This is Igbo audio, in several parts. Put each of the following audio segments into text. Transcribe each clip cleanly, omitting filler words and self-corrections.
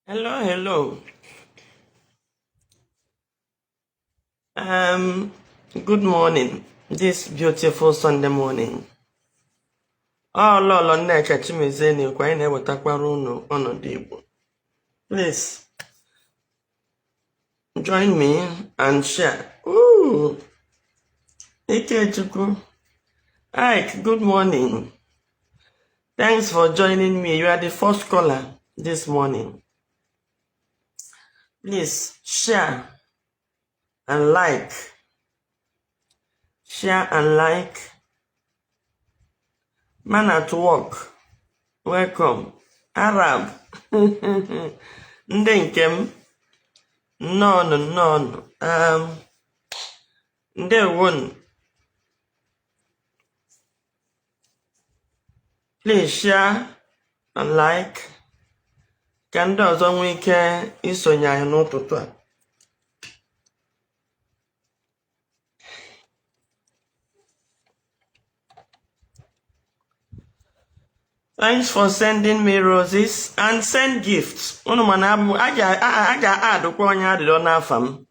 Hello, hello. Good morning. This beautiful Sunday morning. Oh, Lolo Nneka Chimezie na-ekwu anyị na-ewetakwara unu ọnọdụ Igbo. Please join me and share. Ooh, Ikechukwu. Ike, good morning. Thanks for joining me. You are the first caller this morning. Please share and like. Share and like. Man at work. Welcome. Arab. Ndị nke m. Nnọọnụ nnọọnụ. Ndewonu. Please share and like ka ndị ọzọ nwee ike isonye anyị n'ụtụtụ a. Thanks for sending me roses and send gifts. Unu mana abụ a ga-adụkwa onye arịrịọ n'afa m.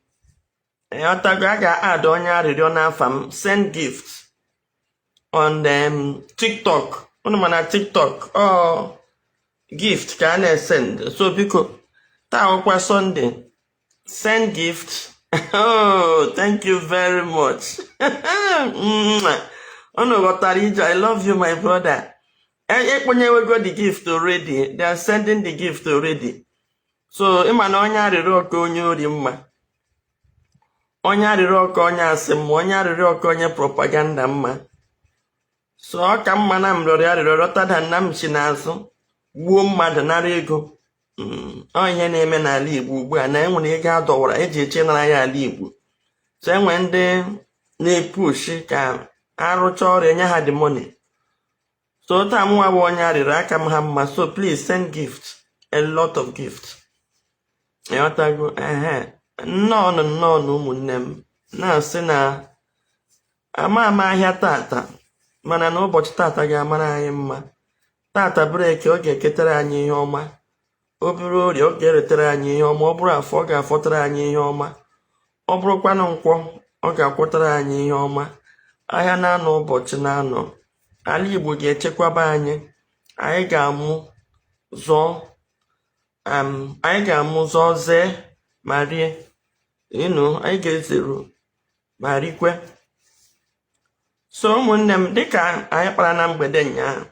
Ịghọtago a ga-adụ onye arịrịọ n'afa m. Send gifts on TikTok. Unu mana TikTok ọ gift ka a na-esend. So biko taa ọkwa Sunday. Send gift. Oh, thank you very much. Unu ghọtara ije. I love you, my brother. Ekponyewego the gift already. They are sending the gift already. So ịma na onye arịrịọ ka onye ori mma. Onye arịrịọ ka onye asị mma. Onye arịrịọ ka onye propaganda mma. So ọ ka mma na m rịọrọ arịrịọ rather than na m si n'azụ gbuo mmadụ nara ego. Ọ ihe na-eme n'ala Igbo ugbu a na enwere ego a dọwara eji eche nara ya ala Igbo. So enwere ndị na-epush ka arụcha ọrụ enye ha the money. So taa mụnwa bụ onye arịrịọ aka m ha mma. So please send gift, a lot of gift. Ịghọtago? Ehe. Nnọọnụ nnọọnụ ụmụnne m na-asị na ama ama ahịa tata mana na ụbọchị tata ga-amara anyị mma. Tata bụrụ eke ọ ga-eketara anyị ihe ọma. Ọ bụrụ orie ọ ga-eretere anyị ihe ọma. Ọ bụrụ afọ ọ ga-afọtara anyị ihe ọma. Ọ bụrụkwanụ nkwọ ọ ga-akwọtara anyị ihe ọma. Ahịa na-anọ ụbọchị na-anọ. Ala Igbo ga-echekwaba anyị. Anyị ga-amụ zọọ anyị ga-amụ zọọ zee ma rie. Anyị ga-ezeru ma rikwe. So ụmụnne m dịka anyị kpara na mgbede ụnyaahụ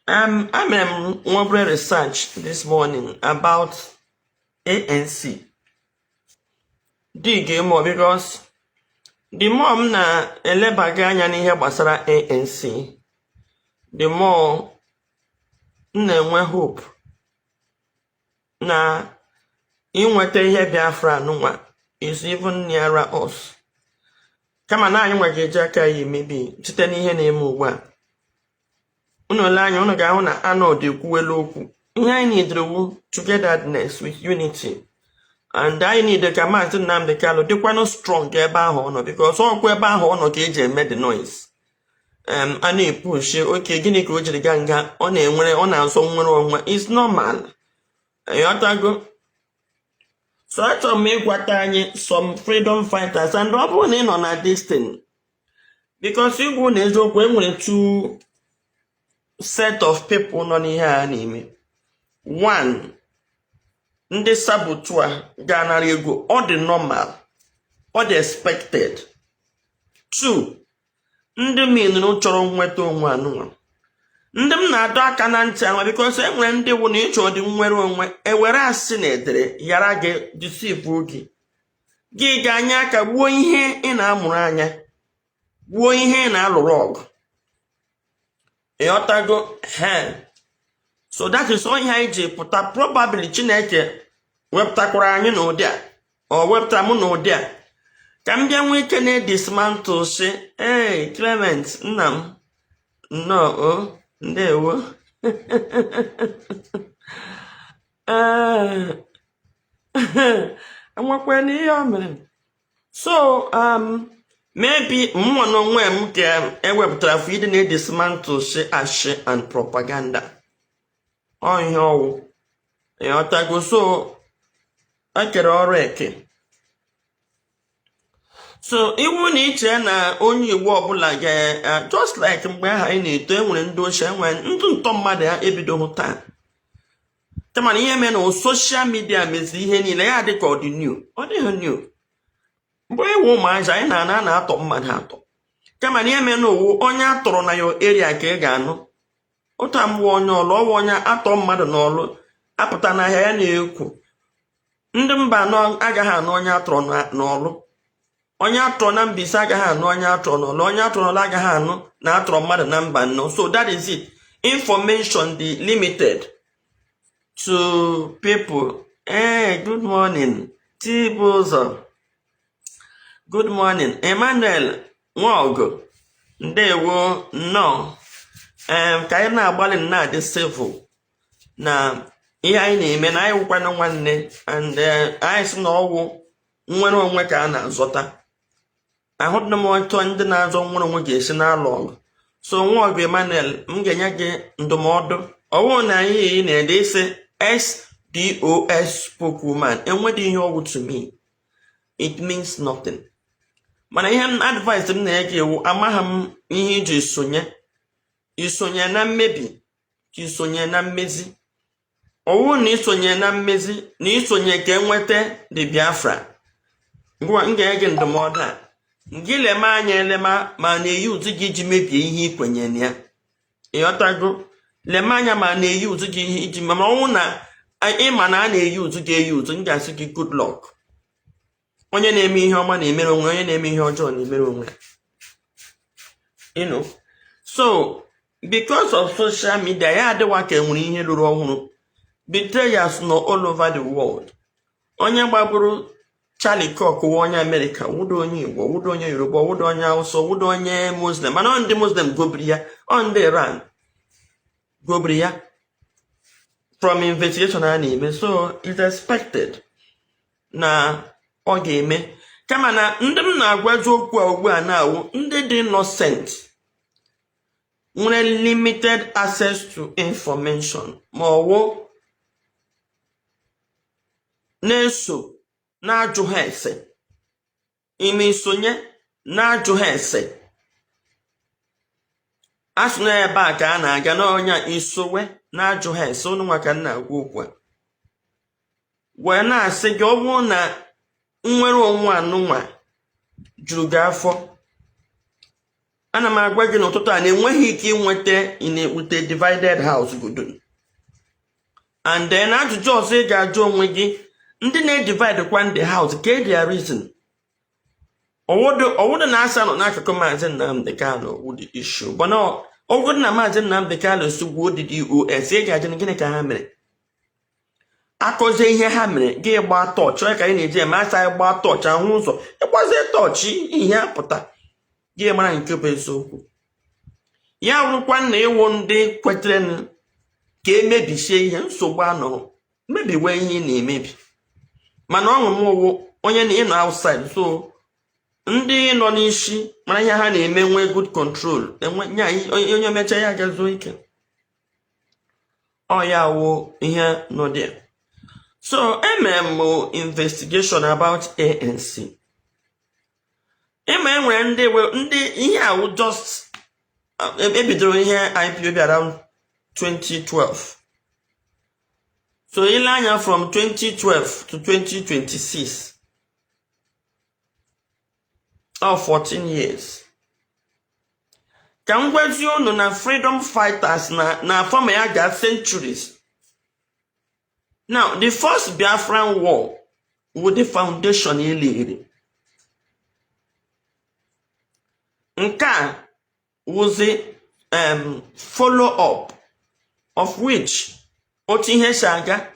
emere m nwa obere research this morning about ANC. Dig more because the more m na-elebaga anya n'ihe gbasara ANC, the more m na-enwe hope na inweta ihe Biafra nụnwa is even nearer us. Kama na anyị nwa ga-eji aka ya emebi site n'ihe na-eme ugbu a. Unu ole anya unu ga-ahụ na Arnold ekwuwela okwu. Ihe anyị needere wu togetherness with unity. And anyị need ka Maazị Nnamdi Kanu dịkwanụ strong ebe ahụ ọ nọ because ọkwa ebe ahụ ọ nọ ka eji eme the noise. A na-epush oke gịnị ka o jiri gaa nga ọ na-enwere ọ na-azọ nnwere onwe is normal. Ịghọtago? So achọrọ m ịgwata anyị some freedom fighters and ọ bụrụ na ị nọ na this thing because igwu na eziokwu enwere two set of people nọ n'ihe a na-eme. One, ndị saboteur ga-anara ego ọ dị normal, ọ dị expected. Two, ndị minụrụ chọrọ nweta onwe anụnwa. Ndị m na-adọ aka na ntị ahụ because e nwere ndị wụ na ịchọ dị nnwere onwe ewere asị na edere yara gị deceive gị gị ga-anye aka gbuo ihe ị na-amụrụ anya gbuo ihe ị na-alụrụ ọgụ. Ịghọtago? He so that is all ihe anyị ji pụta. Probably Chineke wepụtakwara anyị n'ụdị a ọ wepụtara m n'ụdị a ka m bịa nwee ike na-edismantle si ee Clement nna m nnọọ o ndewo. Ee enwekwa na ihe o mere. So maybe mụnwa n'onwe m ka ewepụtara for ịdị na-edismantle shi ashi and propaganda. Ọ ihe ọwụ, ịghọtago? So ekere ọrụ eke. So iwu na iche na onye Igbo ọbụla ga, just like mgbe ahụ anyị na-eto, enwere ndị ochie, enwere ndị ntọ mmadụ ya ebidoghị taa, kama na ihe mere na social media meziri ihe niile ya dị ka ọ dị new. Ọ dịghị new. Mgbe ewu ụmụazị anyị na-ana na-atọ mmadụ atọ, kama na ihe mere na owu onye atọrọ na yo area ka ị ga-anụ ụta mgbe onye ọlụ ọwa onye atọ mmadụ n'ọlụ apụta n'ahịa ya na-ekwu. Ndị mba anọ agaghị anụ onye atọrọ n'ọlụ, onye atọrọ na Mbaise agaghị anụ onye atọrọ n'ọlụ, onye atọrọ n'ọlụ agaghị anụ na atọrọ mmadụ na mba anọ. So that is it. Information dị limited to people. Hey, good morning, Chibụzọ. Good morning, Emmanuel Nwaọgụ. Ndewo, nnọọ. Ka anyị na-agbalị na-adị civil na ihe anyị na-eme na anyị wụkwana nwanne, and anyị sị na ọwụ nnwere onwe ka a na-azọta. Ahụdị m otu ndị na-azọ nnwere onwe ga-esi na-alụ ọgụ. So Nwaọgụ Emmanuel, m ga-enye gị ndụmọdụ. Ọwụ na ihe ị na-ede isi SDOS spokeswoman enwedị ihe ọwụ. To me, it means nothing. Mana ihe m advice m na-enye gị ewu, amaghị m ihe iji sonye, isonye na mmebi ka isonye na mmezi. Ọwụ na isonye na mmezi na isonye ka enweta the Biafra ngwa, m ga-enye gị ndụmọdụ a: gị lema anya elema ma na-eyi ụtụ gị iji mebie ihe ikwenye na ya. Ịghọtago? Lema anya ma na-eyi ụtụ gị ihe iji, mana ọnwụ na ịma na a na-eyi ụtụ gị eyi ụtụ, m ga-asị gị good luck. Onye na-eme ihe ọma na-emere onwe, onye na-eme ihe ọjọọ na-emere onwe. So because of social media ya adịwa ka enwere ihe ruru ọhụrụ. Betrayers nọ all over the world. Onye gbagburu Charlie Kirk wụ onye Amerịka, wụdo onye Igbo, wụdo onye Yoruba, wụdo onye Hausa, wụdo onye Muslim, mana ọ ndị Muslim gobiri ya, ọ ndị Iran gobiri ya from investigation a na-eme. So it's expected na ọ ga-eme, kama na ndị m na-agwazi okwu a ugbu a na-awụ ndị dị innocent, nwere limited access to information, ma ọwụ na-eso na-ajụ ha ese ime isonye na-ajụ ha ese. A sị na ebe a ka a na-aga n'ọnya isowe na-ajụ ha ese. Ụnụ nwa ka m na-agwa okwu a wee na-asị gị, ọ bụrụ na nnwere onwe anụnwa juru gị afọ, ana m agwa gị n'ụtụtụ a na enweghị ike inweta in a with a divided house godo. And then ajụjụ ọzọ ị ga-ajụ onwe gị, ndị na-edivide kwa the house, ka their reason? Ọwụdụ na asa nọ n'akụkụ Maazị Nnamdi Kanu wụ the issue, but ọwụdụ na Maazị Nnamdi Kanu si gwuo the DOS, ị ga-ajụ na gịnị ka ha mere? Akọzie ihe ha mere, gị gbaa tọọchị. Onye ka anyị na-eji eme asa, anyị gbaa tọọchị ahụ ụzọ. Ịgbazie tọọchị, ihe apụta, gị mara nke bụ eziokwu. Ya wụrụkwa na ịwụ ndị kwetere ka emebisie ihe, nsogbu anọghị, mebiwe ihe ị na-emebi. Mana ọṅụ m wụ onye na ịnọ outside, so ndị nọ n'isi mara ihe ha na-eme, nwee good control, enwe nya onye mechaa ya gazuo ike. Ọ ya wụ ihe nọ there. So emere m investigation about ANC. Ịma enwere ndị ihe awụ just ebidoro ihe IPOB around 2012. So ile anya from 2012 to 2026, ọ 14 years. Ka m gwazie unu na freedom fighters na afọma ya ga centuries. Now, the first Biafran War with the foundation eliri nke a wụzi follow up, of which otu ihe si aga.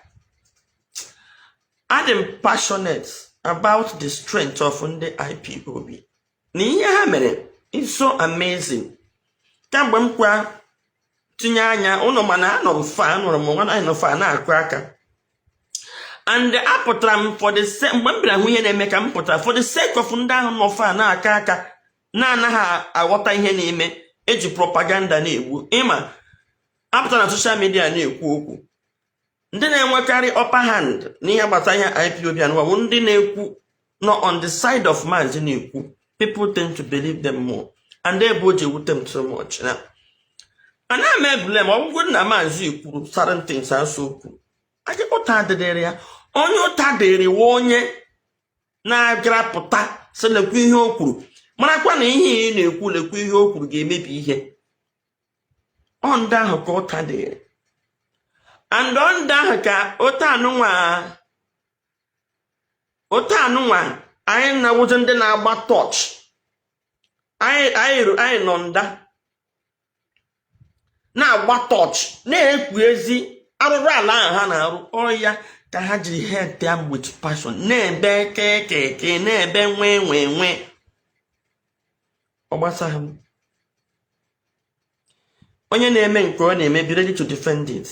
Adị m passionate about the strength of ndị IPOB na ihe ha mere is so amazing. Kamgbe m kwa tinye anya ụnụ, mana anọ m fa, anụrụ m nwa anyị nọ fa na-akụ aka, and apụtara m for the sake, mgbe m bịara hụ ihe na-eme ka m pụtara for the sake of ndị ahụ nọ fa na-aka aka na-anaghị aghọta ihe na-eme, eji propaganda na-egbu. Ịma apụta na social media na-ekwu okwu. Ndị na-enwekarị upper hand n'ihe gbasara ihe IPOB anụwa bụ ndị na-ekwu nọ on the side of Maazị na-ekwu. People tend to believe them more, and ebe o ji ewute m so much na ana m ebule ma ọ bụrụ na Maazị kwuru certain things, asụ okwu aja ụta adịrịrị ya. Onye ụta dịrị wa onye na-agrapụta sị lekwa ihe o kwuru, marakwa na ihe ị na-ekwu, lekwa ihe o kwuru ga-emebi ihe. Ọ ndị ahụ ka ụta dịrị, and ọ ndị ahụ ka ụta anụnwa anyị na-awụzi ndị na-agba torch anyị nọ nda na-agba torch na-ekpu ezi arụrụ ala ahụ ha na-arụ ọya ka ha jiri hate them with passion, na-ebe kekeke, na-ebe nwee nwee nwee. Ọ gbasaghị m. Onye na-eme nke ọ na-eme, be ready to defend it.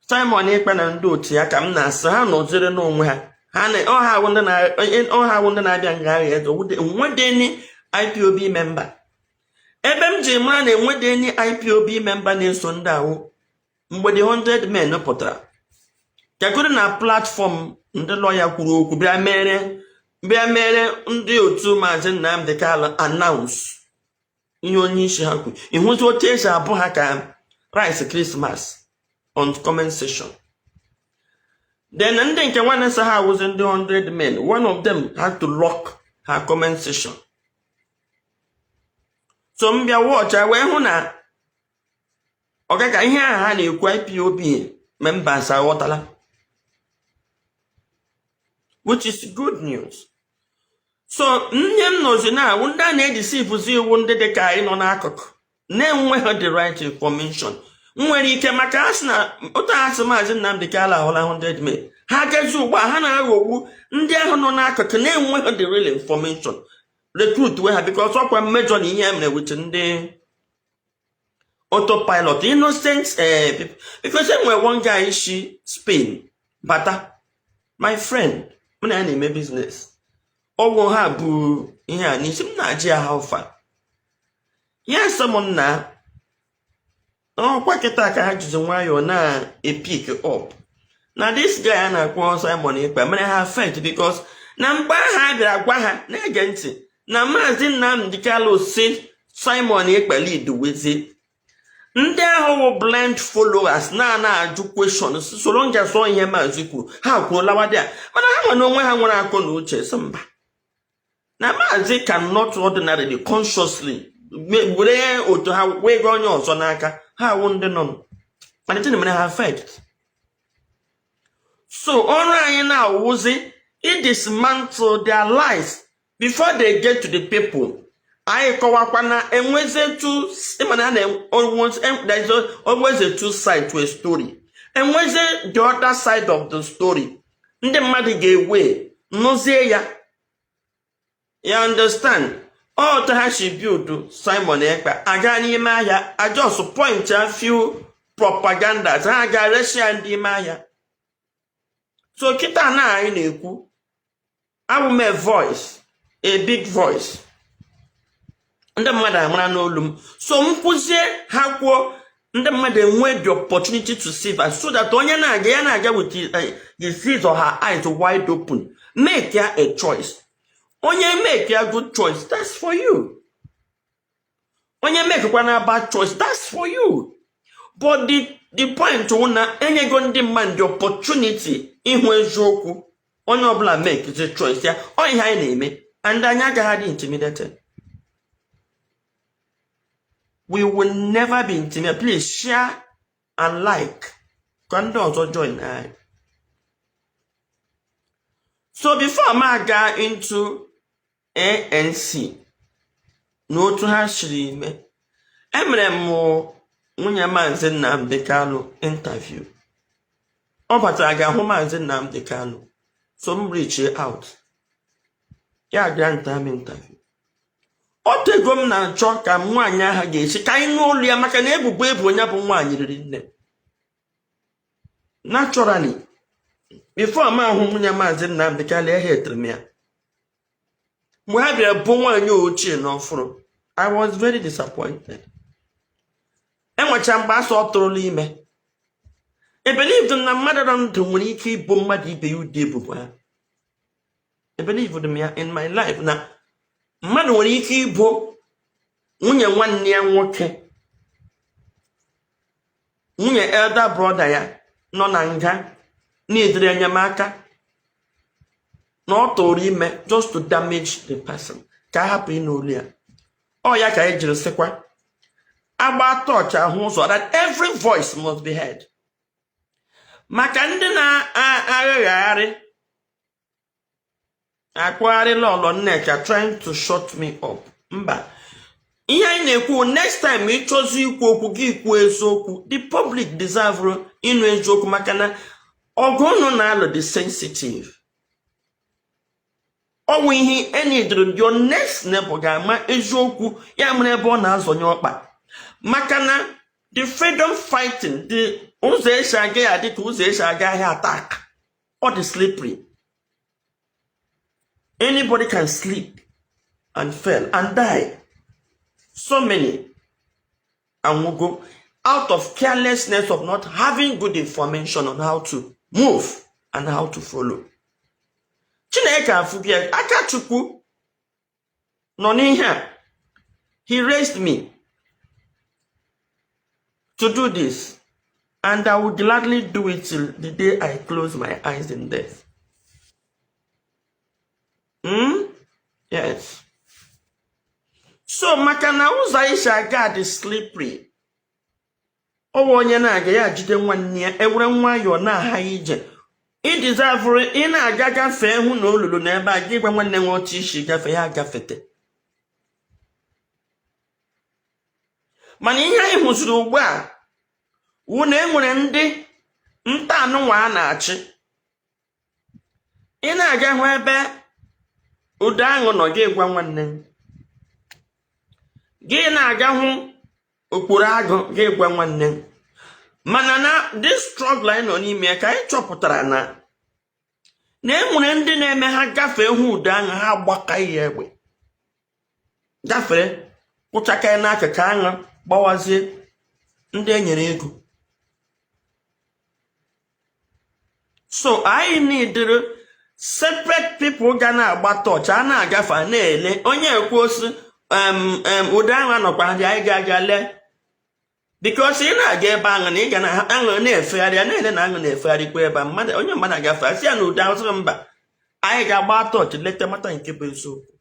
Simon Ekpa na ndị otu ya, ka m na-asị ha nọziri n'onwe ha. Ha na ọha awụ ndị na ọha awụ ndị na-abịa ngagharị eze enwedeni IPOB member. Ebe m ji mara na enwedeni IPOB member na-eso ndị awụ mgbe the 100 men pụtara gagoro na platform ndị lọya kwuru okwu, bịa mere ndị otu Maazị Nnamdi Kanu announce ihe onye isi ha kwuru. Ịhụzi otu esi abụ ha ka rice Christmas on comment section. Then ndị nke nwanne sị ha awụzi ndị 100 men, one of them had to lock her comment section. So m bịa watch wee hụ na ọgaga ihe ahụ ha na-ekwu, IPOB members aghọtala, which is good news. So nne m nọzi na awụ ndị a na-edeceive iwu, ndị dị ka anyị nọ n'akụkụ na-enweghị the right information nwere ike maka asị na otu asị Maazị Nnamdi Kanu ahụla 100 men. Ha gazi ugbu a, ha na-aghọgbu ndị ahụ nọ n'akụkụ na-enweghị the real information, recruit we ha, because ọkwa mmejọ na ihe e mere with ndị autopilot innocent people, because e nwere one guy shi Spain bata, my friend, mụ na ya na-eme business. Ọgwụ ha bụ ihe a n'isi m na-ajị ya ha ụfa ya sị m nna ọkwa kịta ka ha jizi nwayọọ na-epick up na this guy a na-akpọ Simon Ekpa mere ha affect, because na mgbe ahụ a bịara gwa ha na-ege ntị na Maazị Nnamdi Kanu si Simon Ekpa lead wezi ndị ahụ wụ blind followers na-ana ajụ questions, soro ngasọ ihe maazị kwuru, ha kwuo lawa dị a. Mana ha nwe na onwe ha nwere akọ na uche sị mba, na maazị cannot ordinarily consciously were otu ha wee onye ọzọ n'aka ha awụ ndị nọ mana gịnị mere ha affect. So ọrụ anyị na-awụzi idismantle their lies before they get to the people. Anyị kọwakwa na enweze two, ịma na always there is always a two side to a story. Enweze the other side of the story ndị mmadụ ga-ewe nụzie ya. Ya understand otu ha si build Simon Ekpa aga n'ime ahịa, a just point a few propagandas, ha ga resi ya ndị ime ahịa. So kịta na anyị na-ekwu, abụ m a voice, a big voice, ndị mmadụ amara n'olu m. So m kwụzie, ha kwuo, ndị mmadụ enwe the opportunity to see that, so that onye na-aga ya na-aga with his or her eyes wide open, make ya a choice. Onye make ya good choice, that's for you. Onye make kwa bad choice, that's for you. But the point wụ na enyego ndị mmadụ the opportunity ịhụ eziokwu. Onye ọbụla make the choice ya. Ọ ihe anyị na-eme, and anyị agaghị adị intimidated. We will never be intimidated. Please share and like ka ndị ọzọ join anyị. So before m aga into ANC na otu ha siri mee, emere m nwunye Maazị Nnamdi Kanu interview. Ọ batara ga-ahụ Maazị Nnamdi Kanu, so m reach out ya grant m interview. Ọ tego m na-achọ ka m nwaanyị ahụ ga-esi ka anyị nụ olu ya, maka na ebubo ebu onye bụ nwaanyị riri nne. Naturally, before m ahụ nwunye Maazị Nnamdi Kanu, ehetere m ya. Mgbe ha bịara bụ nwaanyị ochie na ọfụrụ, I was very disappointed. Enwecha mgbe asọ ọ tụrụla ime. Ebelieve m na mmadụ nọ ndụ nwere ike ịbụ mmadụ ibe ya ụdị ebubo ha. Ebelieve m ya in my life na mmadụ nwere ike ịbụ nwunye nwanne ya nwoke, nwunye elder brother ya nọ na nga na-edere enyemaka, na ọ tụrụ ime just to damage the person, ka a hapụ ịnụ olu ya. Ọ ya ka anyị jiri sịkwa agba tọọchị ahụ ụzọ, that every voice must be heard, maka ndị na-aghagharị akpụgharị Lọlọ Nneka, trying to shut me up. Mba, ihe anyị na-ekwu, next time ịchọzi ikwu okwu gị, kwuo eziokwu. The public deserve ịnụ eziokwu, maka na ọgụ unu na-alụ dị sensitive. Ọnwụ ihe enidiri, your next neighbor ga-ama eziokwu ya mere ebe ọ na-azọnye ọkpa, maka na the freedom fighting, the ụzọ esi aga ya dị ka ụzọ esi aga ahịa attack. Ọ dị slippery. Anybody can slip and fall and die. So many anwụgo out of carelessness of not having good information on how to move and how to follow. Chineke afụghị ya, aka Chukwu nọ n'ihe a. He raised me to do this, and I will gladly do it till the day I close my eyes in death. Yes. So maka na ụzọ anyị si aga dị slippery, ọ bụ onye na-aga ya jide nwanne ya, ewere nwayọọ na-agha ije. Ịdịzavụrụ ị na-aga gafee, hụ na olulu na ebe a, gị gwa nwanne nwe otu isi gafe ya agafete. Mana ihe anyị hụziri ugbu a wụ na e nwere ndị nta anụnwa a na-achị. Ị na-aga hụ ebe ụdọ aṅụ nọ, gị gwa nwanne gị. Na-aga hụ okporo agụ, gị gwa nwanne. Mana na this struggle anyị nọ n'ime ya, ka anyị chọpụtara na e nwere ndị na-eme ha gafee hụ ụdọ aṅụ, ha gbaka ya egbe, gafere kwụchaka ya n'akụkụ, aṅụ gbawazie ndị e nyere ego. So anyị needịrị separate people ga na-agba torch, a na-agafe, a na-ele. Onye ekwu osi ụdọ aṅụ anọkwa dị, anyị ga-aga lee, because ị na-aga ebe aṅụ na ị ga na aṅụ na-efegharị, a na-ele na aṅụ na-efegharịkwa ebe a. Mmadụ, onye mmadụ agafe, asị ya na ụdọ ahụ sịrị mba, anyị ga-agba torch leta, mata nke bụ eziokwu,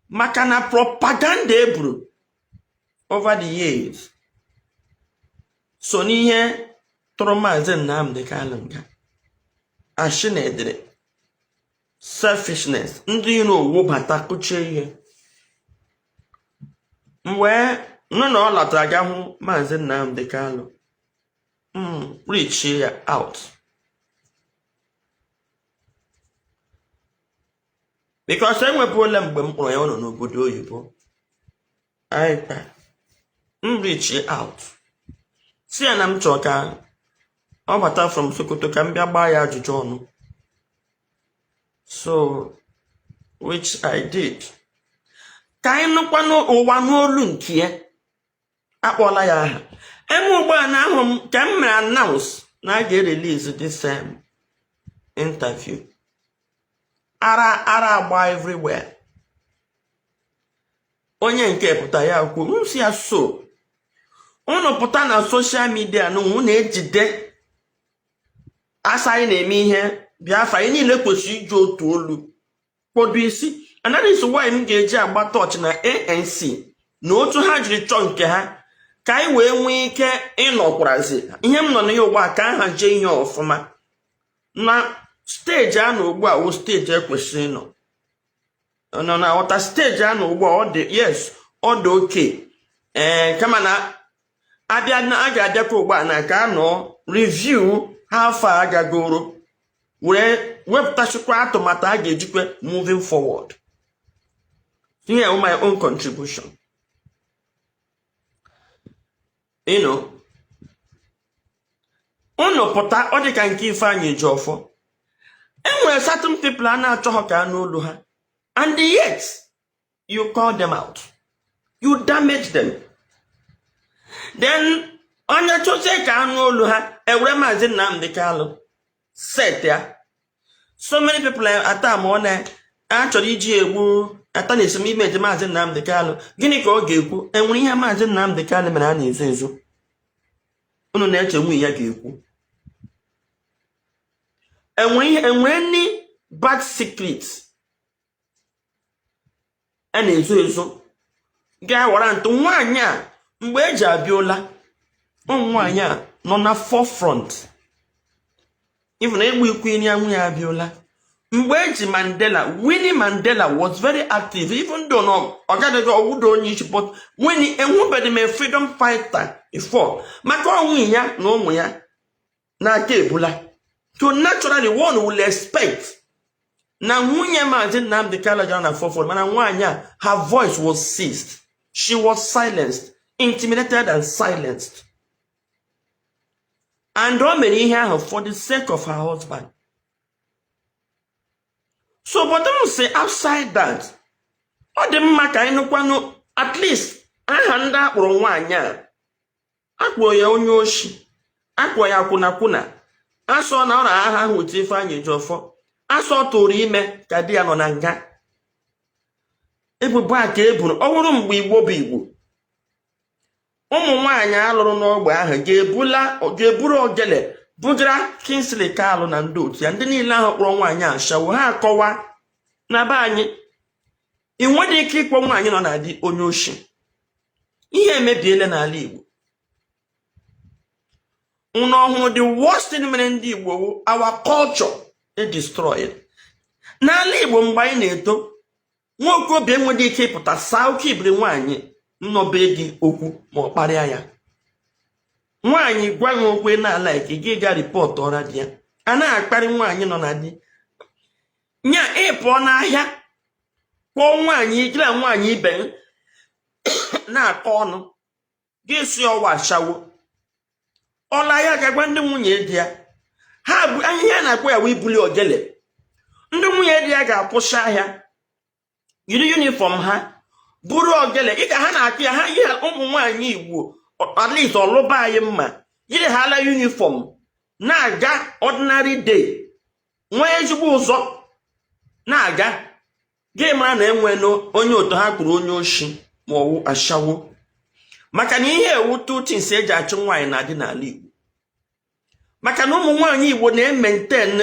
maka na propaganda e buru over the years so n'ihe tụrụ Maazị Nnamdi Kanu nga. Ashị na edere selfishness, ndị iro wụbata kụchie ihe. M wee nụ na ọ latara ga hụ Maazị Nnamdi Kanu, m reach ya out, because enwepụla mgbe m kpọrọ ya, ọ nọ n'obodo oyibo. Anyị kpa, m reach out si ya na m chọrọ ka ọ bata from Sokoto ka m bịa gbaa ya ajụjụ ọnụ, so which I did, ka anyị nụkwanụ ụwa n'olu nke ya. Akpọla ya aha eme ugbu a na ahụ m ka m mere announce na a ga-erelease this interview. Ara ara agba everywhere. Onye nke pụta ya kwuo, m si ya so unu pụta na social media na unu ejide asa anyị na-eme ihe Biafra. Anyị niile kwesịrị iji otu olu kpodo isi, and that is why m ga-eji agba torch na ANC na otu ha jiri chọọ nke ha, ka anyị wee nwee ike ịnọkwarazi ihe m nọ na ya ugbu a, ka a hazie ihe ọfụma na stage a na ugbu a wụ stage ekwesịrị ịnọ nọ na ghọta stage a na ugbu a. Ọ dị, yes, ọ dị okay. Ee, kama na abịa na a ga-abịakwa ugbu a na ka a nọ review ha afọ a gagoro, were wepụtachikwa atụmatụ a ga-ejikwa moving forward. Here my own contribution. Unu pụta, ọ dị ka nke Ifeanyị Ejiofor, e nwere certain people a na-achọghị ka anụ olu ha, and yet you call them out, you damage them. Then onye chọzie ka anụ olu ha. Ewere Maazị Nnamdi Kanu set ya. So many people ata ma ọ na a chọrọ iji egbu ata na esomime Maazị Nnamdi Kanu. Gịnị ka ọ ga-ekwu? Enwere ihe Maazị Nnamdi Kanu mere a na-ezo ezo unu na-eche nwunye ya ga-ekwu? Enwere ihe, enwere any bad secret a na-ezo ezo ga-awara ntụ nwaanyị a? Mgbe eji abịa ụmụ nwaanyị a nọ na forefront, even egbu ikwu ya, nwunye abịala. Mgbe eji Mandela, Winnie Mandela was very active, even though no ọ gadịghị ọwụdo onye isi, but Winnie, enwebeghị m a freedom fighter before, maka ọnwụ ya na ụmụ ya n'aka ebula. So naturally, one will expect na nwunye Maazị Nnamdi Kanu gara na forefront, mana nwaanyị a, her voice was seized. She was silenced, intimidated and silenced, and o mere ihe ahụ for the sake of her husband. So, but m say, outside that, ọ dị mma ka anyị nụkwanụ at least aha ndị akpọrọ nwaanyị a. Akpọrọ ya onye oshi, akpọrọ ya akwụnakwụna, asọ na ọ na aha ahụ otu Ifeanyị Ejiofor, asọ tụrụ ime ka di ya nọ na nga. Ebubo a ka e buru. Ọ bụrụ mgbe Igbo bụ Igbo, ụmụ nwaanyị alụrụ n'ogbe ahụ ga-eburu ogele bugara Kingsley Kalụ na ndị otu ya, ndị niile ahụ kpọrọ nwaanyị ashawo. Ha akọwa na be anyị, ị nweghị ike ịkpọ nwaanyị nọ na di onye oshi. Ihe emebiela n'ala Igbo. Unu ọhụrụ, the worst thing mere ndị Igbo wụ our culture e destroyed. N'ala Igbo, mgbe anyị na-eto, nwoke obi enweghị ike ịpụta saa oke ibiri nwaanyị nnọbe dị okwu ma ọ kparịa ya. Nwaanyị gwa gị okwu na-ala ike gị, ga report ọra di ya. A na-akparị nwaanyị nọ na di nya. Ị pụọ n'ahịa kpọọ nwaanyị ijira nwaanyị ibe m na-akọ ọnụ gị, si ọwa ashawo, ọla ya ga-agwa ndị nwunye di ya. Ha bụ ihe a na-akpọ ya wụ ibuli ogele. Ndị nwunye di ya ga-akwụsị ahịa, yiri uniform ha, buru ogele ị ka ha na-akụ ya. Ha yi ụmụ nwaanyị Igbo, at least ọlụba anyị mma, yiri ha ala uniform na-aga ordinary day, nwee ezigbo ụzọ na-aga. Gị mara na enwe onye otu ha kwuru onye oshi ma ọwụ ashawo, maka na ihe ewu two things eji achụ nwaanyị na-adị n'ala Igbo, maka na ụmụ nwaanyị Igbo na-emaintain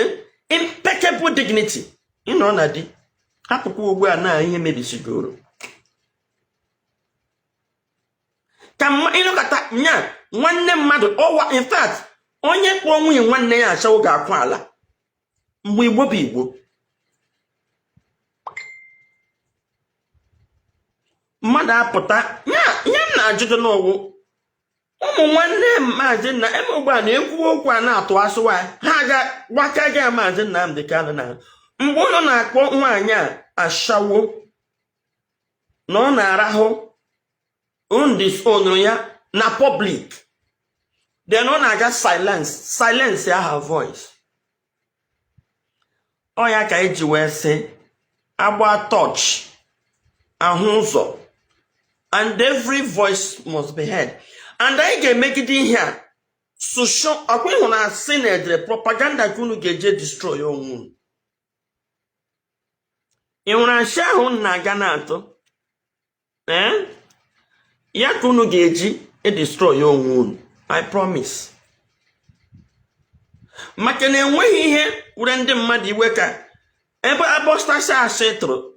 impeccable dignity. Ịnọ na di hapụkwa ugbu a na ihe mebisigoro ka ịnọkọta nya nwanne mmadụ ọwa. In fact, onye kpọọ nwunye nwanne ya ashawo ga-akwụ ala. Mgbe Igbo bụ Igbo, mmadụ apụta ya, ihe m na-ajụjụ n'ọwụ ụmụ nwanne Maazị nna eme ugbu a na-ekwu okwu a na-atụ asụwa ha ga gbaka gị Maazị Nnamdi Kanu na mgbe ụnụ na-akpọ nwaanyị a ashawo na ọ na-arahụ disown ya na public, then ọ na-aga silence silence ya her voice. Ọ ya ka eji wee sị agba torch ahụ ụzọ, and every voice must be heard, and anyị ga-emegide ihe a sụsho ọkwa ịhụ na asị na edere propaganda ka unu ga-eje destroy onwe unu. Ị hụrụ asị ahụ unu na-aga na-atụ, ee, ya ka unu ga-eji edestroy onwe unu, I promise, maka na enweghị ihe were ndị mmadụ iwe ka ebe abọstasị asị tụrụ.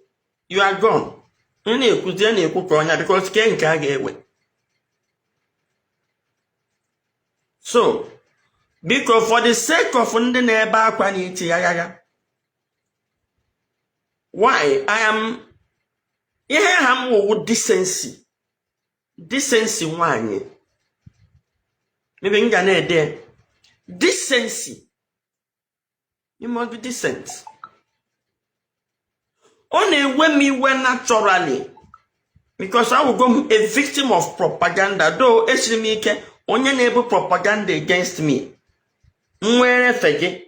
You are gone. Onye na-ekwuzi ya na-ekwu ka ọnya, because ke nke a ga-ewe. So biko, for the sake of ndị na-ebe akwa na iti ya agha, why I am ihe ha m wụwu decency, decency nwanyị, maybe m ga na-ede decency. You must be decent. Ọ na-ewe m iwe naturally because awụgo m a victim of propaganda, though esiri m ike. Onye na-ebu propaganda against me nwere efe gị,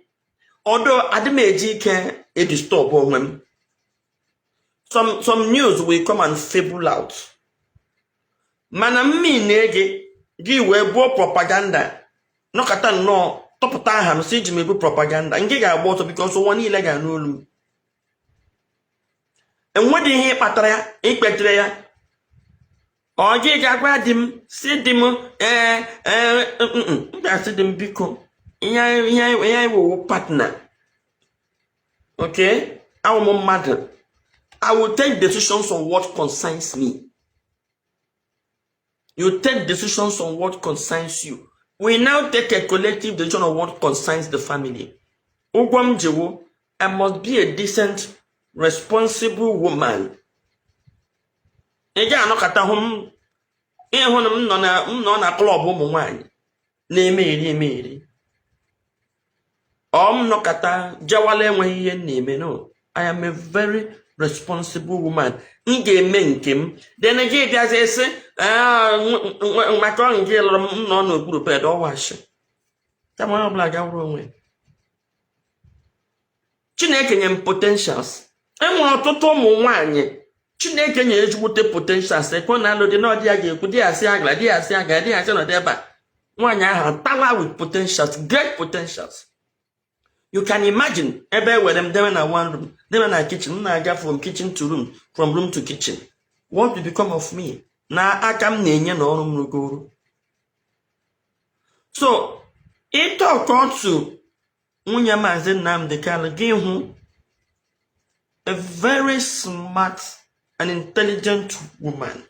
although adị m eji ike edisturb onwe m. Some news will come and fable out, mana mmiri na-ege gị wee buo propaganda. Nọkọta nnọọ tọpụta aha m si iji m ebu propaganda nke ga-agba ọtọ, because ụwa niile ga-anụ olu m. Enwedị ihe kpatara ya ikpetere ya. Ọ gị ga-agwa di m si di m, ee ee, m ga-asị di m, biko, ihe ihe ihe iwu partner, okay, awụ m mmadụ. I will take decisions on what concerns me. You take decisions on what concerns you. We now take a collective decision on what concerns the family. Ụgwọ m jiwo, I must be a decent, responsible woman. Ị ga-anọkọta hụ m, ịhụ na m nọ na club ụmụ nwanyị na-eme eri eme eri. Ọ m nọkọta jewala enweghị ihe m na-eme. No, I am a very responsible woman. M ga-eme nke m, then gị bịazie sị, "Ah, maka ọ nke lụrụ m, m nọ n'okpuru bed ọwashi." Kama onye ọbụla gawuru onwe ya. Chineke nye m potentials. Enwere ọtụtụ ụmụ nwanyị Chineke nyere ezigbote potentials. Ekwe na alụ dị na ọdị ya ga-ekwu di ya sị agara, di ya sị agara, di ya sị nọdụ ebe a. Nwaanyị ahụ atala with potentials, great potentials. You can imagine ebe e were m debe na one room, debe na kitchen, m na-aga from kitchen to room, from room to kitchen. What will become of me na aka m na-enye na ọrụ m rugoro? So ịtọkọ otu nwunye Maazị Nnamdi Kanu, gị hụ a very smart and intelligent woman,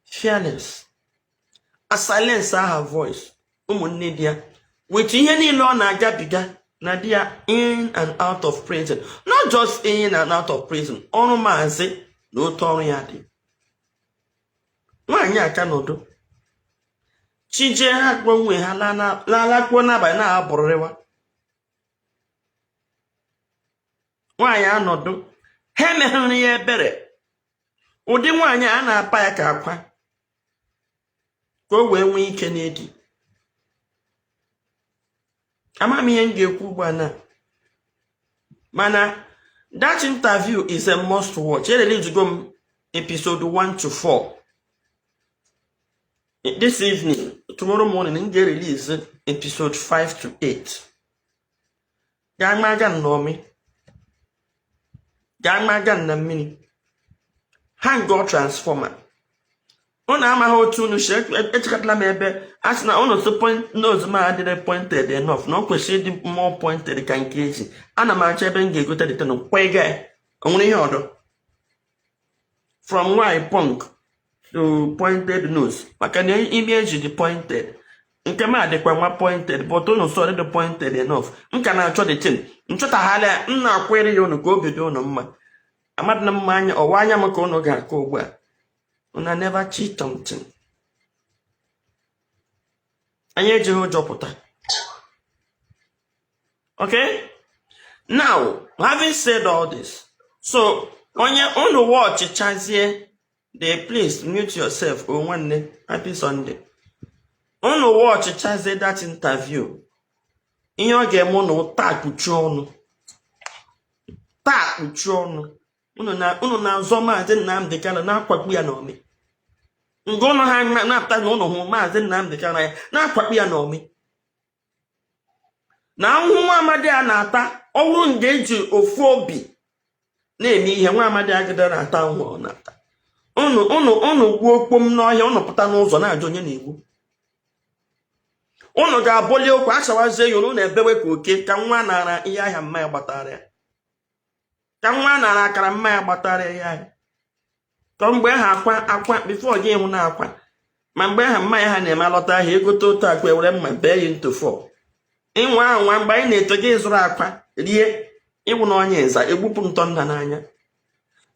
fearless. A silence her voice, ụmụnne di ya, with ihe niile ọ na-agabiga na di ya in and out of prison, not just in and out of prison, ọrụ maazị na otu ọrụ ya dị. Nwaanyị aka n'udo chijie ha kpọọ nwunye ha lalakpuo n'abalị na-abụrịwa. Nwaanyị anọdụ, ha emeghịrị ya ebere. Ụdị nwaanyị a na-apa ya ka akwa ka o wee nwee ike n'edi. Ama m ihe m ga-ekwu ugbu a na, mana that interview is a must watch. Erelizugo m episode 1 to 4 this evening. Tomorrow morning m ga-erelease episode 5 to 8. Ga-amaga nnọmi, ga-amaga na mmiri ha ngọ transformer. Unu amaghị otu unu si echekọtala m ebe a sị na unu sị point nose m adịrị pointed enough, na ọ kwesịrị ịdị more pointed ka nke eji. Ana m achọ ebe m ga-egote the thing kwega ya. O nwere ihe ọdọ from nwanyị punk to pointed nose, maka na imi eji dị pointed, nke m adịkwa nwa pointed, but unu sọ dị pointed enough. M ka na-achọ the thing, m chọtaghala ya, m na-akwere ya unu ka obi dị unu mma. Amadị na mma anya ọwa anya m ka unu ga-akọ ugbu a. Una never cheat something. Anyị ejighị ụjọ pụta. Okay, now, having said all this, so onye unu watch chazie the, please mute yourself. O nwanne, happy Sunday. Unu watch chazie that interview, ihe ọ ga-eme unu taa, kpuchie ọnụ, taa kpuchie ọnụ. Unu na unu na-azọ Maazị Nnamdi Kanu, na-akwakpu ya n'ọmị nga ụnụ ha na-apụta na ụnụ hụ Maazị Nnamdi Kanu ya na-akwakpu ya n'ọmị na ahụhụ nwa amadi a na-ata. Ọ bụrụ nga eji ofu obi na-eme ihe, nwa amadi agịda na-ata ahụhụ ọ na-ata. Unu unu unu gbuo okpom n'ọhịa, unu pụta n'ụzọ na-ajụ onye na-egbu. Unu ga-abọli okwu achawazie ya. Unu na-ebewe ka oke, ka nwa nara ihe ahịa mma ya gbatara ya, ka nwa nara akara mma ya gbatara ya ihe ahịa. Ka mgbe ha akwa akwa before gị hụ na akwa, ma mgbe ha mmanya ha na-eme alọta ahịa, egote otu akwa, ewere mma bee ya into four. Ịnwa anwa mgbe anyị na-eto, gị zụrụ akwa rie, ịwụ na onye nza egbupụ ntọ nda n'anya.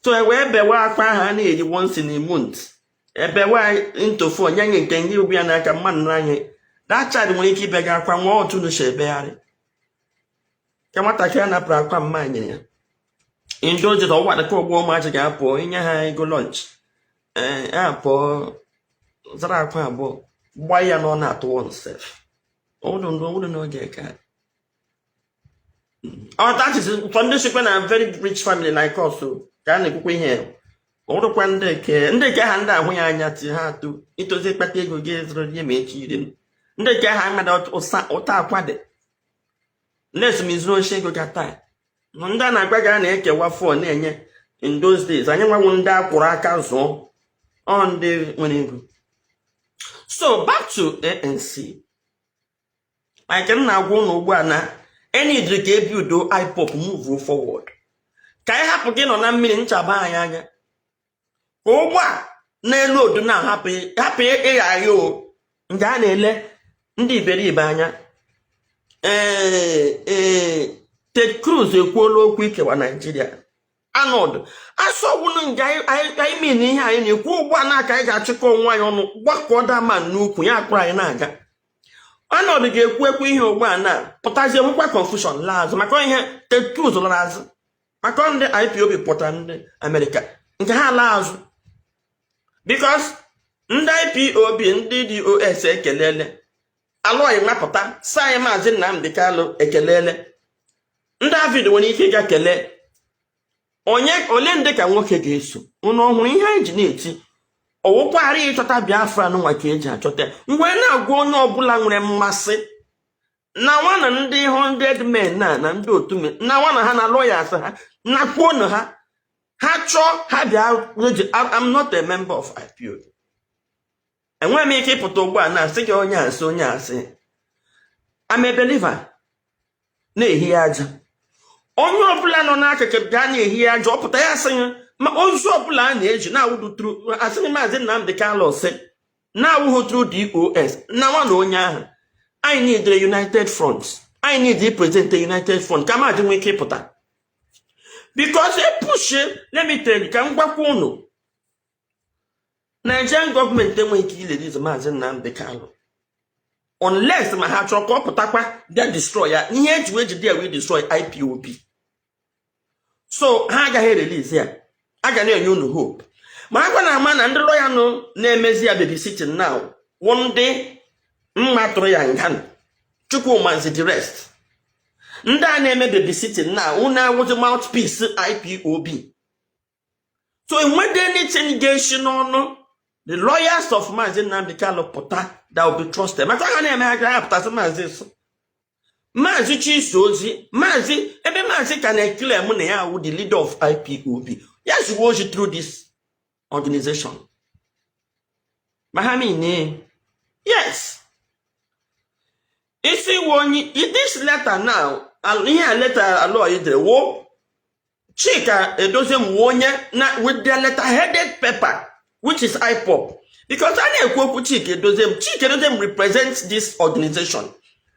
So e wee bewe akwa ahụ a na-eri once in a month, ebewe into four, nye anyị nke nye ubi ya n'aka mmadụ n'anya. That child nwere ike ibe gị akwa nwa otu unu si ebegharị ka nwatakịrị a napụrụ akwa mma nyere ya. In those days, ọwa dịka ọgbọ ụmụazị ga-apụ, inye ha ego lunch, ee, ha pụọ zara akwa abụọ gbaa ya n'ọnụ at once sef. Ọwụrụ ọwụrụ n'oge ka ọ, that is for ndị sikwa na very rich family like us o, ka a na-ekwukwa ihe. Ọwụrụkwa ndị nke ha ndị ahụ ya anya ti ha atụ itozi ịkpata ego gị zụrụ ihe ma echi iri. Ndị nke ha amada ụsa ụta akwa dị na-esomizuru oche ego ga taa. Ndị a na-agwa gị a na-ekewa fuel na-enye in those days, anyị nwawu ndị akwụrụ aka zụọ ọ ndị nwere ego. So back to ANC, like m na-agwa ụnụ ugbu a na enidiri ka ebido IPOB move forward, ka anyị hapụ gị nọ na mmiri nchaba anyị anya, ka ụgbọ a n'elu odu na-ahapụ hapụ ịgha agha o nke a na-ele ndị iberibe anya. Ee, Ted Cruz ekwuola okwu ikewa Naijiria. Anọdụ asọwụnụ nga anyị min ihe anyị na-ekwu ugbu a na-aka anyị ga-achịkọ onwe anyị ọnụ gbakọọ dama n'ukwu ya akpụrụ anyị na-aga. Ọnọdụ ga-ekwu ekwu ihe ugbu a na pụtazie nwekwa confusion laa azụ maka ihe Ted Cruz lara azụ, maka ndị IPOB pụtara ndị Amerịka nke ha laa azụ because ndị IPOB, ndị DOS ekelele Alọghị mapụta si anyị Maazị Nnamdi Kanu ekelele. Ndị David nwere ike ịga kelee onye ole ndị ka nwoke ga-eso unu ọhụrụ ihe anyị ji na-eti ọwụkwarị ịchọta Biafra nwa ka eji achọta ya. Mgbe na-agwa onye ọbụla nwere mmasị na nwa na ndị 100 men na ndị otu men na nwa na ha na lawyers ha nakwuonu ha, ha chọọ ha bịa. I'm not a member of IPOB. Enweghị m ike ịpụta ugbu a na-asị gị onye asị onye asị. I'm a believer na-ehi aja. Onye ọbụla nọ n'akụkụ gaa na-ehi aja, ọ pụta ya sị ya ma ozu ọbụla a na-eji na-awụdu through asịghị Maazị Nnamdi Kanu sị na-awụghị through DOS na nwa na onye ahụ. Anyị need United Front, anyị need present United Front ka maazị nwee ike ịpụta because e push. Let me tell you, ka m gwakwa unu, Nigerian gọọmenti enweghị ike irelease Maazị Nnamdi Kanu unless ma ha chọrọ ka ọ pụtakwa bịa destroy ya. Ihe eji wee jide ya wee destroy IPOB, so ha agaghị erelease ya. A ga na-enye unu hope ma agwa na ama na ndị lọya nụ na-emezi ya babysitting now wụ ndị mma tụrụ ya nga Chukwumanzi, the rest ndị a na-eme babysitting now, unu awụzi mouthpiece IPOB. So enwede anything ga-esi n'ọnụ the lawyers of Maazị Nnamdi Kanu pụta that will be trusted, maka ha na-eme ha ga apụtasị Maazị so Maazị Chiso ozi Maazị ebe Maazị ka na-ekele mụ na ya wụ the leader of IPOB, ya ziwe ozi through this organization ma ha mean yes isi wụ onye this letter now. Ihe a letter Aloy dere wo Chika Edozie m onye na with their letter headed paper, which is IPOB, because a na-ekwu okwu Chika Edozie m, Chika Edozie m represents this organization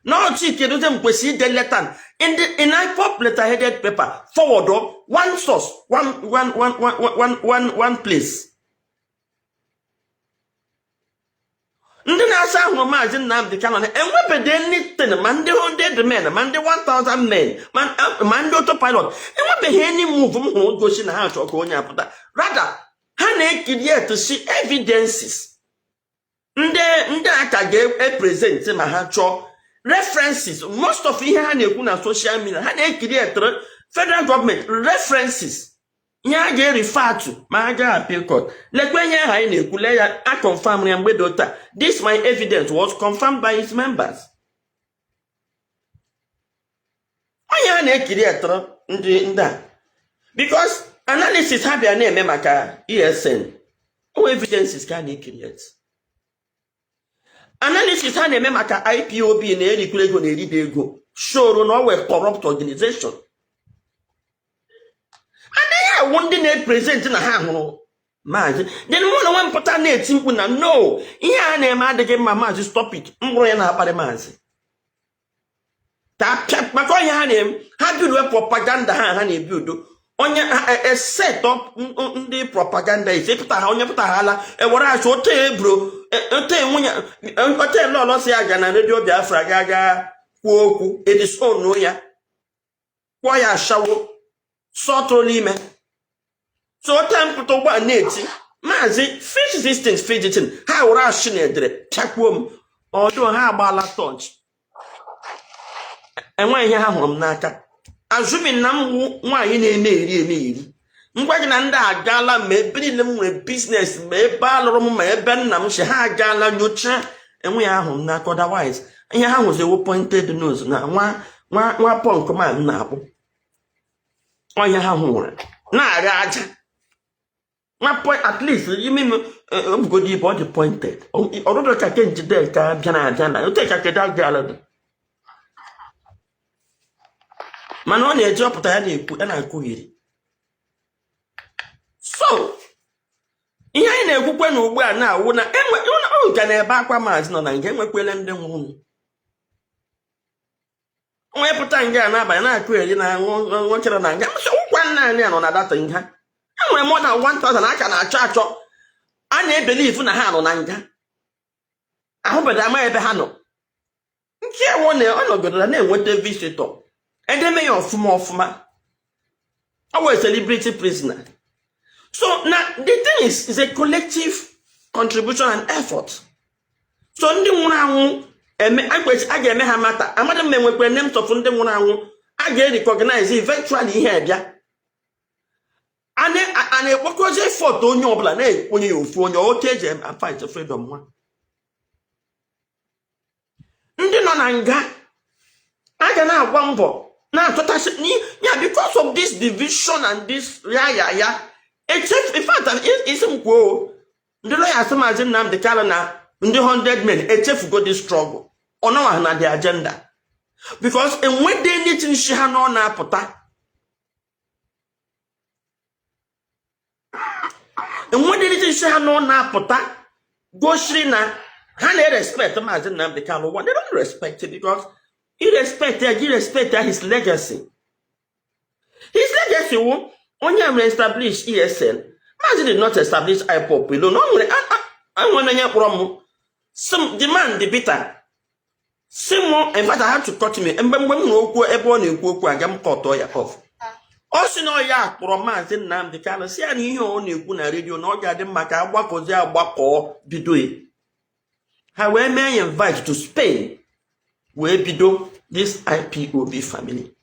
now. Chika Edozie m kwesịrị ide letter in IPOB letter headed paper forward or one source, one one one one one one one place. Ndị na-asa ahụ Maazị Nnamdi Kanu enwebeghị anything, ma ndị 100 men, ma ndị 1000 men, ma ndị autopilot, enwebeghị any move m hụrụ gosi na ha chọrọ ka onye apụta. Rather, ha na-ecreate si evidences ndị a ka ga-epresent ma ha chọọ references. Most of ihe ha na-ekwu na social media, ha na-ecreate federal government references ihe a ga-erefer to ma ha gaa appeal court. Lekwa ihe ahụ anyị na-ekwu, lee ya, a confirm ya mgbe dị otu a. This my evidence was confirmed by his members. Onye a na-ecreate ndị a because analysis ha bịa na-eme maka ESN o evidences ka a na-ecreate. Analysis ha na-eme maka IPOB na-erikwuru ego na eribe ego shoro na ọ wee corrupt organization. Adịghị awụ ndị na-epresent na ha hụrụ maazị. Then mụ na nwe mpụta na-eti mkpu na no, ihe a na-eme adịghị mma, maazị stop it. Mkpụrụ ya na-akparị maazị ka apịa maka ọhịa ha na-eme ha bido propaganda ha na-ebi udo onye set up ndị propaganda ise pụta ha onye pụta ha ala ewere achọ ote ebro ote nwunye ote lọlọ si ya ga na redio Biafra ga ga kwuo okwu edisonu ya kwụọ ya ashawo sọtụrụ n'ime. So ote mpụta ụgbọ a na-eti maazị fix this thing, fix this thing, ha were ashị na edere pịakwuo m ọdụ ha agbaala tọch. Enweghị ihe ha hụrụ m n'aka azụmi na m wụ nwaanyị na-eme eri eme eri. Ngwa gị na ndị agaala ma ebe niile m nwere business, ma ebe alụrụ m, ma ebe nna m si, ha agaala nyochaa. Enweghị ahụ m n'aka. Otherwise, ihe ha nwụzi ewu pointed nose na nwa nwa nwa punk man na-akpụ ọhịa ha hụrụ na-arịa aja nwa point. At least ime m obugodo ibe ọ dị pointed, ọrụdụ ka ke njide ka bịara abịa na otu ka kedu abịala dị, mana ọ na-eji ọpụta ya na-ekwu ya na-akụghiri. So ihe anyị na-ekwukwe na ugbu a na-awụ na enwe nke na-ebe akwa maazị nọ na nga, enwekwele ndị nwụrụ. Onye pụta nga a n'abalị na-akụ eri na nwochere na nga msị ụkwa nna anyị nọ na data nga, enwere more than 1000 aka na-achọ achọ, a na-ebelieve na ha nọ na nga, ahụbeghị ama ebe ha nọ. Nke ewu na ọ nọgidere na-enweta visitor, edeme ya ọfụma ọfụma, ọ wụ celebrity prisoner. So na the thing is a collective contribution and effort. So ndị nwụrụ anwụ eme a ga-eme ha mata amadị m enwekwara names of ndị nwụrụ anwụ a ga-erecognize eventually. Ihe bịa a na-ekpokọzi effort onye ọbụla na-ekponye ya ofu onye otu eji fight freedom. Nwa ndị nọ na nga a ga na-agba mbọ na-achọtasị ya because of this division and this ya ya ya except. In fact, isi m kwuo, ndị lawyers Maazị Nnamdi Kanu na ndị 100 men echefugo this struggle, ọ nọwa na the agenda, because enwede anything shi ha na ọ na-apụta, enwede anything shi ha na ọ na-apụta gosiri na ha na-erespect Maazị Nnamdi Kanu. They don't respect it because irespect ya gị respect ya his legacy. His legacy wụ onye mere establish ESN. Maazị did not establish IPOB alone. O nwere enwere onye kpọrọ m sị m demand bitter si mụ. In fact, I had to cut him mgbe m hụrụ okwu ebe ọ na-ekwu okwu aga m kọtọ ya off. Ọ sị na ọ ya kpọrọ Maazị Nnamdi Kanu si ya na ihe ọ na-ekwu na redio na ọ ga-adị mma ka agbakọzi agbakọ bido ya. Ha wee mee ya invite to Spain wee bido this IPOB family.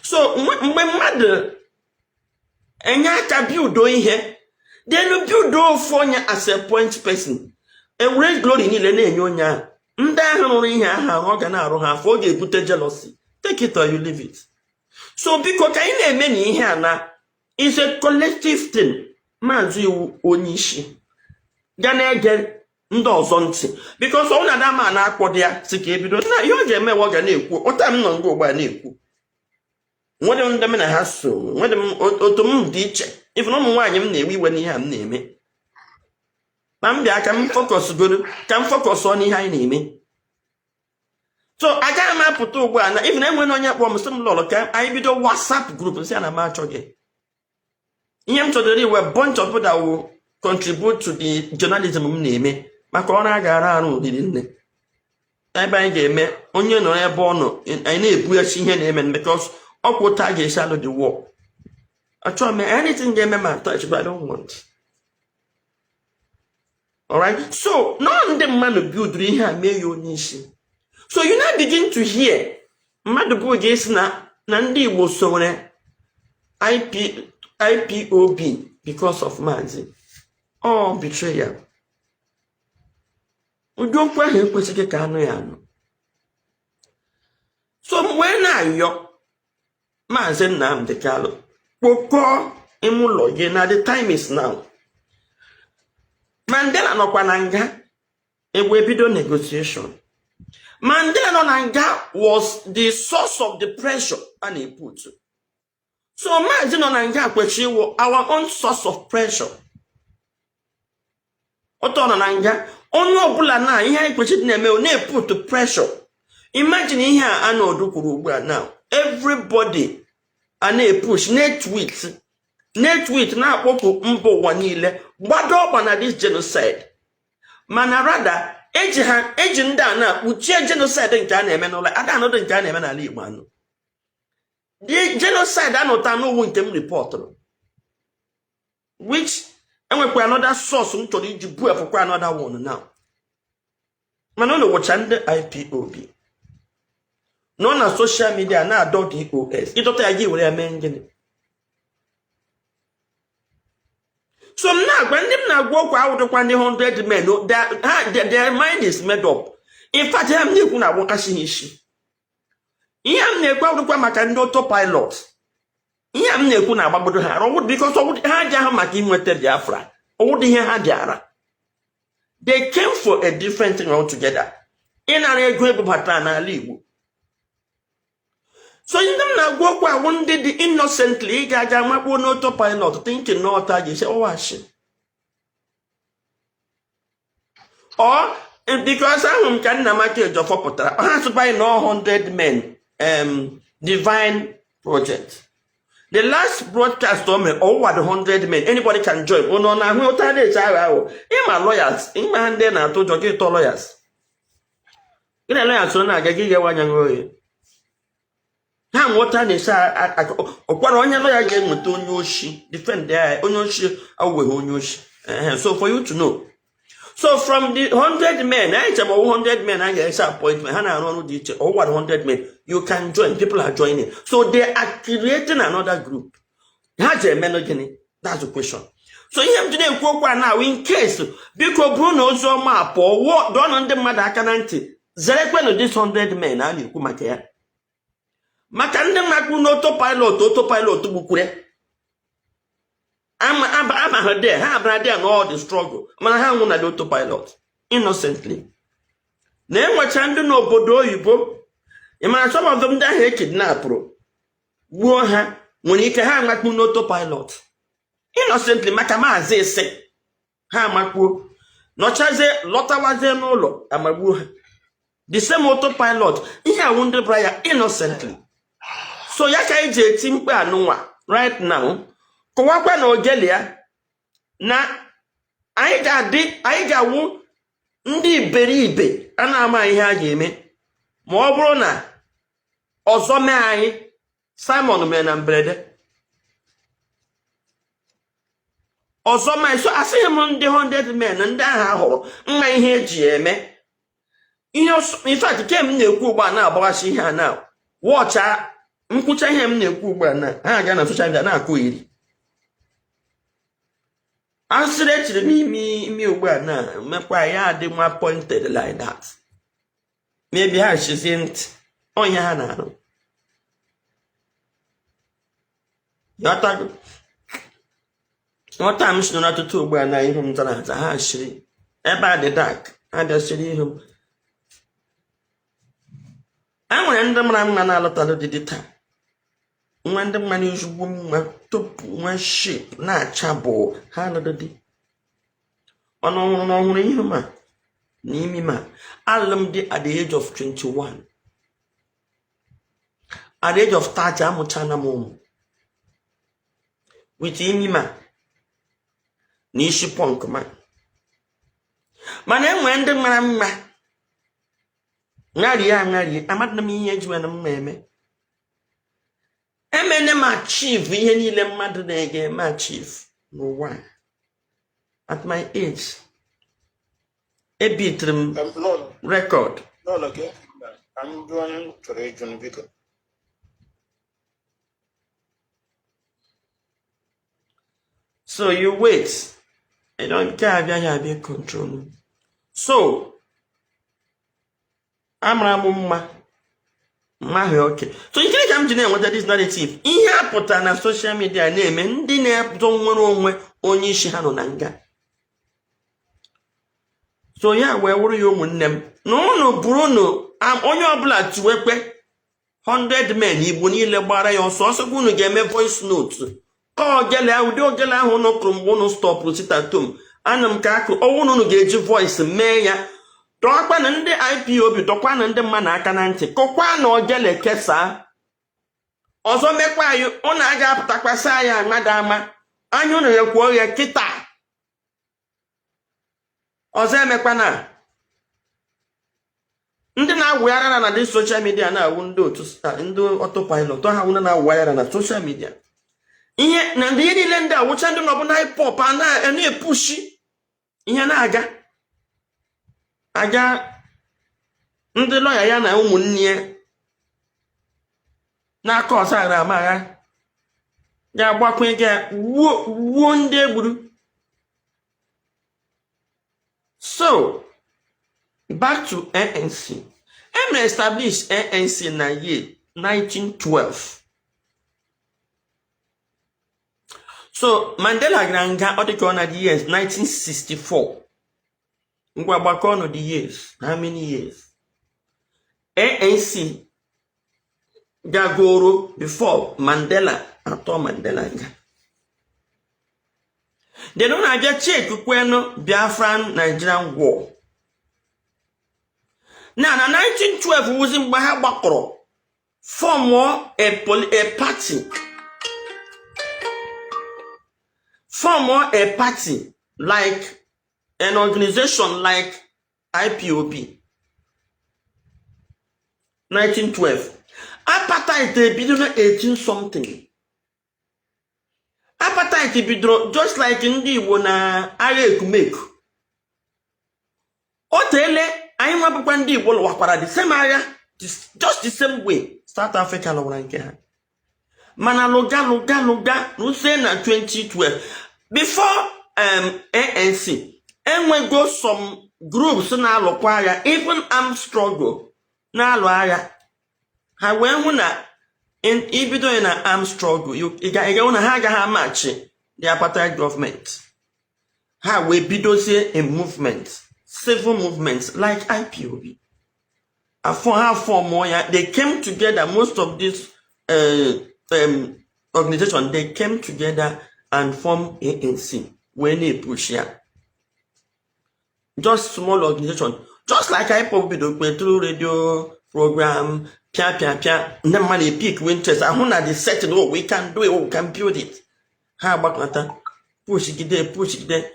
So mgbe mmadụ enye aka buildo ihe, then buildo ofu onye as a point person, ewere glory niile na-enye onye ahụ. Ndị ahụ rụrụ ihe ahụ arụ, ọ ga na-arụ ha afọ, ọ ga-ebute jealousy. Take it or you leave it. So biko, ka anyị na-eme na ihe a na is a collective thing. Maazị Iwu onye isi ga na-ege ndị ọzọ ntị, because ọ na-ada ma na-akpọ dị ya si ka ebido na ihe ọ ga-eme, ọ ga na-ekwu ụta m nọ nga ugbu a na-ekwu. Nwere ndị m na ha so, nwere m otu m dị iche. Even ụmụ nwaanyị m na-ewe iwe n'ihe a m na-eme, ma m bịa ka m focus goro, ka m focus n'ihe anyị na-eme. So agaghị m apụta ugbu a na even enwere onye kpọrọ m sị m lọrọ ka anyị bido WhatsApp group, nsị a na m achọghị. Ihe m chọdoro iwe bunch of people that will contribute to the journalism m na-eme, maka ọrụ a ga-arụ arụ riri nne. Ebe anyị ga-eme onye nọ ebe ọ nọ, anyị na-ebughachi ihe na-eme, because ọkwụ ụta a ga-esi alụ the war. Achọghị m anything ga-eme ma touch, but I don't want. Alright, so nọ ndị mmadụ builduru ihe a mee ya onye isi. So you now begin to hear mmadụ bụ ga-esi na ndị Igbo sowere IP, IPOB because of Maazị. Ọ betrayal. Ụdị okwu ahụ ekwesịghị ka anụ ya anụ. So m wee na-ayọ Maazị Nnamdi Kanu, kpokọọ ime ụlọ gị na the time is now. Mandela nọkwa na nga egbe ebido negotiation. Mandela nọ na nga was the source of the pressure a na-eput. So Maazị nọ na nga kwesịrị ịwụ our own source of pressure. Ụtọ nọ na nga, onye ọbụla na ihe anyị kwesịrị na-eme na-eput pressure. Imagine ihe a Arnold kwuru ugbu a. Now everybody a na-epush, na-etweet, na-etweet, na-akpọku mba ụwa niile gbado ọkpa na this genocide. Mana rather eji ha eji ndị a na-akpuchie genocide nke a na-eme n'ụlọ ada anọdụ nke a na-eme n'ala Igbo anụ. The genocide anụta n'owu nke m reportụrụ, which enwekwa another source m chọrọ iji buepụkwa another one now. Mana ụlọ wụcha ndị IPOB nọ na social media na-adọ DOS ịdọta ya, gị were ya mee gịnị? So m na-agwa ndị m na-agwa okwu awụdịkwa ndị 100 men, their mind is made up. In fact, ihe m na-ekwu na-agbakasị ha isi. Ihe m na-ekwu awụrụkwa maka ndị autopilot. Ihe m na-ekwu na-agbagbodo ha arụ, because ha ji ahụ maka inweta Biafra. Ọwụdị ihe ha bịara. They came for a different thing altogether, ịnara ego ebubatara n'ala Igbo. So ndị m na-agwa okwu awụ ndị dị innocently ị ga-aga makpuo n'autopilot, thinking na ọta ga-esi ọwashi or because ahụ m ka Nnamaka Ejiofor pụtara, ha sịkwa anyị na 100 men divine project. The last broadcast o mere, ọwụwa the 100 men, anybody can join. Ụnụ ọ na-ahụ ụta na-eche aghọ aghọ. Ịma lawyers, ịma ha, ndị na-atụ ụjọ gị tọọ lawyers, gị na lawyers so na-aga gị ghewe anya oghe ha nwụta na-esi ọkwara. Onye lawyer ga-enweta onye oshi defend ya, onye oshi awụweghị onye oshi. Ehe, so for you to know, so from the 100 men anyị chere ọwụ 100 men a ga-ese appointment, ha na-arụ ọrụ dị iche. Ọwụwa the 100 men, you can join. People are joining, so they are creating another group. Ha ji emenụ gịnị? That's the question. So ihe m ji na-ekwu okwu a na, in case, biko, bụrụ na ozi ọma a pụọ, wụọ dọọnụ ndị mmadụ aka na ntị, zerekwenụ this 100 men a na-ekwu maka ya, maka ndị na-akpụ n'autopilot. Autopilot gbukwure ama aba ama ha there, ha abara there na all the struggle, mana ha nwụ na the autopilot innocently. Na enwecha ndị n'obodo oyibo. Ị mara some of them, ndị ahụ ekidnapụrụ gbuo ha, nwere ike ha amakpu n'autopilot innocently, maka maazị ise ha amakpuo, nọchazie, lọtawazie n'ụlọ, amagbuo ha, the same autopilot. Ihe awụ ndị bra ya innocently. So ya ka anyị ji eti mkpu anụnwa right now, kọwakwa na ogelia na anyị ga-adị, anyị ga-awụ ndị iberibe a na-ama ihe a ga-eme ma ọ bụrụ na ọzọ mee anyị. Simon mere na mberede, ọzọ mee. So asịghị m ndị 100 men, ndị ahụ ahụrụ mma ihe eji eme ihe. In fact, ke m na-ekwu ugbu a na-agbaghasị ihe a na wọcha nkwụcha. Ihe m na-ekwu ugbu a na ha aga na social media na-akụ iri asịrị echiri m imi imi ugbu a na mekwa ya adị nwa pointed like that. Maybe ha chizie ntị onye ha na-arụ. Ghọtago? Nghọta m si n'ọtụtụ ugbu a na ihu m zara aza, ha shiri ebe a dị dark, ha bịa shiri ihu m. E nwere ndị mara mma na-alụtalụ di dị taa, nwa ndị mma n'ezigbo mma tupu nwa shape na-acha bụ ha alụrụ di, mana ọhụrụ na ọhụrụ ihu ma na imi ma. Alụrụ m di at the age of 21. At the age of 30, amụchana m ụmụ with imi ma na isi punk ma. Mana enwere ndị mara mma ṅarie aṅarie, amadị m ihe eji nwere mma eme. Emene m achieve ihe niile mmadụ na-ege eme achieve n'ụwa a. At my age, ebitiri m N'ụlọ record. N'ụlọ gị ka m jụọ onye m chọrọ ịjụ nụ, biko. So you wait. I don't care, abịaghị abịa control m. So amara m mma mmaghị oke. So nke ka m ji na-enweta this narrative, ihe a pụtara na social media na-eme ndị na-edo nwere onwe onye isi ha nọ na nga. So ya wee wụrụ ya, ụmụnne m, na unu bụrụ unu onye ọbụla tiwekwe 100 men, Igbo niile gbara ya ọsọ ọsọ. Unu ga-eme voice note ka ogele ahụ, ụdị ogele ahụ unu kụrụ mgbe unu stọpụrụ sit at home. Ana m ka akụ ọnwụ na unu ga-eji voice mee ya. Dọkwa na ndị IPOB, dọkwa na ndị mmadụ aka na ntị, kụkwa na ogele kesaa. Ọzọ mekwa anyị, unu aga apụtakwasị anyị amada ama anya unu ekwu oghe kịta. Ọzọ emekwana, ndị na-awụghara na dị social media na-awụ ndị otu ndị autopilot ha wụ ndị na-awụghara na social media. Ihe na ndị ihe niile ndị awụcha, ndị nọbụ na IPOB a na-epushi ihe na-aga aga, ndị lọya ya na ụmụnne ya n'aka ọzọ aghara amagha ga-agbakwa ga gbuo gbuo ndị egburu. So Back to ANC. Emere establish ANC na year 1912. So Mandela gara nga, ọ dịka ọ na the years 1964. Ngwa, gbakọ ọnụ the years, how many years ANC gagoro before Mandela atọ Mandela nga. Then ọ na-abịa check kwenu Biafran Nigerian War na 1912 wụzi mgbe ha gbakọrọ formụọ a party like an organization like IPOB. 1912, apartheid ebido na 18 something. Apartheid bidoro just like ndị Igbo na agha ekumeku. O teele anyị nwabụkwa ndị Igbo lụwakwara the same agha, just the same way South Africa lụwara nke ha. Mana lụga lụga lụga rute na 2012, before ANC, enwego some groups na-alụkwa agha, even armed struggle na-alụ agha. Ha wee hụ na ibido ya na armed struggle, ị ga-hụ na ha agaghị amachi the apartheid government. Ha wee bidozie a movement, civil movement like IPOB. Afọ ha formụọ ya, they came together. Most of these organization, they came together and form ANC wee na-epush ya, just small organization, just like IPOB bido kwe through radio program, pịa pịa pịa, ndị mmadụ epick interest, ahụ na the setting, "Oh, we can do it. Oh, we can build it." Ha agbakọta, pushgide pushgide,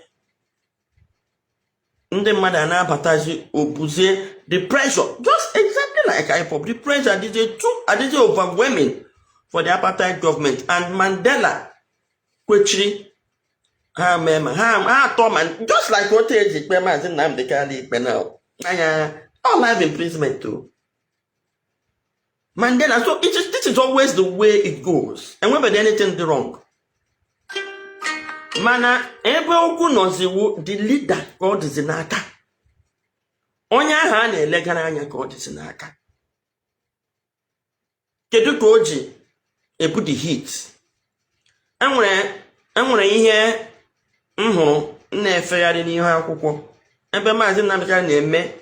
ndị mmadụ a na-abatazi, obuzie the pressure, just exactly like IPOB. The pressure adịzie too, adịzie overwhelming for the apartheid government, and Mandela kwechiri. Ha mee ma ha atọ ma just like otu eji ikpe Maazị Nnamdi Kanu ikpe na anya all life imprisonment o Mandela. So this is always the way it goes. Enwebeghị anything dị wrong, mana ebe okwu nọziwu, the leader ka ọ dịzi n'aka, onye ahụ a na-elegara anya ka ọ dịzi n'aka. Kedu ka o ji ebu the heat? Enwere ihe m hụrụ m na-efegharị n'ihu akwụkwọ ebe Maazị Nnamdi Kanu na-eme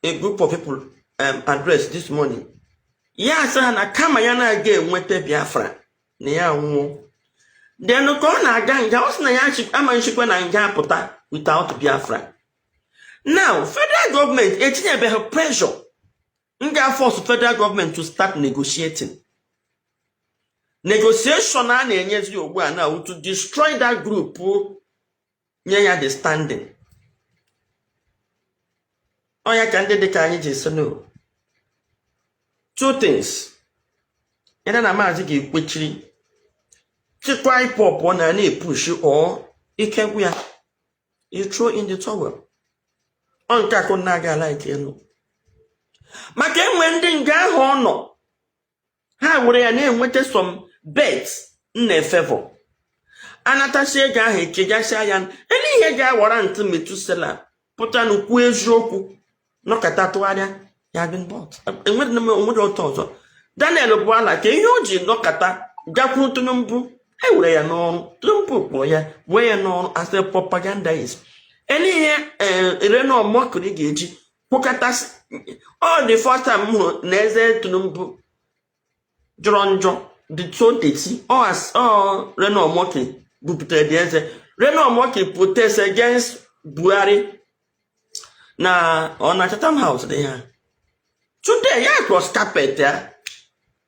a group of people address this morning. Ya asị ha na kama ya na-aga enweta Biafra na ya nwụọ. Then ka ọ na-aga nga, ọ sị na ya ama nchikwa na nga apụta without Biafra. Now federal government etinyebeghị pressure nga force federal government to start negotiating. Negotiation a na-enyezi ugbu a now to destroy that group, nye ya the standing. Ọ ya ka ndị dịka anyị ji sị no. Two things ya na maazị ga-ekwechiri chịkwa IPOB ọ na na-epush ọ ike gwụ ya, you throw in the towel. Ọ nke akụ na-aga ala ike elu maka enwe ndị nga ahụ ọ nọ, ha were ya na-enweta some bet na-efevọ anatachi ego ahụ, ekegasịa ya. Ele ihe ga-awara ntị Metusela pụta n'ukwu eziokwu nọkọta tụgharịa ya been bought. Enwere onwere otu ọzọ Daniel bụ ala ka ihe o ji nọkọta gakwuru Tinubu, ewere ya n'ọrụ. Tinubu kpọrọ ya wee ya n'ọrụ as a propagandist. Ele ihe Reno Omokri ga-eji kwukọta? Ọ the first time m hụrụ na eze Tinubu jọrọ njọ, dị so dirty. Ọ Reno Omokri buputere dị eze. Reno Omokri protest against Buhari na ọ na Chatham House dị ha. Today ya cross carpet ya,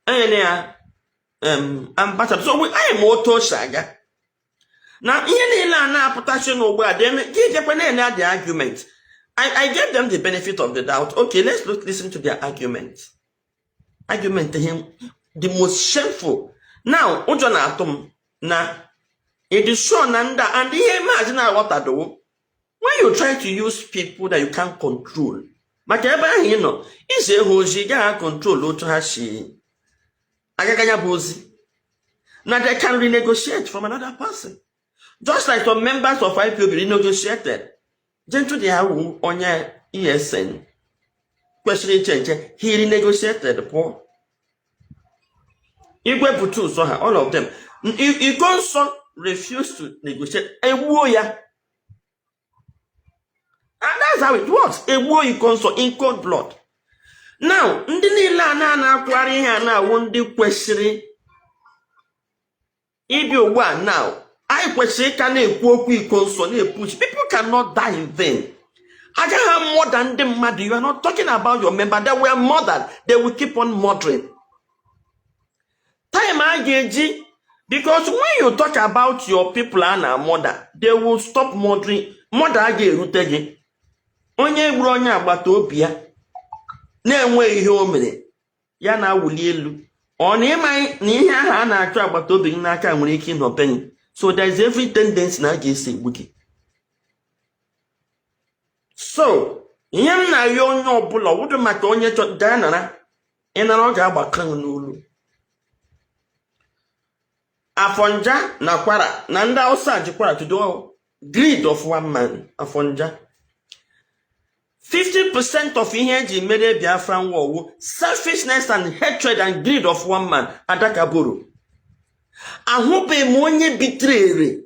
enyere ya ambassador. So anyị ma otu o si aga na ihe niile a na-apụtachi n'ugbu a. Then gị jekwa na-ele the argument. I gave them the benefit of the doubt. Okay, let's look, listen to their argument. Argument him the most shameful. Now ụjọ na-atụ m na it is sure na ndị a and ihe maazị na-aghọtadowo, when you try to use people that you can't control, maka ebe ahụ ị nọ ize ha ozi, ị gaghị control otu ha si agaga ya bụ ozi, na they can renegotiate from another person, just like some members of IPOB renegotiated. Gentle de ahụ onye ESN kwesịrị iche nche. He renegotiated pụọ. Igwe bute ụzọ ha, all of them. Ikonso refused to negotiate, egbuo ya. And that's how it works. Egbuo Ikonso in cold blood. Now, ndị niile a na-akwụgharị ihe a na-awụ ndị kwesịrị ịbịa ugbu a. Now, anyị kwesịrị ịka na-ekwu okwu Ikonso, na-epush. People cannot die in vain. Agaghị murder ndị mmadụ. You are not talking about your member. They were murdered, they will keep on murdering. Time a ga-eji, because when you talk about your people a na murder, they will stop murdering. Murder a ga-erute gị. Onye gburu onye agbata obi ya na-enweghị ihe o mere ya na-awụli elu, ọ na ịma na ihe ahụ a na-achọ agbata obi gị n'aka nwere ike ịnọ be gị. So there is every tendency na a ga-esi egbu gị. So ihe m na-arịọ onye ọbụla ọwụdụ maka onye chọ gaa nara, ịnara, ọ ga-agbakọ gị n'olu. Afọnja na Kwara na ndị Hausa jikwara to do greed of one man. Afọnja, 50% of ihe eji mere Biafran war wu selfishness and hatred and greed of one man, Adakaboro. Ahụbeghị m onye bitere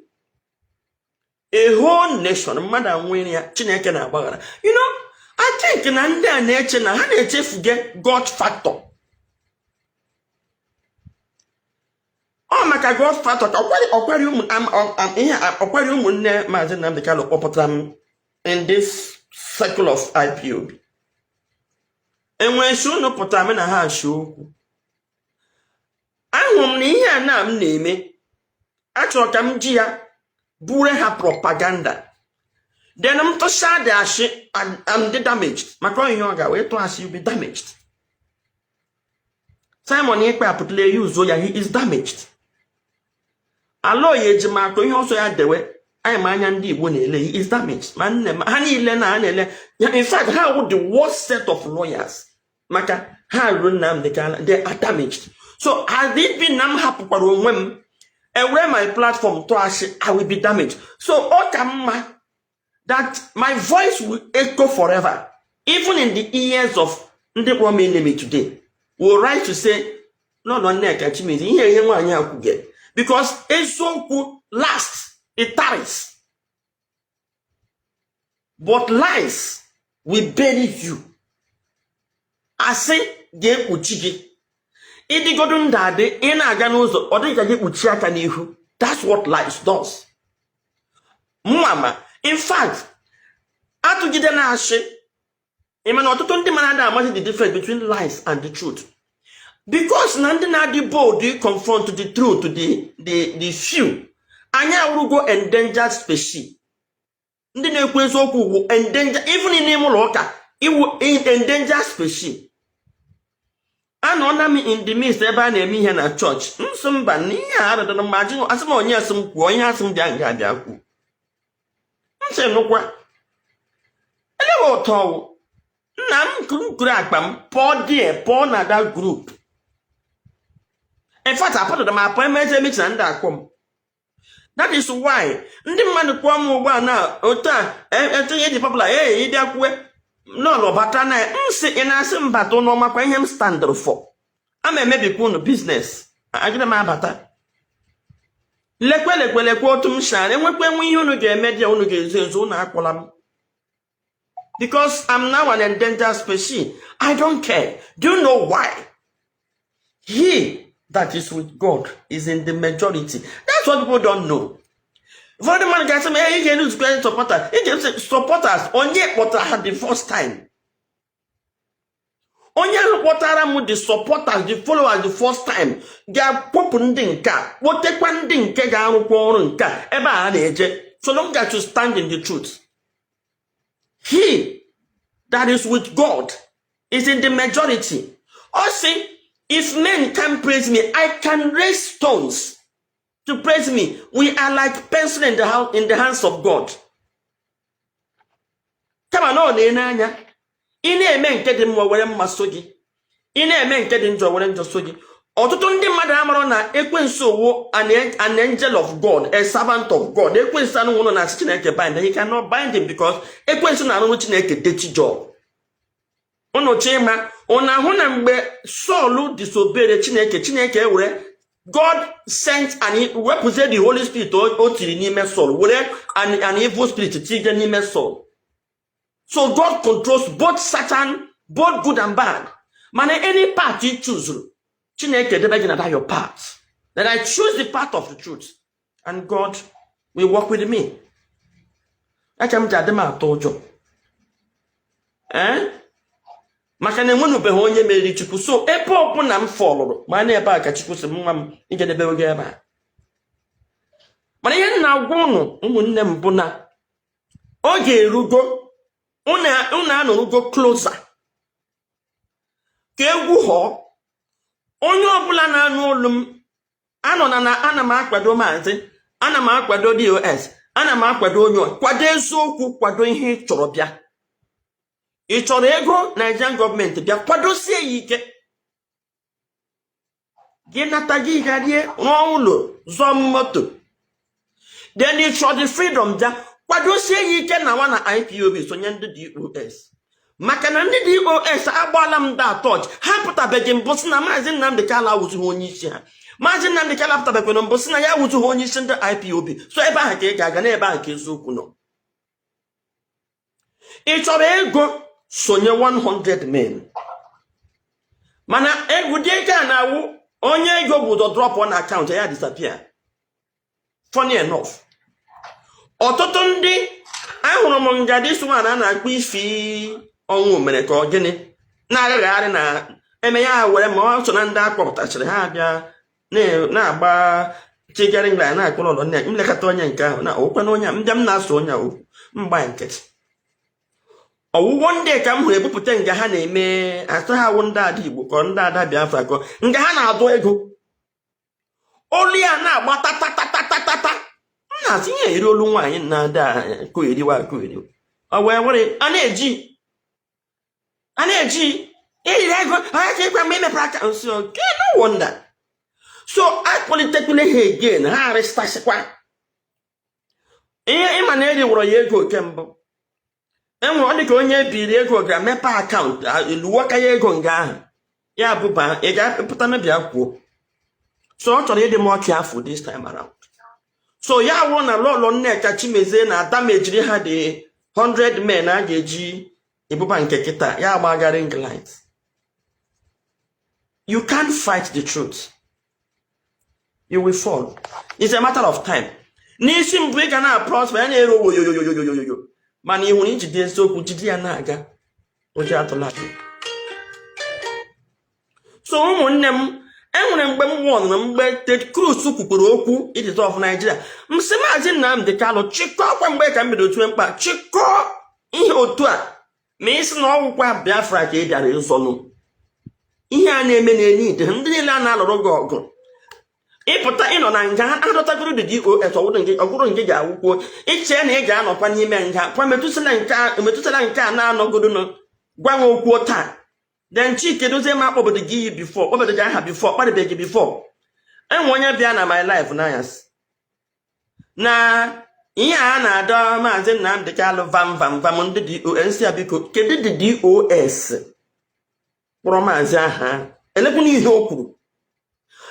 a whole nation. Mmadụ anwụrụ ya, Chineke na-agbaghara. I think na ndị a na-eche na ha na-echefuge God factor. Ọ maka God factor ka ọkwari ụmụ ihe ọkwari ụmụnne Maazị Nnamdi Kanu kpọpụtara m in this circle of IPOB. Enwere si unu pụtara m na ha achị okwu. Ahụrụ m na ihe a na m na-eme, achọrọ ka m ji ya bure ha propaganda. Then m tụsa dị ashị and dị damaged, maka ihe ọ ga wee tụ asị, you be damaged. Simon Ekpa apụtala ya uzo ya, he is damaged. Aloy Ejimakor, ihe ọsọ ya dewe anyị ma anya ndị Igbo na-ele, he is damaged. Ma nne m ha niile na ha na-ele ya. In fact, ha wụ the worst set of lawyers, maka ha ruru Nnamdi Kanu. They are damaged. So had it been na m hapụkwara onwe m ewere my platform tụọ asị, I will be damaged. So ọ ka mma that my voice will echo forever, even in the ears of ndị kpọrọ m enemy today will write to say, "No, no, Nneka Chimezie, ihe nwaanyị a kwuge," because eziokwu last, it tarries, but lies will bury you. Asị ga-ekpuchi gị. Ịdịgodu ndụ adị, ị na-aga n'ụzọ, ọ dịghị ka gị kpuchie aka n'ihu. That's what lies does. Mma, in fact, atụgide na-asị. Ị ma na ọtụtụ ndị mara ada amaghị the difference between lies and the truth, because na ndị na-adị bold confront the truth, the few. Anyị awụrụgo endangered species. Ndị na-ekwu eziokwu wu endangered, even n'ime ụlọ ụka iwu endangered species. Anọ na m in the midst ebe a na-eme ihe na chọọchị nsọ mba na ihe a arịdara mma ajụ, asị m onye asị m kwuo ihe, asị m bịa nga bịa kwuo. M sị nụkwa elewe ụtọ ọwụ nna m kuru akpa m pụọ die, pụọ na that group. In fact, apụtara m apụ emeze meeting na ndị akpọ m. That is why ndị mmadụ kpọọ m ugbu a na otu a etinye dị popular. Ee, ịbịa kwue nọọlụ bata na ya, m sị ị na-asị m bata ụnụ makwa ihe m standụrụ for. Ama emebikwa unu business, agịrị m abata. Lekwe lekwe lekwe otu m shara enwekwa enwe ihe unu ga-eme dị ya, unu ga-ezo ezo, unu akpọla m, because I'm now an endangered species. I don't care. Do you know why? He that is with God is in the majority. That's what people don't know. Ụfọdụ mmadụ ga-asị m, "Hey, ị ga-enu supporter, ị ga supporters." Onye kpọtara ha the first time, onye ahụ kpọtara m the supporters, the followers the first time, ga-akpọpụ ndị nke a, kpotekwa ndị nke ga-arụkwa ọrụ nke a ebe a na-eje. So long as you stand in the truth, he that is with God is in the majority. Ọ sị, "If men can praise me, I can raise stones to praise me." We are like pencil in the, house, in the hands of God. Kama na ọ na-ene anya, ị na-eme nke dị mma, were mma so gị. Ị na-eme nke dị njọ, were njọ so gị. Ọtụtụ ndị mmadụ amarọ na ekwensu wụ an angel of God, a servant of God. Ekwensu anụ nwụrụ na Chineke bind, he cannot bind him because ekwensu na-arụrụ Chineke dirty job. Unu chima, unu ahụ na mgbe Saul disobere Chineke, Chineke were, God sent an wepụzie the Holy Spirit o tiri n'ime Saul, were an evil spirit tinye n'ime Saul. So God controls both Satan, both good and bad. Mana any path you choose, Chineke debe gị na that your path. Then I choose the path of the truth and God will work with me. Eche m ji adị m atụ ụjọ, ee, maka na enwenubeghị onye meriri Chukwu. So ebe ọbụla m fọlụrụ ma na ebe a ka Chukwu si m, nwa m, ijedebe oge ebe a. Mana ihe m na-agwa ụnụ, ụmụnne m, bụ na oge erugo, unu anọrugo closer ka egwu ghọọ onye ọbụla na-anụ olu m. Anọ na ana m akwado maazị, ana m akwado DOS, ana m akwado onye kwado eziokwu, kwado ihe ị chọrọ. Bịa, ị chọrọ ego Nigerian gọọmenti, bịa kwadosie ya ike. Gị nata, gị garie, rụọ ụlọ, zụọ moto. Then ị chọrọ the freedom, bịa kwadosie ya ike na nwa na IPOB, sonye ndị DOS, maka na ndị DOS agbaala m da touch. Ha pụtabeghị mbụ si na Maazị Nnamdị Kanu awụzighị onye isi ha. Maazị Nnamdị Kanu apụtabekwara mbụ si na ya awụzighị onye isi ndị IPOB. So ebe ahụ ka ị ga-aga, n'ebe ahụ ka eziokwu nọ. Ị chọrọ ego, sonye 100 men. Mana egwu dị, ego a na-awụ onye ego bụ ụzọ drop na akaụntụ ya, disappear. Funny enough, ọtụtụ ndị ahụrụ m nga this one a na-akpọ ifi ọnwụ mere ka ọ gịnị na-agagharị na eme ya were ma ọ so na ndị akpọpụtachịrị ha bịa na-agba chigharị line na-akpọ n'ụlọ nne m. Lekọta onye nke ahụ na okwe na onye a, ndị m na-asụ onye a okwu mgba nkịtị. Ọwụwọ ndị ka m hụrụ ebupụta nga ha na-eme asị ha wụ ndị ada Igbo ka ndị ada Biafra ka nga ha na-adụ ego, olu ya na-agba tatatatata. M na-asị ihe eri olu nwaanyị na-ada koeriwa akoeriwa. Ọ wee were a na-eji eriri ego ha ka ịkwa mgbe emepere aka nsi. Okay, no wonder. So akpọlitekwule ha again, ha arịstasịkwa ihe ịma na eriwụrọ ya ego. Oke mbụ enwere, ọ dị ka onye ebiri ego ga-emepe akaụntụ luwaka ya ego nga ahụ ya bụba ị ga-apụta na bịa kwuo. So ọ chọrọ ịdị m ọchị afọ this time around. So ya wụ na Lọlọ Nneka Chimezie na Ada mejiri ha dị 100 men a ga-eji ebuba nke kịta ya agbaga ring light. You can't fight the truth, you will fall. It's a matter of time. N'isi mbụ ị ga na-prosper, ya na-ere oyoyoyoyoyoyo, mana ị hụrụ ijide eziokwu, jide ya na-aga, ụjọ atụla gị. So ụmụnne m, enwere mgbe m wọnụrụ mgbe Ted Cruz kwukwuru okwu idissolve Nigeria. M sị Maazị Nnamdi Kanu chịkọọ kwa mgbe ka m bido tue mkpa chịkọọ ihe otu a, ma ị sị na ọgwụkwa Biafra ka ị bịara ịzọnụ. Ihe a na-eme na-enye ide ndị niile a na-alụrụ gị ọgụ ịpụta ịnọ na nga adọtagoro dị DOS. Ọgwụrụ nke ga-awụkwuo iche na ị ga-anọkwa n'ime nga kwa metụtara nke a na-anọgodonụ. Gwa m okwu taa. Then Chike Dozie ma akpọbodo gị iyi before, kpọbodo gị aha before, kparịbeghị gị before. Enwe onye bịa na my life n'anyasị na ihe a na-adọ Maazị Nnamdị Kanụ vam vam vam ndị DOS ya. Biko, kedu dị DOS kpọrọ maazị aha elekwuna ihe o kwuru?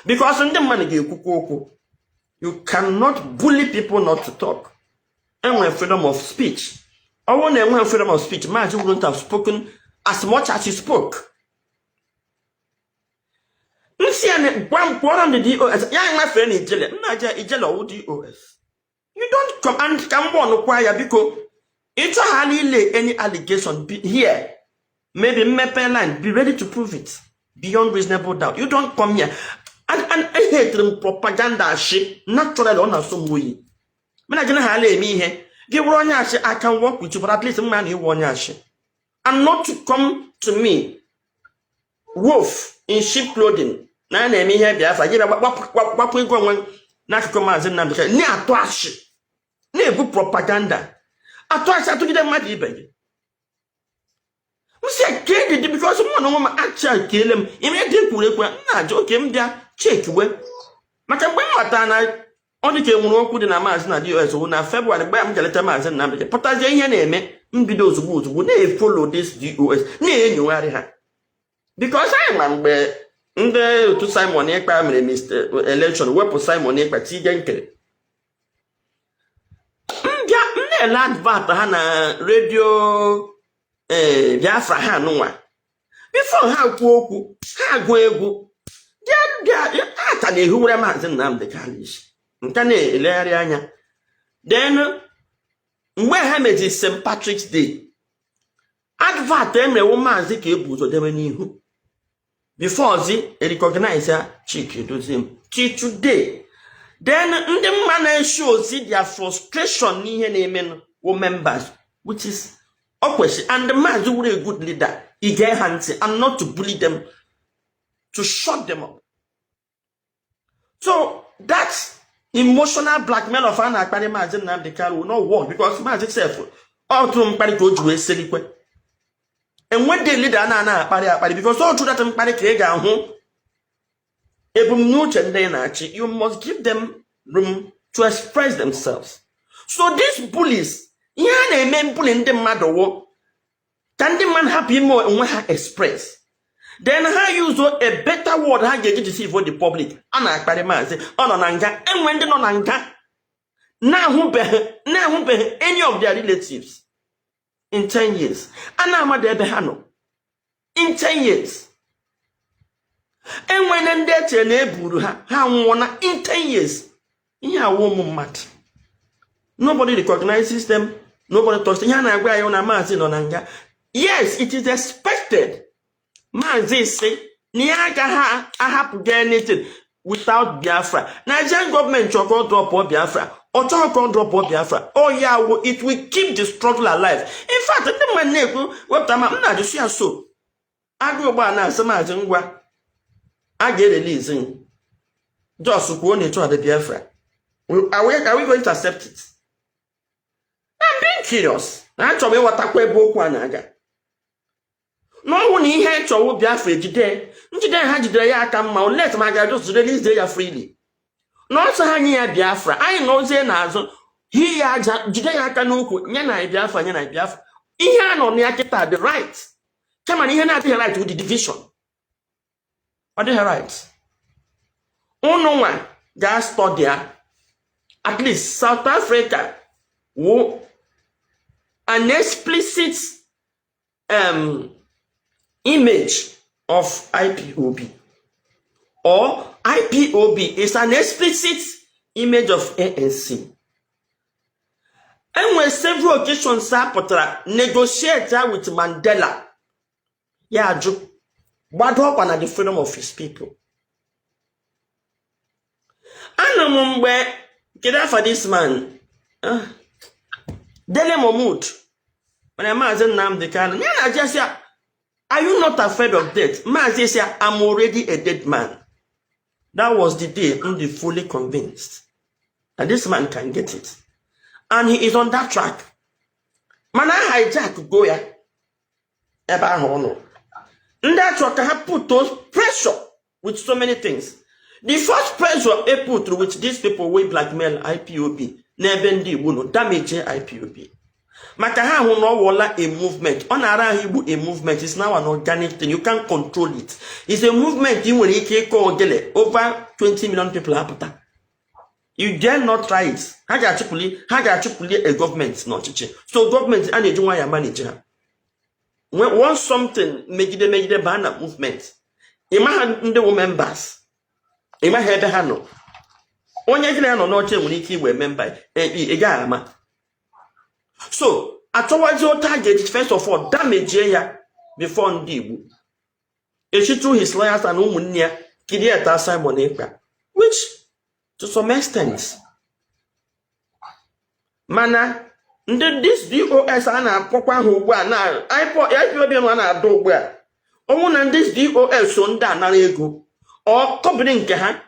Because ndị mmadụ ga-ekwukwa okwu. You cannot bully people not to talk. Enwere freedom of speech. Ọ bụrụ na enweghị freedom of speech, maazị wouldn't have spoken as much as he spoke. Nsị ya gwa m, kpọrọ m the DOS ya nwafere na ijele nna aja ijele ọwụ DOS. You don't come and ka m gbọnụkwa ya. Biko, ịchọghala ile any allegation, be here, maybe mmepe line, be ready to prove it beyond reasonable doubt. You don't come here and ehetere m propaganda ashị. Naturally, ọ na-asọ m oyi. Mana gị na ha eme ihe gị wụrụ onye ashị, I can work with you, but at least mma na ịwụ onye ashị and not to come to me, wolf in sheep clothing, na a na-eme ihe Biafra. Gị bịa gbapụ ego onwe n'akụkụ Maazị Nnamdi Kanu, na-atụ ashị, na-ebu propaganda, atụ ashị, atụgide mmadụ ibe gị. M sị ke dị because mụ na onwe m achekiele m ime dị kwuru ekwe m na-ajụ oke m bịa chekiwe, maka mgbe m ghọtara na ọ dị ka enwere okwu dị na maazị na DOS wụ na February, mgbe m jeleta maazị Nnamdị, pụtazie ihe na-eme, mbido ozugbo ozugbo na-efollow this DOS, na-enyogharị ha, because anyị ma mgbe ndị otu Simon Ekpa mere Mr. Election, wepụ Simon Ekpa, tinye nkere mbịa m na-ele advert ha na redio ee Biafra ha nụnwa. Before ha kwuo okwu, ha gụọ egwu bịa ha ka na-ehiwere maazị Nnamdị Kanu isi nke na-elegharị anya. Then mgbe ha mezi St. Patrick's Day advert, emewo maazị ka ebu ụzọ debe n'ihu before zi recognize ya Chike Edoziem till today. Then ndị mma na-eshi ozi their frustration n'ihe na-emenụ wụ members, which is ọ kwesịrị, and maazị were a good leader ige ha ntị and not to bully them, to shut them up. So that emotional blackmail of a na-akparị maazị Nnamdi Kanu will not work, because maazị sef ọ tụrụ mkparị ka o ji wee selikwe. Enwede leader a na-ana akparị akparị, because ọ tụrụ that mkparị ka ị ga-ahụ ebumnuche ndị na-achị. You must give them room to express themselves. So these bullies, ihe a na-eme bully ndị mmadụ wụ ka ndị mmadụ hapụ ime onwe ha express. Then ha use a better word ha ga-eji deceive the public. A na-akparị maazị, ọ nọ na nga. Enwe ndị nọ na nga na-ahụbeghị any of their relatives in 10 years, a na-amadụ ebe ha nọ in 10 years. Enwere ndị echere na eburu ha, ha nwụọ na in 10 years. Ihe awụ ụmụ mmadụ, nobody recognizes them, nobody talks. Ihe a na-agwa ya na maazị nọ na nga. Yes, it is expected. Maazị si na ya agaghị ahapụga anything without Biafra. Nigerian gọọmenti chọrọ ka ọ dropụ Biafra, ọ chọghị ka ọ dropụ Biafra. Ọ ya wụ, it will keep the struggle alive. In fact, ndị mmadụ na-ekwu wepụta ma m na-ajụsi ya so agụ ụgbọ na-asị maazị ngwa a ga-erelease just kwuo na ịchọ Biafra. Are we going to accept it? I'm being curious. Achọrọ m ịghọtakwa ebe okwu a na-aga n'ọnwụ na ihe chọwụ Biafra ejide njide ha jidere ya aka mma, unless ma ga just release ya freely n'ọsọ ha nye ya Biafra. Anyị nọzie n'azụ hi ya aja, jide ya aka n'ukwu, nye na Biafra, nye na Biafra. Ihe a nọ na ya kịta dị right, kama na ihe na-adịghị right with the division, ọ dịghị right. Unu nwa gaa study ya. At least South Africa wụ an explicit image of IPOB, or IPOB is an explicit image of ANC. Enwere several occasions a pụtara negotiate ya with Mandela, ya ajụ, gbado ọkwa na the freedom of his people. Anụ m mgbe kedu afa this man? Ah, Dele Momodu mana Maazị Nnamdi Kanu ya na ajụ ya, "Are you not afraid of death?" Maazị sị, "I'm already a dead man." That was the day I'm the fully convinced that this man can get it, and he is on that track. Mana hijack go ya ebe ahụ ọ nọ. Ndị achọ ka ha put those pressure with so many things. The first pressure e put with these people wey blackmail IPOB n'ebe ndị Igbo nọ, damage IPOB, maka ha hụ na ọ wụọla a movement. Ọ na-ara ahụ igbu a movement. Is now an organic thing, you can't control it. It's a movement ị nwere ike ịkọ ogele, over 20 million people apụta. You dare not try it. Ha ga-achụpụli a gọọmenti n'ọchịchị. So gọọmenti a na-eji nwayọ manage ha. When once something megide megide baa na movement, ị maha ndị wụ members, ị maghị ebe ha nọ. Onye gị na ya nọ n'oche nwere ike igwe member, ị gaghị ama. So achọwazi otu a ga-eji first of all damage ya before ndị Igbo echi through his lawyers and ụmụnne ya create Simon Ekpa, which to some extent, mana ndị this DOS a na-akpọkwa ha ugbu a na IPOB a na-adọ ugbu a, ọnwụ na ndị DOS so ndị anara ego ọ kọbiri nke ha,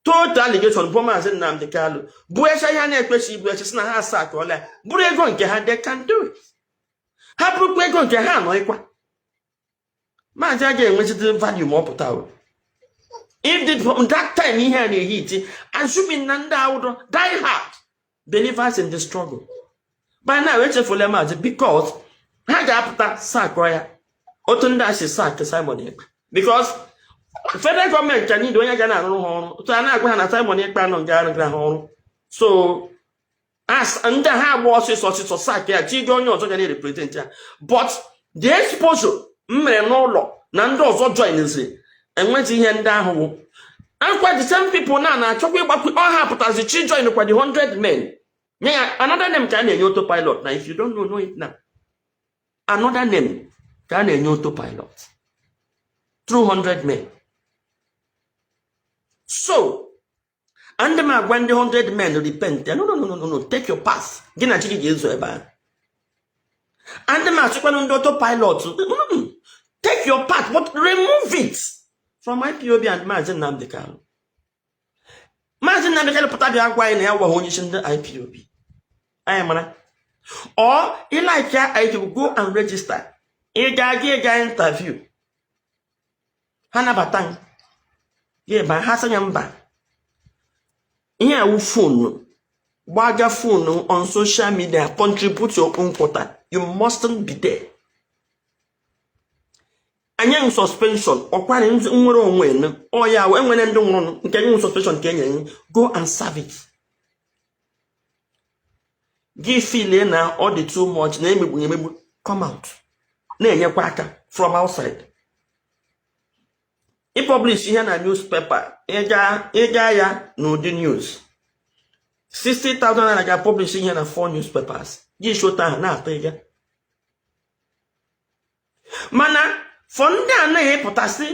total allegation bụ maazị Nnamdi Kanu bụ echa ihe a na-ekpechi ibu eche si na ha asaa ka ọla ya bụrụ ego nke ha. They can do it. Ha bụrụkwa ego nke ha anọghịkwa. Maazị agaghị enwechite value ma ọ pụta o. If the, from that time ihe a na-ehiti, assuming na ndị awụdọ die hard believers in the struggle, by now echefula Maazị, because ha ga-apụta sackọ ya otu ndị a si sack Simon Ekpa, because federal gọọmenti ka need onye ga na-arụrụ ha ọrụ. Otu a na-agwa ha na Simon Ekpa nọ nga arụgara ha ọrụ, so as ndị a ha agba ọsịsọ ọsịsọ sack ya, chigo onye ọzọ ga na-represent ya. But the exposure m mere n'ụlọ na ndị ọzọ joinzi, enweghị ihe ndị ahụ wụ akwa. The same people na na-achọkwa ịgbakwu ọ ha pụtazi chi join kwa the 100 men, nye ya another name ka a na-enye autopilot. Na if you don't know, know it now. Another name ka a na-enye autopilot 200 men. So ndị m agwa ndị 100 men, repent. No, no, no, no, no, no, take your path. Gị na chi gị ga-ezo ebe ahụ. And m asịkwanụ ndị autopilot, take your path, but remove it from IPOB and Maazị Nnamdi Kanu. Maazị Nnamdi Kanu pụta bịa gwa anyị na ya gwaghị onye isi ndị IPOB, anyị mara ọ ịlike ya. IPOB, go and register. Ị ga-aga, ịga interview, ha nabata m gị ba, ha sị ya mba. Ihe awụ phone, gbaga phone on social media, contribute your own quota. You mustn't be there. Anyị nwe suspension ọkwari nwere onwe ọ ya enwere ndị nwụrụ nke nye suspension nke enyere gị, go and serve it. Gị feel na ọ dị too much na emegbu emegbu, come out na-enyekwa aka from outside. Ịpublish ihe na newspaper, ịga ya n'ụdị news, 60,000 naira ga-publish ihe na four newspapers gị shota ahụ na-atọ ịga. Mana for ndị anaghị pụtasị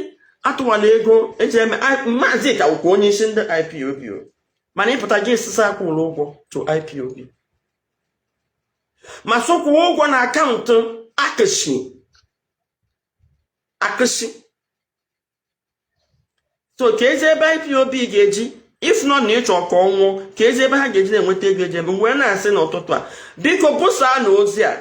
atụwala ego eji eme Maazị ka wụkwa onye isi ndị IPOB o. Mana ịpụta gị sịsa akwụrụ ụgwọ to IPOB, ma sụkwụọ ụgwọ na akaụntụ akịsị akịsị. So ka ezi ebe IPOB ga-eji, if not na ịchọ ka ọ nwụọ, ka ezi ebe ha ga-eji na-enweta ego eji eme. Wee na-asị n'ụtụtụ a, biko busaa na ozi a,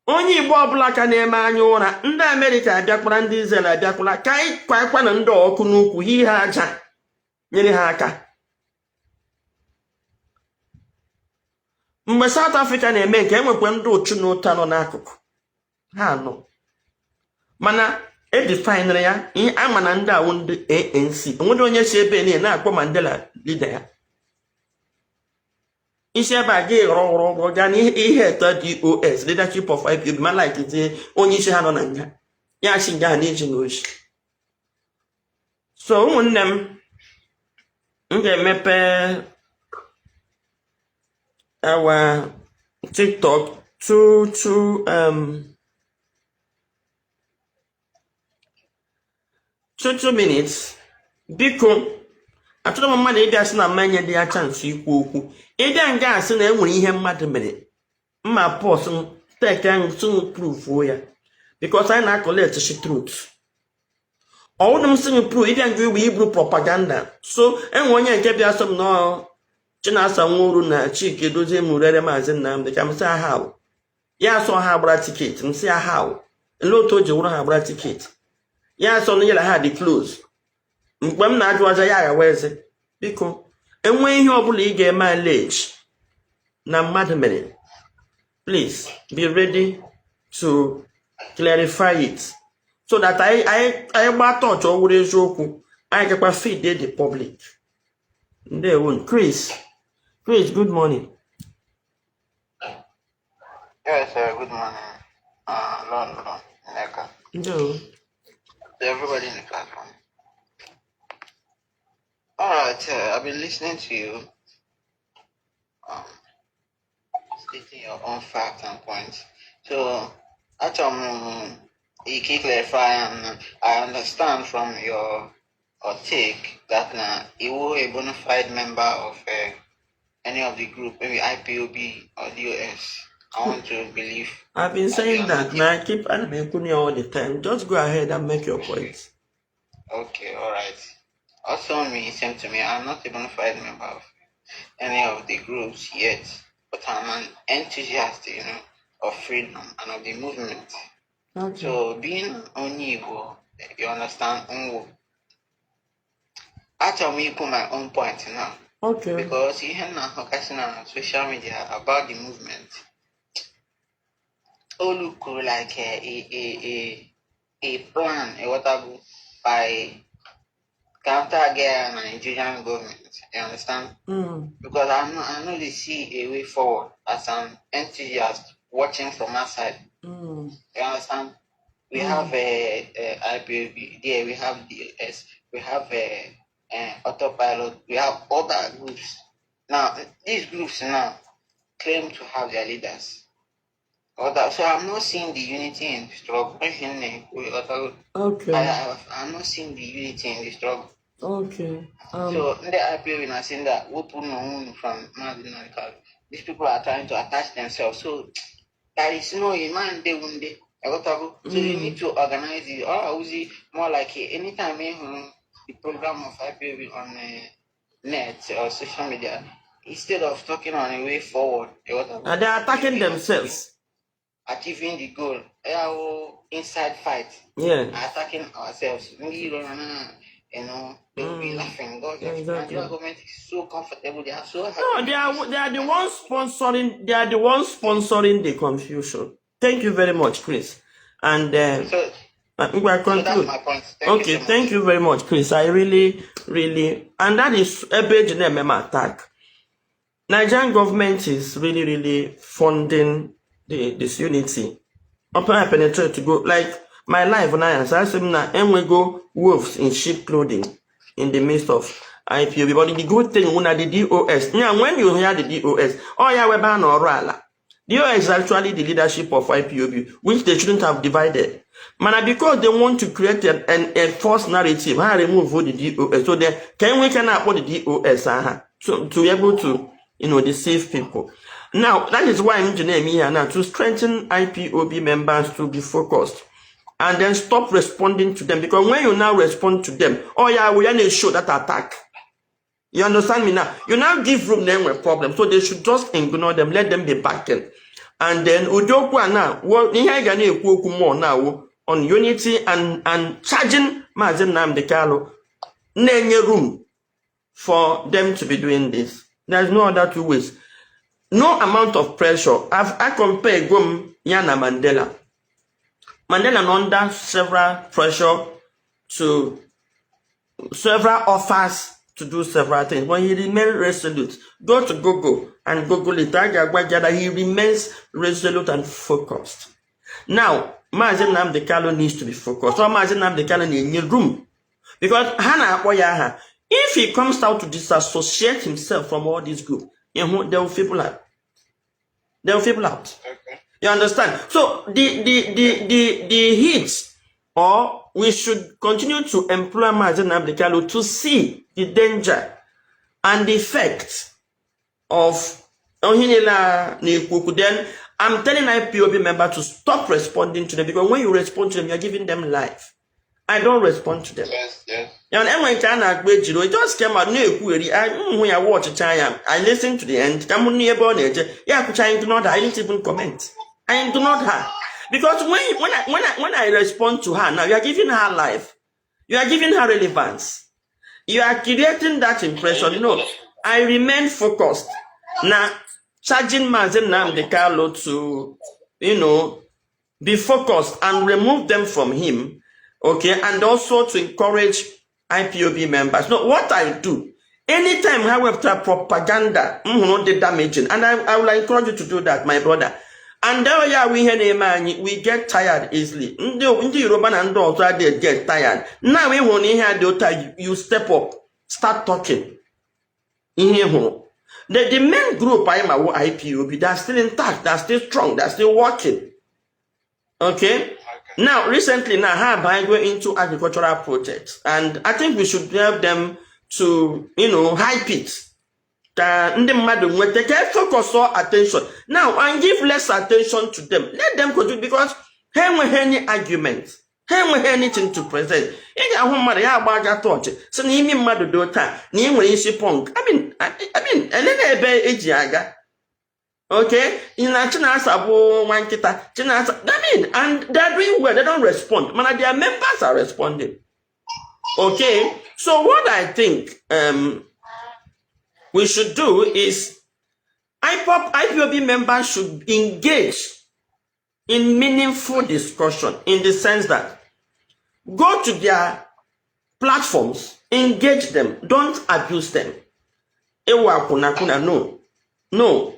onye Igbo ọbụla ka na-eme anya ụra, ndị Amerịka abịakwara, ndị Israel abịakwala, ka anyị kwakwana ndị ọkụ n'ukwu ha ihe aja nyere ha aka. Mgbe South Africa na-eme nke enwekwa ndị ụchụ na ụta nọ n'akụkụ ha nọ, mana edefinere ya ihe ama na ndị awụ ndị ANC. Onwere onye si ebe niile na-akpọ Mandela leader ya. Isi ebe a gị ghọrọ ghọrọ ghọrọ gaa n'ihe eto DOS, leadership of IPOB, ma like tie onye isi ha nọ na nga ya chi nga ha n'iji na ochi. So ụmụnne m, m ga-emepe our TikTok two minutes. Biko, achọrọ m mmadụ ịbịa sị na mmanya dị ya chance ikwu okwu. Ịbịa nga asị na enwere ihe mmadụ mere, mma pọs tek ahụ prufuo ya, because anyị na-acollect shi truth. Ọwụdụ m sị m proof, ịbịa nga igbe iburu propaganda. So enwe onye nke bịa sọ m nọọ Chinasa Nworu na Chike Dozie m rere Maazị Nnamdị, ka m sị ha ya sọ ha gbara ticket. M sị ya ha ele otu o ji wụrụ ha gbara ticket, ya sọ na yela ha dị close. Mgbe m na-ajụ aja ya aghawa eze. Biko, enwee ihe ọbụla ị ga-eme allege na mmadụ mere, please be ready to clarify it so that anyị gbaa tọọchị ọ wụrụ eziokwu, anyị gakwa feed the public. Ndewo, Chris. Chris, good morning. Yes, sir. Good morning. London, Nneka. Ndewo. To everybody in the platform. All right, I've been listening to you, stating your own facts and points. So, actually, you can clarify, and I understand from your take that now you were a bona fide member of any of the group, maybe IPOB or DOS. I want to believe I've been that you saying are that not. now. I keep animating all the time. Just go ahead and make your point. Okay, all right. Also, me, same to me. I'm not a bona fide member of any of the groups yet, but I'm an enthusiast, of freedom and of the movement. Okay. So being onye Igbo, you understand, Ngwo. Achọrọ m ikwu my own point now. Because ihe m na-ahụgasị na social media about the movement, o look like a plan, ịghọtago, by counter against Nigerian government. You understand? Mm. Because I no dey see a way forward as an enthusiast watching from outside. You understand? We have a IPOB there, we have DLS, we have a autopilot, we have other groups. Now, these groups now claim to have their leaders. Other, so I'm not seeing the unity in the struggle. I'm not seeing the unity in the struggle. So ndị IPOB na saying that wepụ n'onwe from Mazi Nnamdi Kanu. These people are trying to attach themselves. So there is no man dey wunde. So you need to organize it. Or I see more like anytime you hụrụ the program of IPOB on net or social media, instead of talking on a way forward, And they're attacking themselves. Achieving the goal, yeah, inside fight, attacking ourselves. Ndị iro nọ na, they will be laughing. God, Nigeria government is so comfortable. They are so happy. No, they are the ones sponsoring. They are the ones sponsoring the confusion. Thank you very much, Chris. And So, we are so that's conclude. my point. Thank Okay, you so much. Thank you very much, Chris. I really, really, and that is ebe eji na-eme m attack. Nigerian government is really, really funding the disunity. Open I penetrate to go like my life now. So I say na enwego wolves in sheep clothing in the midst of IPOB. But the good thing una the DOS. Now when you hear the DOS, oh yeah, we ban ọrụ ala. DOS is actually the leadership of IPOB, which they shouldn't have divided. Mana because they want to create a false narrative, ha remove the DOS. So they can we can akpọ the DOS aha to be able to deceive people. Now that is why I'm here now to strengthen IPOB members to be focused and then stop responding to them, because when you now respond to them, oh yeah, we are gonna show that attack. You understand me now? You now give room then with problem. So they should just ignore them, let them be backing. And then ụdị okwu a now, well, ihe anyị ga na-ekwu okwu more now on unity and charging Maazị Nnamdi Kanu na-enye room for them to be doing this. There's no other two ways. No amount of pressure. I compare Gom ya na Mandela. Mandela nọ under several pressure to several offers to do several things, but he remained resolute. Go to Google and Google it. A ga-agwa gị that he remains resolute and focused. Now, Maazị Nnamdi Kanu needs to be focused. So Maazị Nnamdi Kanu na-enye room because ha na-akpọ ya aha. If he comes out to disassociate himself from all these group, they will people out. They will people out. You understand? So the hits, or we should continue to employ Maazị Nnamdi Kanu to see the danger and the effect of onye niile a na-ekwu okwu. Then I'm telling IPOB member to stop responding to them, because when you respond to them, you're giving them life. I don't respond to them. Ya na enwe nke a na-akpọ ejiro, it just came out na-ekwugheri. M hụ ya, watchcha ya. I listen to the end ka m hụ ebe ọ na-eje ya kwụcha. I ignored her. I didn't even comment. I ignored her because when I respond to her now, you are giving her life, you are giving her relevance, you are creating that impression. No, I remain focused na charging Maazị Nnamdi Kanu to be focused and remove them from him, okay, and also to encourage IPOB members. No, what I do, anytime I have propaganda, dị damaging, and I will encourage you to do that, my brother. And there ya we ihe na-eme anyị, we get tired easily. Ndị Yoruba na ndị ọzọ adịghị get tired. Now ị hụrụ na ihe a dị otu a, you step up, start talking. Ihe ị hụrụ. The main group anyị ma wụ IPOB, they are still intact, they are still strong, they are still working. Okay? Now, recently, now, ha go into agricultural projects, and I think we should help them to hype it. Ka ndị mmadụ nweta ka e focus all attention now and give less attention to them. Let them continue, because ha enweghị any argument, ha enweghị anything to present. Ị ga-ahụ mmadụ ya agba aga tọọchị si na imi mmadụ dị taa na ị nwere isi punk. I mean, ele na ebe eji aga. Okay, na Chinasa bụ nwa nkịta Chinasa. I mean, and they are doing well. They don't respond, mana their members are responding. Okay, so what I think we should do is IPOB, IPOB members should engage in meaningful discussion, in the sense that go to their platforms, engage them, don't abuse them. Ewa akwụna akwụna, no. No.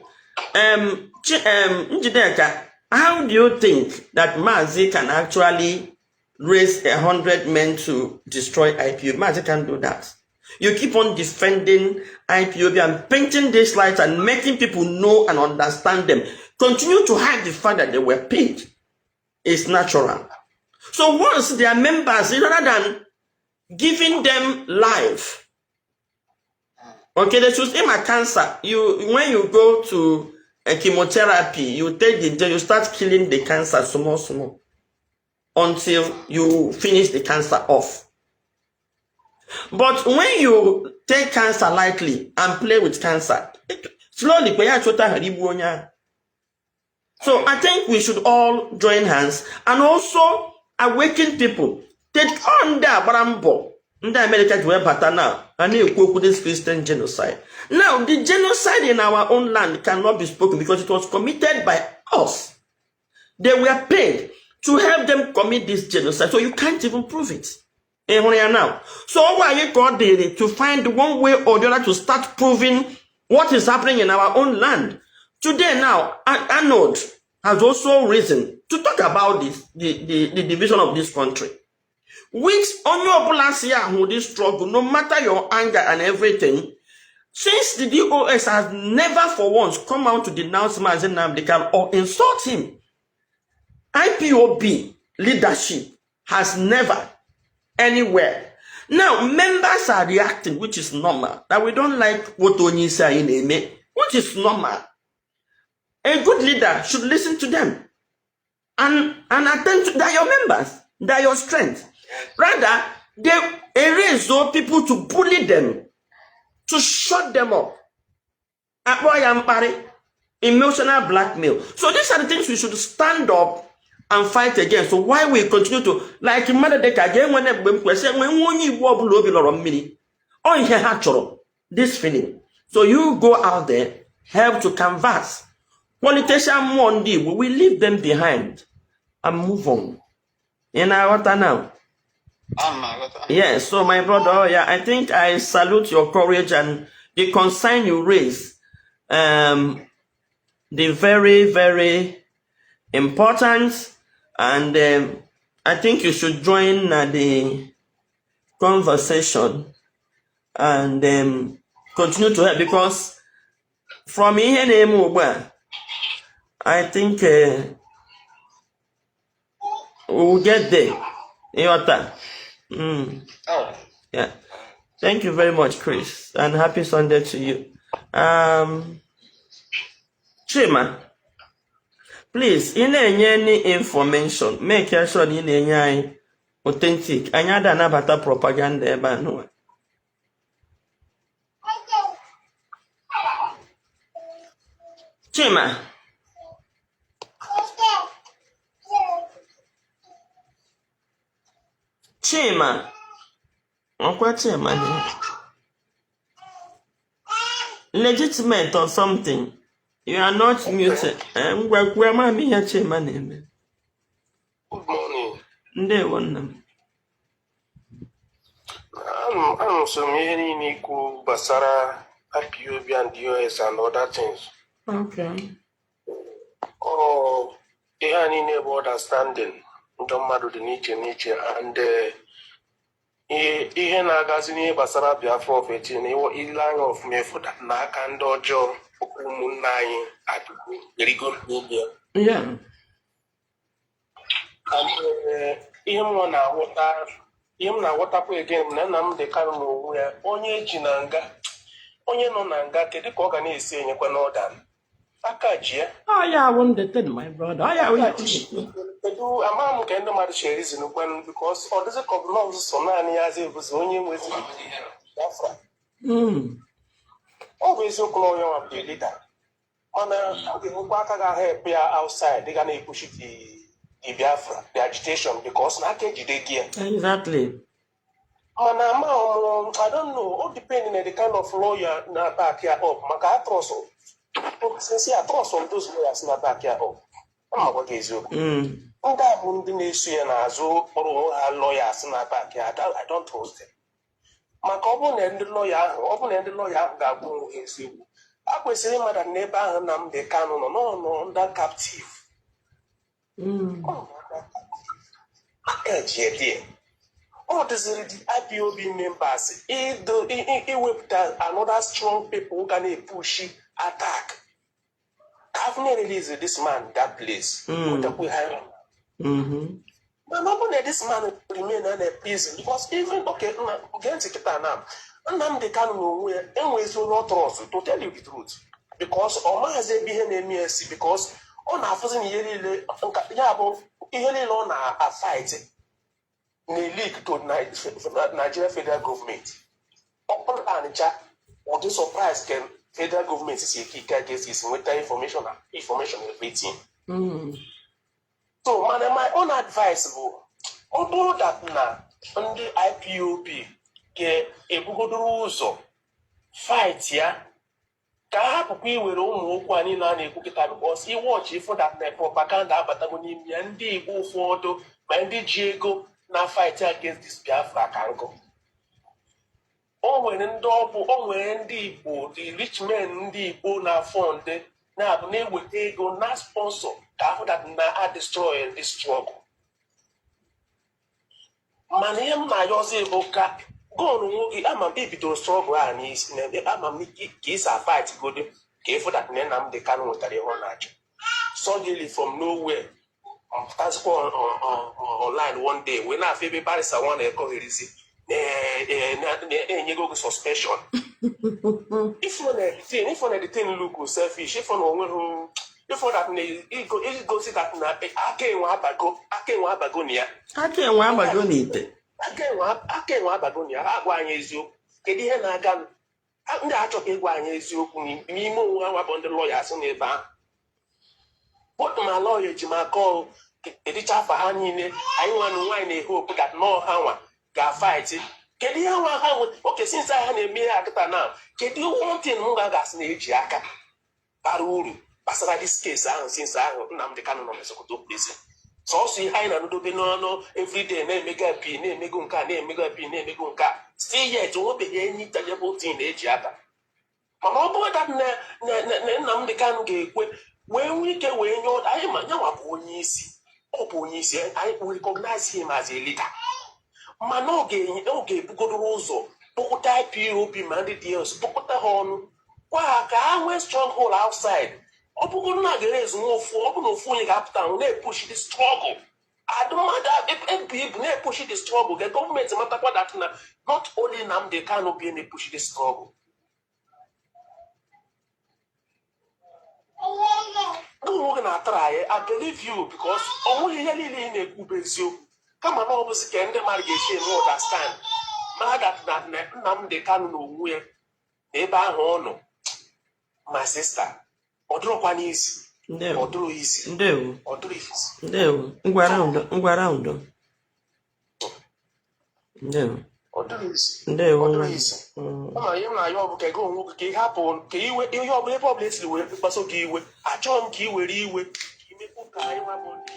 Njideka, how do you think that Mazi can actually raise 100 men to destroy IPOB? Mazi can't do that. You keep on defending IPOB and painting this light and making people know and understand them. Continue to hide the fact that they were paid. It's natural. So once their members, rather than giving them life, okay, they should aim at cancer. You when you go to a chemotherapy, you take the gel, you start killing the cancer small, small, until you finish the cancer off. But when you take cancer lightly and play with cancer, slowly, kwa ya achọta ghara igbu onye ahụ. So I think we should all join hands and also awaken people. Take on ndị agbara mbọ ndị America ji wee bata now a na-ekwu okwu this Christian genocide. Now, the genocide in our own land cannot be spoken because it was committed by us. They were paid to help them commit this genocide. So you can't even prove it. Ị hụrụ ya now? So ọ bụ anyị ka ọ dịrị to find one way or the other to start proving what is happening in our own land. Today now, Arnold has also risen to talk about this, the division of this country. Which onye ọbụla si ahụ this struggle, no matter your anger and everything, since the DOS has never for once come out to denounce Mazi Nnamdi Kanu or insult him, IPOB leadership has never anywhere. Now, members are reacting, which is normal. That we don't like what onye isi anyị na-eme, which is normal. A good leader should listen to them and attend to, they are your members, they are your strength. Rather, they erase those people to bully them, to shut them up. Akpọ ya mkparị, emotional blackmail. So these are the things we should stand up and fight against. So why we continue to like mmadụ dịka ga-enwe mgbe m kwesị enwe nwa onye Igbo ọbụla obi lọrọ mmiri. Ọ ihe ha chọrọ, this feeling. So you go out there, help to canvas. Politician mmụọ ndị Igbo, we leave them behind and move on. Ị na-aghọta now? Ana m aghọta. Yes, so my brother, oh yeah, I think I salute your courage and the concern you raise. The very, very important, and I think you should join the conversation and continue to help, because from ihe na-eme ugbu a, I think we will get there. Ịghọta? Alright. Yeah. Thank you very much, Chris, and happy Sunday to you. Chima, please, ị na-enye any information, make sure na ị na-enye anyị authentic. Anyị ada anabata propaganda ebe a nụwa. Chima, Chima, ọkwa Chima dị legitimate or something. You are not muted. Ngwa kwuo, ama m ihe Chima na-eme. Good morning. Ndewo nna m. Anụsoro m ihe niile ikwu gbasara IPOB and DOS and other things. Okay. Ọ ihe a niile bụ understanding ndị mmadụ dị n'iche n'iche and ihe na-agazi n'ihe gbasara Biafra of 18 ile anya ọfụma efu n'aka ndị ọjọọ ụmụnne anyị adịgo erigo n'obi ya. And ihe m na-aghọta, ihe m na-aghọtakwa again bụ na Nnamdi Kanu n'onwe ya, onye eji na nga, onye nọ na nga, kedu ka ọ ga na-esi enyekwa n'ọda aka ji ya? Oh yeah, I want the thing, my brother. Oh yeah, we Aka ji kedu ama m ka ndị mmadụ si erizin kwanụ, because ọ dịzị ka ọ bụ nọọsụ sọ naanị ya azị ebuzi onye nweziri Biafra. Ọ bụ eziokwu na onye nwa bụ the leader. Mana ọ ga-enwekwa aka ga-help ya outside ga na-epushi the Biafra, the agitation, because na aka ejide gị ya. Mana ama m, I don't know, o depend na the kind of lawyer na back ya up, maka I trust, since I trust on those lawyers na back ya up. Ama gwa gị eziokwu, ndị a bụ ndị na-eso ya n'azụ kpọrọ onwe ha lawyers na back ya, I don't trust them, maka ọ bụrụ na ndị lawyer ahụ, ọ bụrụ na ndị lawyer ahụ ga-agwa onwe ha eziokwu, a kwesịrị ịmada na ebe ahụ Nnamdi Kanu nọ nọ under captive. Ọ nọ under captive. Aka eji ede ọ dịziri the IPOB members iwepụta another strong people ga na-epushi attack ka afọ na-release this man, that place wetakwa ha. Mana ọ bụrụ na this man remain na prison, because even, okay, nna, gee ntị kịta na Nnamdi Kanu n'onwe ya enwezi onye ọ trust, to tell you the truth, because ọ maghịzi ebe ihe na-eme ya si, because ọ na-afụzi na ihe niile ya bụ ihe niile ọ na-afight na-leak to Nigeria federal government. Ọ ncha ọ dị surprise ka federal government si eke ike against isi nweta information information everything. So mana my own advice bụ, ọ bụrụ that na ndị IPOB ga-ebugodoro ụzọ fight ya, ka a hapụkwa iwere ụmụ okwu a niile a na-ekwu kịta, because iwọchị ifo that na propaganda abatago n'ime ya. Ndị Igbo ụfọdụ ma ndị ji ego na fight against this Biafra ka nkụ. O nwere ndị ọ bụ, o nwere ndị Igbo, the rich men, ndị Igbo na fund na-abụ na-eweta ego na sponsor ka ahụ that na a destroy this struggle. Mana ihe m na-ayọzi bụ ka gọọnụ nwoke, ama m ebidoro struggle a n'isi, ama m ka isi a fight godo ka ịfụ that na Nnamdi Kanu nwetara ihe ọ na-achọ. Suddenly, from nowhere, mpụtazikwa online one day wee na-afụ ebe barrister nwa na-ekọgherizi na-enyego gị suspension. If na the thing look selfish, if na onweghị, if that na igosi that na aka enwe abago, aka enwe abago na ya. Aka enwe abago n'ite. Aka enwe abago na ya. Ha agwa anyị eziokwu, kedu ihe na-aga? Ndị achọghị ịgwa anyị eziokwu n'ime onwe ha bụ ndị lawyers n'ebe ahụ, but ma lawyer Ejimakor, edicha afa ha niile, anyị nwa na nwaanyị na-ehe okwu that nọọ ha nwa ga-fight. Kedu ihe nwa ha nwe oke since ha na-eme ihe akịta na kedu one thing m ga-asị na-eji aka bara uru gbasara this case ahụ since ahụ Nnamdi Kanu nọ na Sokoto prison? Sọsọ ihe anyị na-anụdobe n'ọnụ everyday, na-emego appeal, na-emego nke a, na-emego appeal, na-emego nke a, still yet onwebeghị any tangible thing na-eji aka. Mana ọ bụrụ that na Nnamdi Kanu ga-ekwe wee nwee ike wee nye anyị, ma nyanwa bụ onye isi, ọ bụ onye isi anyị, we recognize him as a leader, mana ọ ga-ebugodoro ụzọ kpọkọta IPOB ma ndị DOS, kpọkọta ha ọnụ, gwa ha ka ha nwee stronghold outside. Ọ bụgoro na a ga-ezu nwa ofu, ọ bụ na ofu onye ga-apụta ahụ na-epush the struggle, adụmmadụ ebu ibu na-epush the struggle, ga gọọmenti matakwa that na not only Nnamdi Kanu bụ na-epush the struggle. Ndị nwoke na-atara anyị, I believe you, because ọ nweghị ihe niile ị na-ekwu bụ eziokwu, kama na ọ bụzi ka ndị mmadụ ga-esi eme understand mara that na Nnamdi Kanu na onwe ya na ebe ahụ ọ nọ. My sister, ọ dịrọkwa n'isi. Ndewo. Ọ dịrọ isi. Ndewo. Ọ dịrọ isi. Ndewo. Ngwa round, ngwa round. Ndewo. Ọ dịrọ isi. Ndewo. Ọ dịrọ Nwa m. isi. Kama ihe m na-ayọ ọ bụ ka ego onwe gị, ka ị hapụ ka iwe ihe ọbụla, ebe ọbụla esiri were kpaso gị iwe, achọghị m ka ị were iwe ka imekwu ka anyị nwa bụ ndị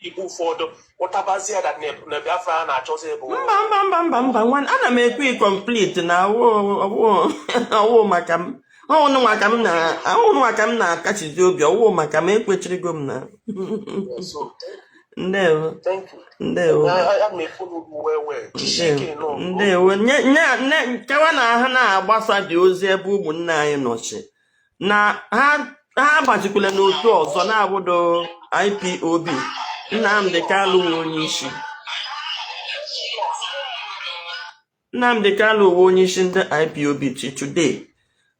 Igbo ụfọdụ ụtabazie that na Biafra a na-achọzi bụ Mba, mba, mba, mba, mba, nwanne, ana m ekwe complete na ọwụ maka m, ọwụ maka m na ọwụ maka m na-akachizi obi, ọwụ maka m ekwechirigo m na So ndewo. Thank you. Ndewo. Ana m ekwu n'ugwu wee wee jisie ike nọ. Ndewo. Nye nye nkewa na ha na-agbasa dị ozi ebe ụmụnne anyị nọchi na ha ha agbazikwala n'otu ọzọ na-abụdo IPOB. Nnamdi Kanu nwe onye isi, Nnamdi Kanu nwe onye isi ndị IPOB till today,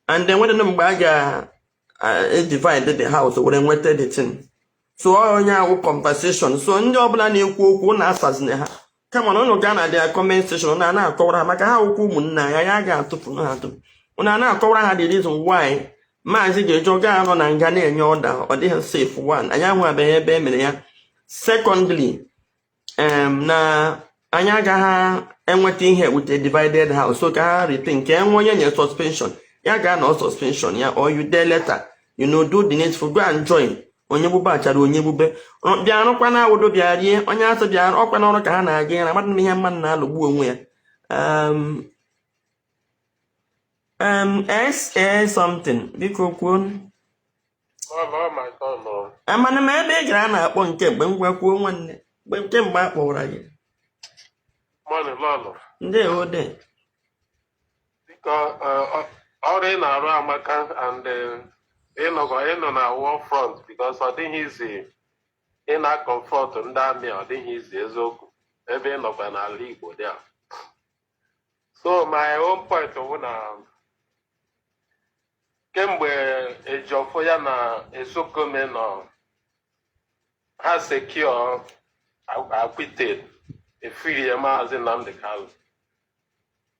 and then nwetara mgbe a ga-divide the house were nweta the thing. So ọ onye awụ conversation, so ndị ọbụla na-ekwu okwu na-asazina ha, kama na ụnụ gaa na their comment section na na-akọwara ha, maka ha akwụkwọ ụmụnne anyị, anyị ga-atụpụ ha atụpụ. Ụnụ a na-akọwara ha the reason why. Maazị ga-eje, ọ gaghị anọ na nga na-enye order. Ọ dịghị safe. One, anyị ahụabeghị ebe e mere ya. Secondly, na anyị agaghị enweta ihe with a divided house, so ka ha rethink nke enwe onye nye suspension, ya ga-anọ suspension ya, or you dare letter, do the needful, go and join onye gbube achara, onye gbube bịa rụkwa na awụdo, bịa rie onye asị bịa ọkwa n'ọrụ ka ha na-aga ịra mmadụ. Ihe mmadụ na-alụgbu onwe ya. SA something, biko kwuo. Oh my God, no. Amana m ebe ị gara a na-akpọ nke mgbe ngwa kwuo, nwanne, mgbe nke mgbe a kpọwara gị. Money, lọlọ. Ndewo de. Biko, ọrụ ị na-arụ amaka and ịnọgọ ịnọ na war front, because ọ dịghị izi ị na-comfort ndị amị, ọ dịghị izi eziokwu ebe ị nọkwa n'ala Igbo dị a. So my own point bụ na kemgbe Ejiofor ya na Ozekhome nọ, ha secure acquitted, efiri ya Maazị Nnamdi Kanu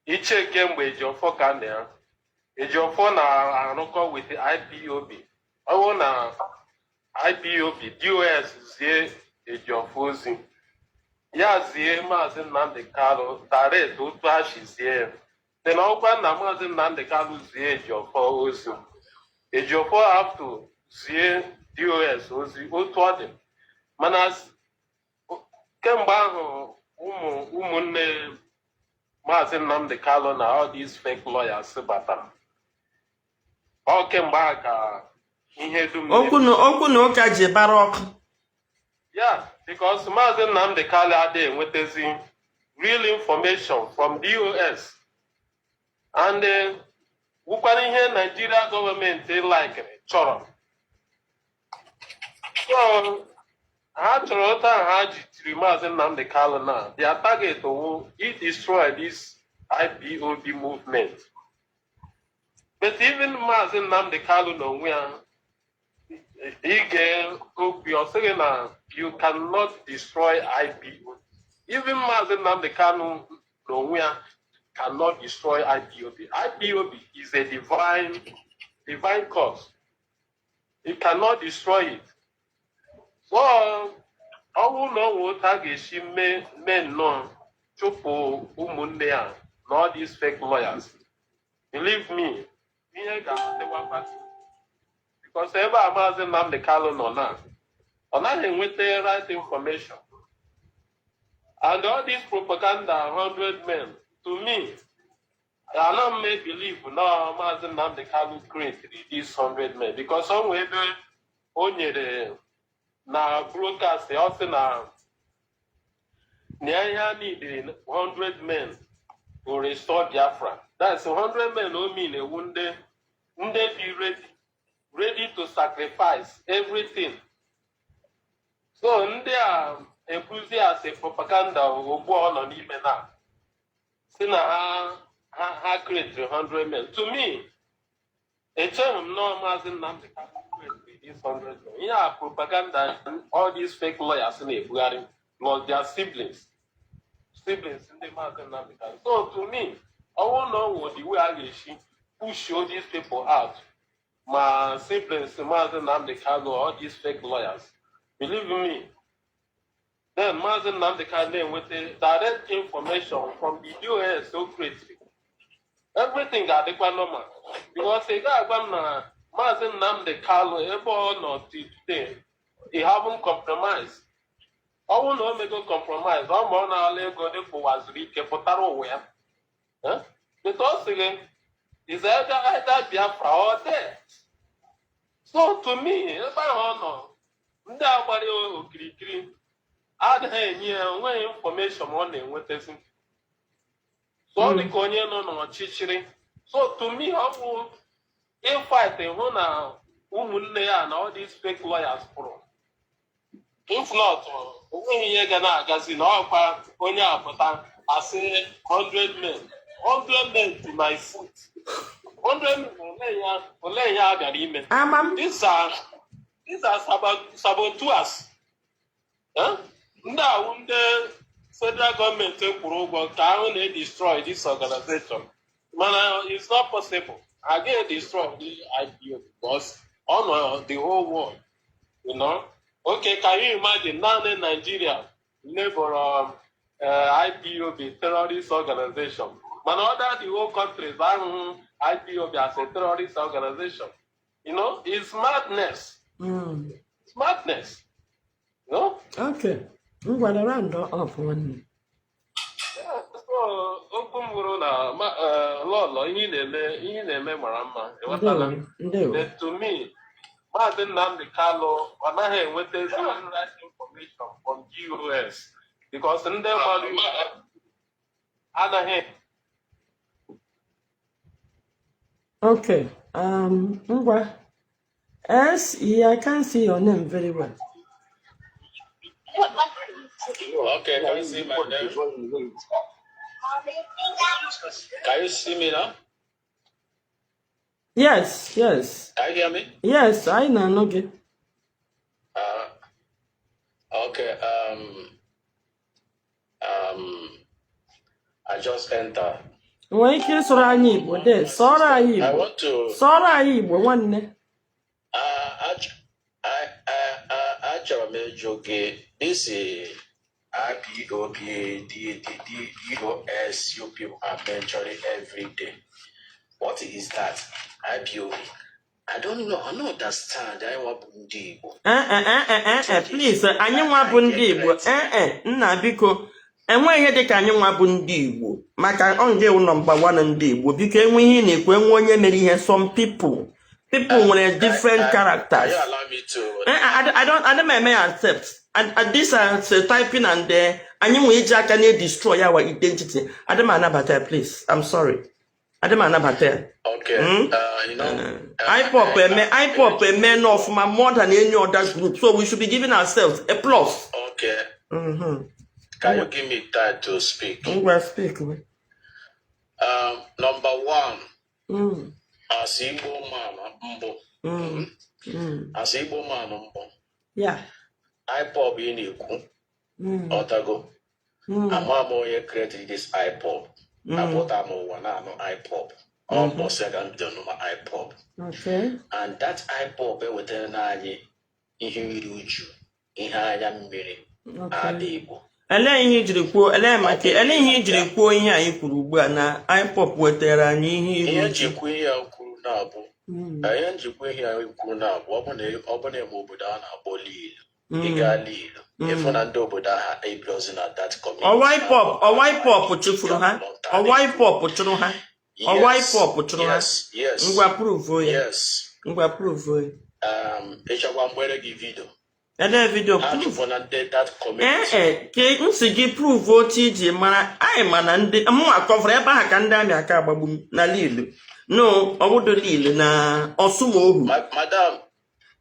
iche. Kemgbe Ejiofor ka na ya, Ejiofor na-arụkọ with IPOB. Ọ bụrụ na IPOB DOS zie Ejiofor ozi, ya zie Maazị Nnamdi Kanu direct otu ha si zie ya. Then ọkwa na Maazị Nnamdi Kanu zie Ejiofor ozi, Ejiofor have to zie DOS ozi otu ọ dị. Mana kemgbe ahụ ụmụ ụmụnne Maazị Nnamdi Kanu na all these fake lawyers batara, ọ kemgbe ahụ ka ihe dum Okwu na ụka ji bara ọkụ. Ya, because Maazị Nnamdi Kanu adịghị enwetazi real information from DOS and wụkwara ihe Nigeria gọọmenti likere chọrọ. So ha chọrọ otu ahụ ha ji tiri Maazị Nnamdi Kanu na their target wụ i destroy this IPOB movement. But even Maazị Nnamdi Kanu n'onwe ya, ige okwu, ọ sịghị na you cannot destroy IPOB. Even Maazị Nnamdi Kanu n'onwe ya cannot destroy IPOB. IPOB is a divine cause. You cannot destroy it. So ọ bụrụ na ọ nwee otu a ga-esi mee nnọọ chụpụ ụmụnne ya na all these fake lawyers, believe me, ihe ga-adịwakwa, because ebe a Maazị Nnamdi Kanu nọ na, ọ naghị enweta right information. And all this propaganda, 100 men, to me, ana m believe na Maazị Nnamdi Kanu created these 100 men, because ọ nwee ebe o nyere na broadcast, ọ sị na ihe a needed 100 men to restore Biafra. That's 100 men o mean ewu ndị dị ready to sacrifice everything. So ndị a ebuzi as a propaganda ugbu a ọ nọ n'ime na si na ha create 100 men. To me, echeghị m nọọ Maazị Nnamdi Kanu create these 100 men. Ihe a propaganda all these fake lawyers na-ebugharị, plus their siblings ndị Maazị Nnamdi Kanu. So to me, ọ bụrụ na ọ nwere the way a ga-esi push all these people out, ma siblings Maazị Nnamdi Kanu, all these fake lawyers, believe me, then Maazị Nnamdi Kanu na-enweta direct information from the DOS o created, everything ga-adịkwa normal, because ị ga-agwa m na Maazị Nnamdi Kanu, ebe ọ nọ till today, he haven't compromised. Ọ bụrụ na o mego compromise, ọ ma ọ na-ala ego dịka ụwa zuru ike pụtara ụwa ya. Eh? But ọ sị gị is either Biafra or death. So to me, ebe ahụ ọ nọ, ndị a gbara ya okirikiri adịghị enye ya, onweghị information ọ na-enwetazi. So ọ dị ka onye nọ n'ọchịchịrị. So to me, ọ bụ ịfight hụ na ụmụnne ya na all these fake lawyers pụrụ. If not, onweghị ihe ga na-agazi na ọkwa onye apụta asị 100 men, 100 men to my foot, 100 men. Olee ihe a bịara ime? Ama m. These are saboteurs. Eh? Ndị awụ ndị federal gọọmenti kwụrụ ụgwọ ka ahụ na-edestroy this organization, mana it's not possible. Agaghị destroy the IPOB because ọ nọ the whole world. Okay, can you imagine naanị Nigeria label IPOB terrorist organization, mana other the whole countries ahụhụ IPOB as a terrorist organization? It's madness. It's madness. Okay. Ngwa na round up, nwanne. Yeah, so okwu m bụrụ na lọlọ, ihe ị na-eme mara mma, ịghọtala? Ndewo, ndewo. Then to me, Maazị Nnamdi Kanu ọ naghị enweta ezigbo right information from DOS because ndị mmadụ anaghị Okay. Ngwa. S E, I can't see your name very well. Okay, can you see my name? Can you see me now? Yes. Can you hear me? Yes, I know. Okay. Okay. I just enter. Nwee ike ịsụrụ anyị Igbo de, sụọrọ anyị I Igbo. want to. Sụọrọ anyị Igbo, nwanne. Achọrọ m ịjụ gị, this IPOB, D, D, D, DOS you people are mentioning every day. What is that IPOB? I don't know. I don't understand. I want ndị Igbo. Eh, please, anyị nwa bụ ndị Igbo. Eh, nna, biko, enweghị ihe dịka anyị nwa bụ ndị Igbo maka ọ nge number one ndị Igbo. Biko, enwe ihe ị na-ekwu, enwe onye mere ihe, some people nwere different Can characters. you allow me to? I don't eme accept and this is typing and anyị nwere iji aka na-destroy our identity. Adị m anabata ya, please. I'm sorry, adị m anabata ya. Okay. IPOB eme IPOB eme n'ọfụma more than any other group, so we should be giving ourselves a plus. Okay. Can you give me time to speak? Ngwa, speak we. Number one, as Igbo man mbụ, as Igbo man mbụ, IPOB ị na-ekwu, ọtago, ama m onye created this IPOB. Apụta m ụwa na-anụ IPOB. Ọ mbọsị ka m bidoro nụma IPOB. And that IPOB ewetara na anyị ihe iri uju, ihe anya mmiri n'ala Igbo. Elee ihe ijiri kwuo, elee maka elee ihe ijiri kwuo ihe anyị kwuru ugbu a na IPOB wetara anyị ihe iru Ihe uju? njikwa ihe a kwuru na-abụ ihe njikwa ihe a kwuru na-abụ ọ bụ na eme obodo a na-akpọ Lilu, ị gaa Lilu, ịfụ na ndị obodo ahụ ebirozi na that community. Ọwa IPOB, ọwa IPOB chụfuru ha, ọwa IPOB chụrụ ha, ọwa IPOB chụrụ ha? Yes. Ngwa, prove ya. Yes. Ngwa, prove ya. Ịchọkwa mgbere gị video. Elee video? Ha Prove. chụfụ na ndị that community. Ee, ke m si gị prove otu iji mara anyị ma na ndị mụnwa kọvara ebe ahụ ka ndị amị aka agbagbu m na Lilu, no ọbụdo Lilu na Ọsụmohu. Madam.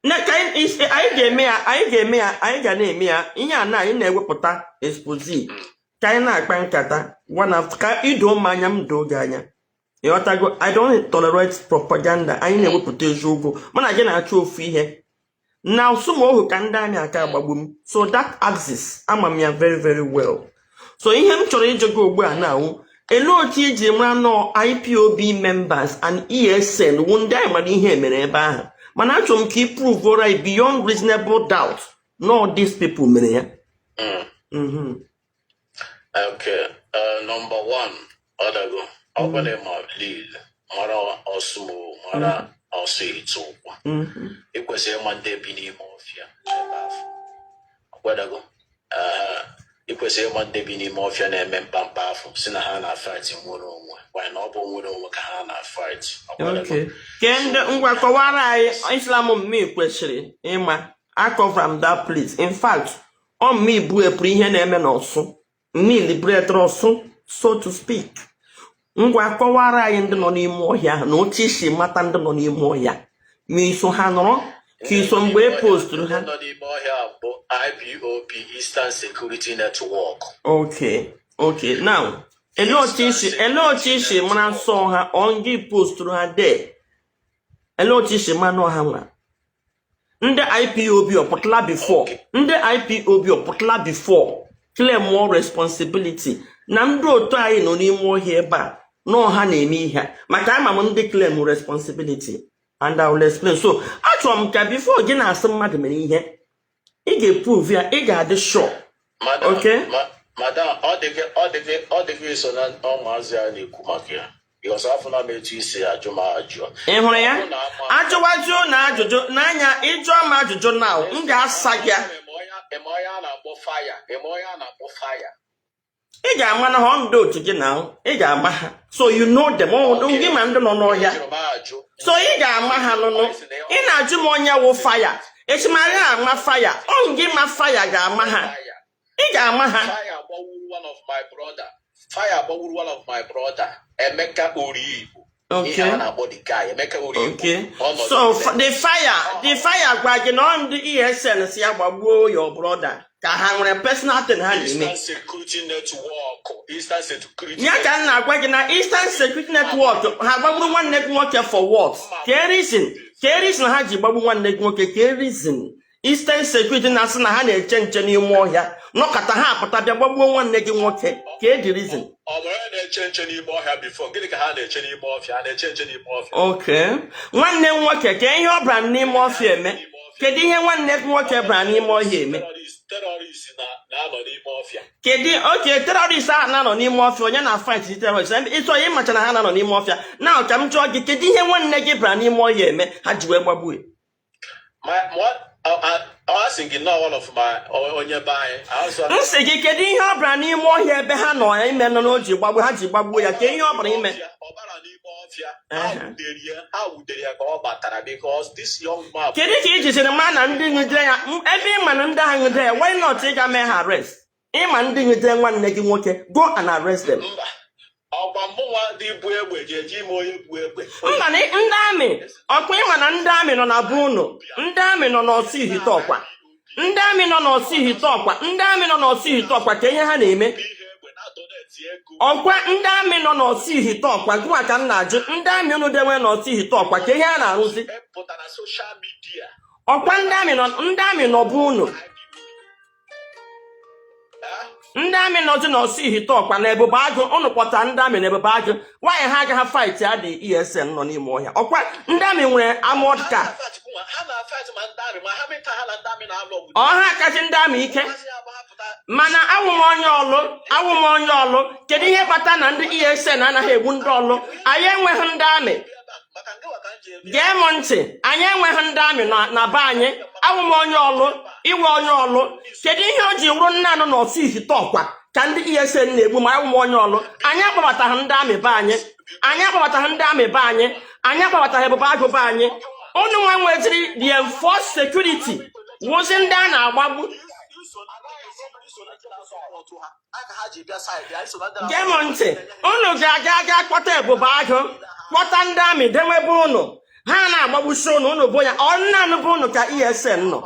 Na ka anyị ga-eme ya, anyị ga-eme ya, anyị ga na-eme ya ihe a na anyị na-ewepụta expose ka anyị na-akpa nkata one after ka ido m anya, m doo gị anya, ịghọtago? I don't tolerate propaganda. Anyị na-ewepụta eziokwu. Mụ na gị na-achọ ofu ihe na Ọsụmohu ka ndị amị aka agbagbu m, so that axis ama m ya very very well. So ihe m chọrọ ịjụ gị ugbu a na-awụ, elee otu iji mara nọọ IPOB members and ESN wụ ndị anyị mara ihe mere ebe ahụ? Mana achọrọ m ka ị prove anyị beyond reasonable doubt no these people mere ya. Okay. Number one, ọdago ọ bụla ma Lilu, mara Ọsụmo, mara Ọsụ Ite Ụkwa, ị kwesịrị ịma ndị bi n'ime ọfịa ebe ahụ. Ọkwadago, ị kwesịrị ịma ndị bi n'ime ọfịa na-eme mkpamkpa afọ si na ha na-fight nwere onwe. Why na ọ bụ nwere onwe ka ha na-fight? Ọkwadago. Okay. Ke ndị, ngwa, kọwara anyị Islam. Mmi kwesịrị ịma acover m that place. In fact, ọ mmi buepụrụ ihe na-eme n'Ọsụ, mmi liberate Ọsụ, so to speak. Ngwa, kọwara anyị ndị nọ n'ime ọhịa ahụ na otu isi mata ndị nọ n'ime ọhịa, ma iso ha nọrọ ka iso mgbe e posturu ha. Ndị nọ n'ime ọhịa bụ IPOB, Eastern Security Network. Okay, now elee otu isi mara nsọ ha? Ọ gị posturu ha dee? Elee otu isi mara nọ ha nwa ndị IPOB ọpụtala before? Ndị IPOB ọpụtala before claim more responsibility na ndị otu anyị nọ n'ime ọhịa ebe a? Nọọ ha na-eme ihe, maka ama m ndị claim responsibility, and I will explain. So achọrọ m ka before gị na-asị mmadụ mere ihe, ị ga-eprove ya, ị ga-adị sure. Madam, Okay. Madam, ọ dị gị so na ụmụazị a na-ekwu maka ya, because afọ na m etu isi ajụ m ajụ. Ị hụrụ ya? Ọ bụ na ama- Ajụwajuo na ajụjụ n'anya, ịjụọ m ajụjụ now, m ga-asa gị ya. Eme onye a na-akpọ fire, eme onye a na-akpọ fire. Ị ga-ama na ha ndị otu gị na ị ga-ama ha, so you know them. Ọ gị ma ndị nọ n'ọhịa. Jụrụ m ajụ. So ị ga-ama ha nụnụ. Ị na-ajụ m onye wụ fire, echimara ama fire, ọ gị ma fire ga-ama ha. Fire. Ị ga-ama ha. Fire agbawuru one of my brother. Fire agbawuru one of my brother, Emeka Origbo. Ihe a na-akpọ the guy, Emeka Origbo. Ọ nọ So n'ime. the fire gwa gị na ọ ndị ESN si ya gbagbuo your brother, ka ha nwere personal thing ha na-eme. Eastern Security Network. Eastern Security. Ya ka m na-agwa gị na Eastern Security Network ha gbagburu nwanne gị nwoke for what? Ka reason, ka reason ha ji gbagbu nwanne gị nwoke? Ka reason Eastern Security na-asị na ha na-eche nche n'ime ọhịa, nọkọta ha apụta bịa gbagbuo nwanne gị nwoke? Ka e reason? Ọ nwere onye na-eche nche n'ime ọhịa before? Gịnị ka ha na-eche n'ime ọfịa? Ha na-eche nche n'ime ọfịa. Okay, nwanne m nwoke, ka ihe ọ bara n'ime ọfịa eme? Kedu ihe nwanne gị nwoke bara n'ime ọhịa eme? Terrorist na-anọ n'ime ọfịa. Kedu oke terrorist ahụ na-anọ n'ime ọfịa? Onye na fight terrorist ịtọ ya, ịmacha na ha na-anọ n'ime ọfịa na ka m jụọ gị, kedu ihe nwanne gị bara n'ime ọhịa eme ha ji wee gbagbuo ya? Ọ sị gị nọ one of my onye be anyị. M sị gị, kedu ihe ọ bara n'ime ọhịa ebe ha nọ ya ime nọ na o ji gbagbu ha ji gbagbuo ya? Ka ihe ọ bara ime? Ọ bara n'ime ọfịa, ha wudere ya ka ọ batara, because this young man. Kedu ka iji sịrị ma na ndị nwudere ya ebe ịma na ndị ahụ nwudere ya? Why not ịga mee ha arrest? Ịma ndị nwudere nwanne gị nwoke, go and arrest them. Mba, ọkwa mụnwa dị bụ egbe ji eji ime onye bụ egbe. Mba, na ndị amị, ọkwa ịma na ndị amị nọ na be unu. Ndị amị nọ n'Ọsụ Ihite Ọkwa, ndị amị nọ n'Ọsụ Ihite Ọkwa, ndị amị nọ n'Ọsụ Ihite Ọkwa, ka ihe ha na-eme? Ihe egbe na-adonate ego. Ọkwa ndị amị nọ n'Ọsụ Ihite Ọkwa, gụwa ka m na-ajụ, ndị amị unu dewe n'Ọsụ Ihite Ọkwa, ka ihe ha na-arụzi? Pụta na social media. Ọkwa ndị amị nọ, ndị amị nọ bụ unu, ndị amị nọzi n'Ọsụ Ihite Ọkwa na Ebube Agụ. Unu kpọta ndị amị na Ebube Agụ, nwaanyị ha agaghị fight ya dị ESN nọ n'ime ọhịa? Ọkwa ndị amị nwere armored car. Ha na-fight ma ndị amị, ma ha mịta, ha na ndị amị na-alụ ọgụ. Ọha kasị ndị amị ike. Mana awụ m onye Ọlụ, awụ m onye Ọlụ. Kedu ihe kpata na ndị ESN anaghị egbu ndị Ọlụ? Anyị enweghị ndị amị. Gee m ntị, anyị enweghị ndị amị na be anyị. Awụ m onye Ọlụ, iwe onye Ọlụ. Kedu ihe o ji wụrụ nne anụ na Ọsụ Ihite Ọkwa ka ndị ESN na-egbu? Ma awụ m onye Ọlụ, anyị akpọbataghị ndị amị be anyị, anyị akpọbataghị ndị amị be anyị, anyị akpọbataghị Ebube Agụ be anyị. Unu nwa nweziri the enforced security wụzi ndị a na-agbagbu. Gee m ntị, unu ga-aga aga kpọta Ebube Agụ, kpọta ndị amị dewebe unu, ha na-agbagbusi unu. Unu bụ ya ọ nnanụ bụ unu ka ESN nọ.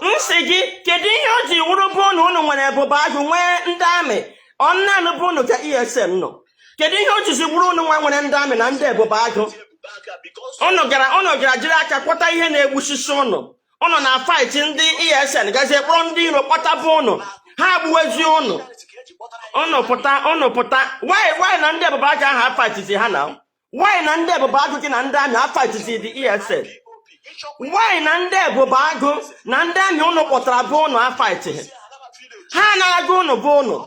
M sị gị, kedu ihe o ji wụrụ bụ unu, unu nwere Ebube Agụ, nwee ndị amị, ọ nnanụ bụ unu ka ESN nọ? Kedu ihe o jizi wụrụ unu nwa nwere ndị amị na ndị Ebube Agụ? Unu gara jiri aka kpọta ihe na-egbusisi unu. Unu na fight ndị ESN, gazie kpọrọ ndị iro kpọtaba unu, ha gbuwezi unu. Unu pụta, unu pụta. Why na ndị Ebube Agụ ahụ afightizi ha na? Why na ndị Ebube Agụ gị na ndị amị afightizi the ESN? Why na ndị Ebube Agụ na ndị amị unu kpọtara bụ unu afightighị ha? Anarago unu bụ unu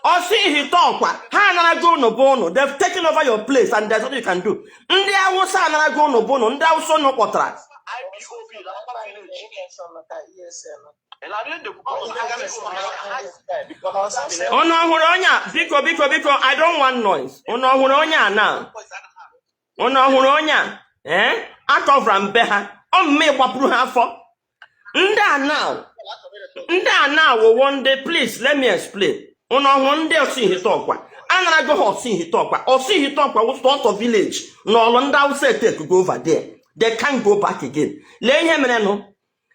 Ọsụ Ihite Ọkwa, ha anarago unu bụ unu. They've taken over your place and there's nothing you can do. Ndị Awụsa anarago unu bụ unu, ndị Awụsa unu kpọtara. Unu ọhụrụ onye a? Biko, biko, biko, I don't want noise. Unu ọhụrụ onye a na unu ọhụrụ onye a? Ee, akọvra mbe ha ọmụme gbapụrụ ha afọ. Ndị a now, ndị a now wụwo ndị, please let me explain. Unu ọhụrụ ndị Ọsụ Ihite Ọkwa anarago ha Ọsụ Ihite Ọkwa. Ọsụ Ihite Ọkwa wụ sọsọ village na Ọlụ. Ndị Awụsa etekugo over there, they can't go back again. Lee ihe merenụ,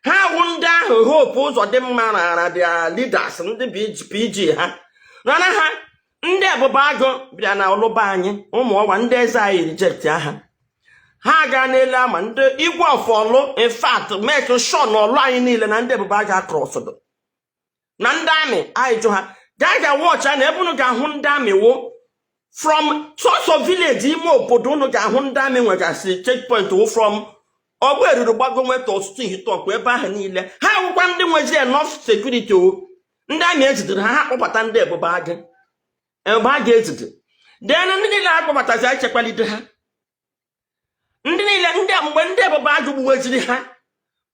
ha wụ ndị ahụ Hope Ụzọdịmma rara their leaders, ndị PG ha rara ha. Ndị Ebube Agụ bịara na ọlụba anyị, ụmụ ọgwa ndị eze anyị reject ha. Ha gaa n'elu ama ndị igwe of Ọlụ, in fact make sure na Ọlụ anyị niile na ndị Ebube Agụ acrossdo. Na ndị army anyị jụ ha gaa ga watch na ebe unu ga-ahụ ndị army wụ from sọsọ village, ime obodo. Unu ga-ahụ ndị army nwegasịrị checkpoint wụ from ọgbọ eruru gbago nweta ọtụtụ ihite ọkwa ebe ahụ niile. Ha wụkwa ndị nwezi enough security o. Ndị army ejidere ha, ha kpọbata ndị Ebube Agụ, Ebube Agụ ejide. Then ndị niile akpọbatazi echekwalite ha, ndị niile ndị a, mgbe ndị Ebube Agụ gbuweziri ha,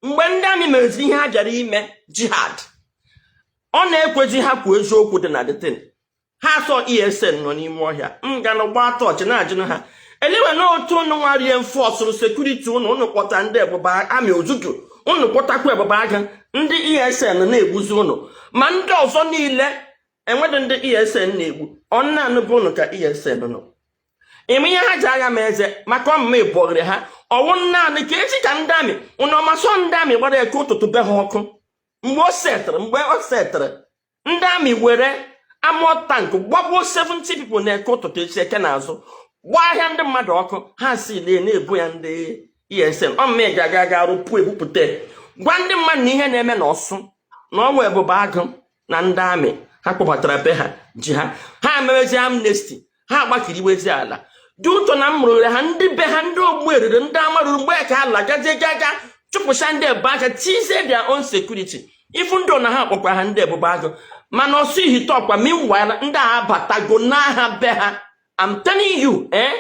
mgbe ndị army meziri ihe ha bịara ime jihad, ọ na-ekwezi ha kwuo eziokwu dị na detin ha. Sọ ESN nọ n'ime ọhịa. M ga na gbaa tọọchị na-ajụnụ ha elewe na otu unu nwa reinforce security unu. Unu kpọta ndị Ebube Army ozuzu, unu kpọtakwa Ebube Agụ, ndị ESN na-egbuzi unu. Ma ndị ọzọ niile enwedị ndị ESN na-egbu ọnna bụ unu ka ESN nọ ime ihe ha ji agha ma eze maka ọmụma ịbọgịrị ha. Ọwụ naanị ka echi ka ndị army unu ọmasọ. Ndị army gbara eke ụtụtụ be ha ọkụ. Mgbe o setịrị, ndị army were armoured tank gbagbuo 70 people na-eke ụtụtụ echi eke n'azụ, gbaa ahịa ndị mmadụ ọkụ. Ha si lee na-ebu ya ndị ESN ọmụma ị ga-aga aga rụpụ ebupụta gwa ndị mmadụ na ihe na-eme na Ọsụ na ọnwa Ebube Agụ na ndị army ha kpọbatara be ha ji ha. Ha mewezi amnesty, ha agbakiriwezi ala dị ụtọ na m rụrụ ha ndị be ha, ndị ogbu eriri, ndị amaruru mgbe ka ala gazie gaga chụpụcha ndị Ebube Agụ, tizie their own security ifu ndị na ha kpọkwa ha ndị Ebube Agụ. Mana Ọsụ Ihite Ọkwa, meanwhile, ndị a abatago n'aha be ha. I'm telling you, eh,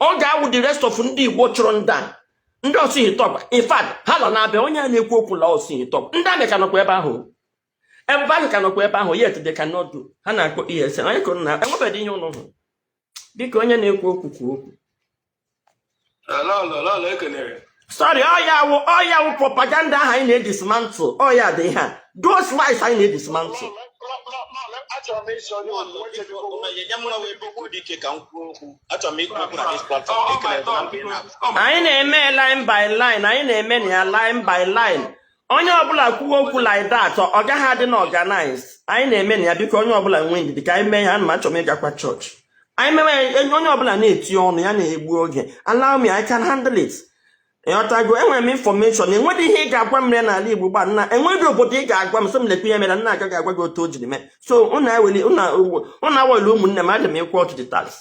ọ ga-awụ the rest of ndị Igbo chụrụ ndị a, ndị Ọsụ Ihite Ọkwa. In fact, ha nọ na-abịa. Onye a na-ekwu okwu la Ọsụ Ihite Ọkwa, ndị army ka nọkwa ebe ahụ, Ebube Agụ ka nọkwa ebe ahụ, yet they cannot do. Ha na-akpọ ESN onye kụrụ na enwebeghị ihe ụnụ hụrụ. Biko, onye na-ekwu okwu kwuo okwu. Lọlọ, Lọlọ, ekenere. Sorry, ọya wụ propaganda ahụ anyị na-edismantle. Ọya dị ihe a, those lies anyị na-edismantle. Achọrọ m ịsị onye nwoke, biko. Nye m nwa wee biko dike ka m kwuo okwu. Achọrọ m ikwu okwu na this platform. Ekelere m na mgbe ị na-abụ. Anyị na-eme line by line, anyị na-eme na ya line by line. Onye ọbụla kwuo okwu like that, ọ gaghị adị na organized. Anyị na-eme na ya. Biko, onye ọbụla nwee ndidi ka anyị mee ya. Ana m achọ m ịgakwa chọọchị. Anyị mewe ya, onye ọbụla na-eti ọnụ ya na-egbu oge. Allow me, I can handle it. Ịghọtago? Enwere m information. Enweghị ihe ị ga-agwa m mere n'ala Igbo gba nna. Enweghị obodo ị ga-agwa m sị m lekwa ihe mere nna agaghị agwa gị otu o jiri mee. So unu eweli, unu aweli. Ụmụnne m, adị m equal to the task.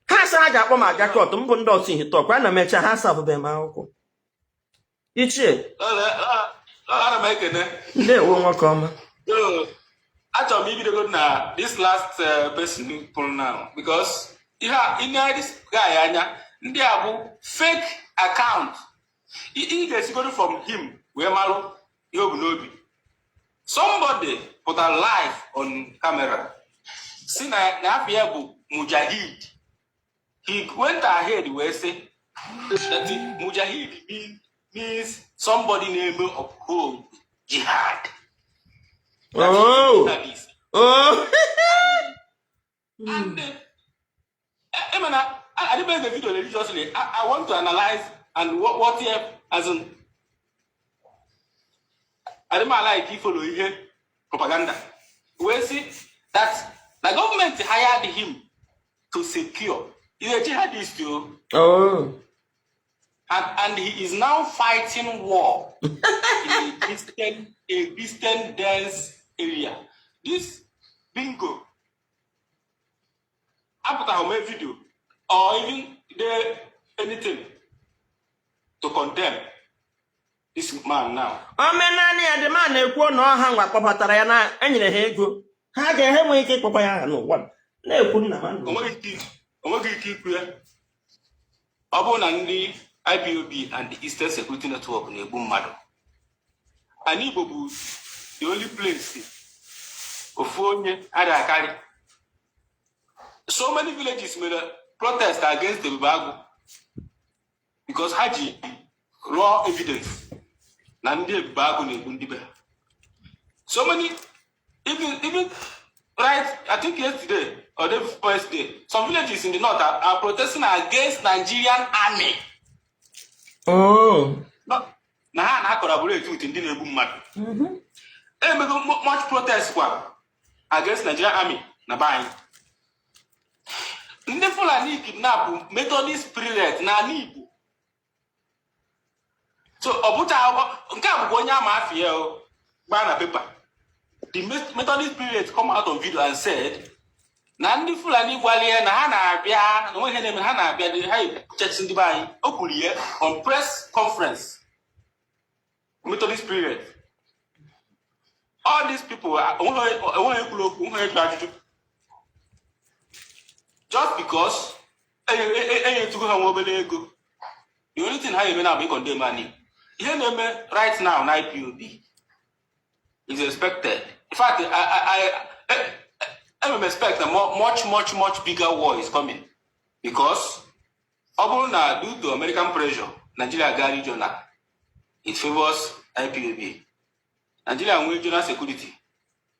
Ha sị ha ga-akpọ m aga court mbụ. Ndị Ọsụ Ihite Ọkwa ana m eche ha servebeghị m akwụkwọ ichie. Lọlọ, ana m ekene. Ndewo, nwoke ọma. So, achọrọ m ibidogo na this last person pụrụ now, because ihe a ị na this guy anya, ndị a bụ fake account. Ị ga-esigodo from him wee marụ ihe o bu n'obi. Somebody pụtara live on camera si na afọ ya bụ Mujahid. He went ahead wee sị that the Mujahid means somebody na-eme uphold jihad. That is Oh. jihadist. Oh. And mana I didn't make the video religiously. I want to analyze and what if, as in, I didn't like follow ihe propaganda. We see that the government hired him to secure. He's a jihadist too. Oh. And he is now fighting war in a distant dense area. This bingo apụtaghị mee video or even dey anything to condemn this man now. Omenala ya dị ma na-ekwu na ọha nwa kpọbatara ya na enyere ha ego ha ga-ehe nwee ike ịkpọkwa ya aha n'ụwa na-ekwu nna m. O nweghị ike ikwu ya. Ọ bụrụ na ndị IPOB and the Eastern Security Network na-egbu mmadụ, ala Igbo bụ the only place ofu onye adịghị akarị. So many villages mere protest against Ebube Agụ because ha ji raw evidence na ndị Ebube Agụ na-egbu ndị be ha. So many, even right, I think yesterday or day before yesterday, some villages in the north are protesting against Nigerian army. Oh. No, na ha na collaborate with ndị na-egbu mmadụ. Emego much protest kwa against Nigerian army na be anyị. Ndị Fulani kidnap Methodist prelate n'ala Igbo. So ọ bụcha akwụkwọ nke a bụkwa onye ama afọ ya o gbaa na paper. The Methodist prelate come out on video and said na ndị Fulani gwara ya na ha na-abịa, na onwe ihe na-eme, ha na-abịa, ha ebuchasị ndị be anyị. O kwuru ya on press conference. Methodist prelate. All these people, onweghị ekwuru okwu, onweghị jụrụ ajụjụ, just because enyetugo ha nwa obere ego. The only thing ha eme na bụ ịcondemn anyị. Ihe na-eme right now na IPOB is expected. In fact, I expect a much, much, much bigger war is coming, because ọ bụrụ na due to American pressure, Nigeria gaa regional, it favors IPOB. Nigeria nwee regional security,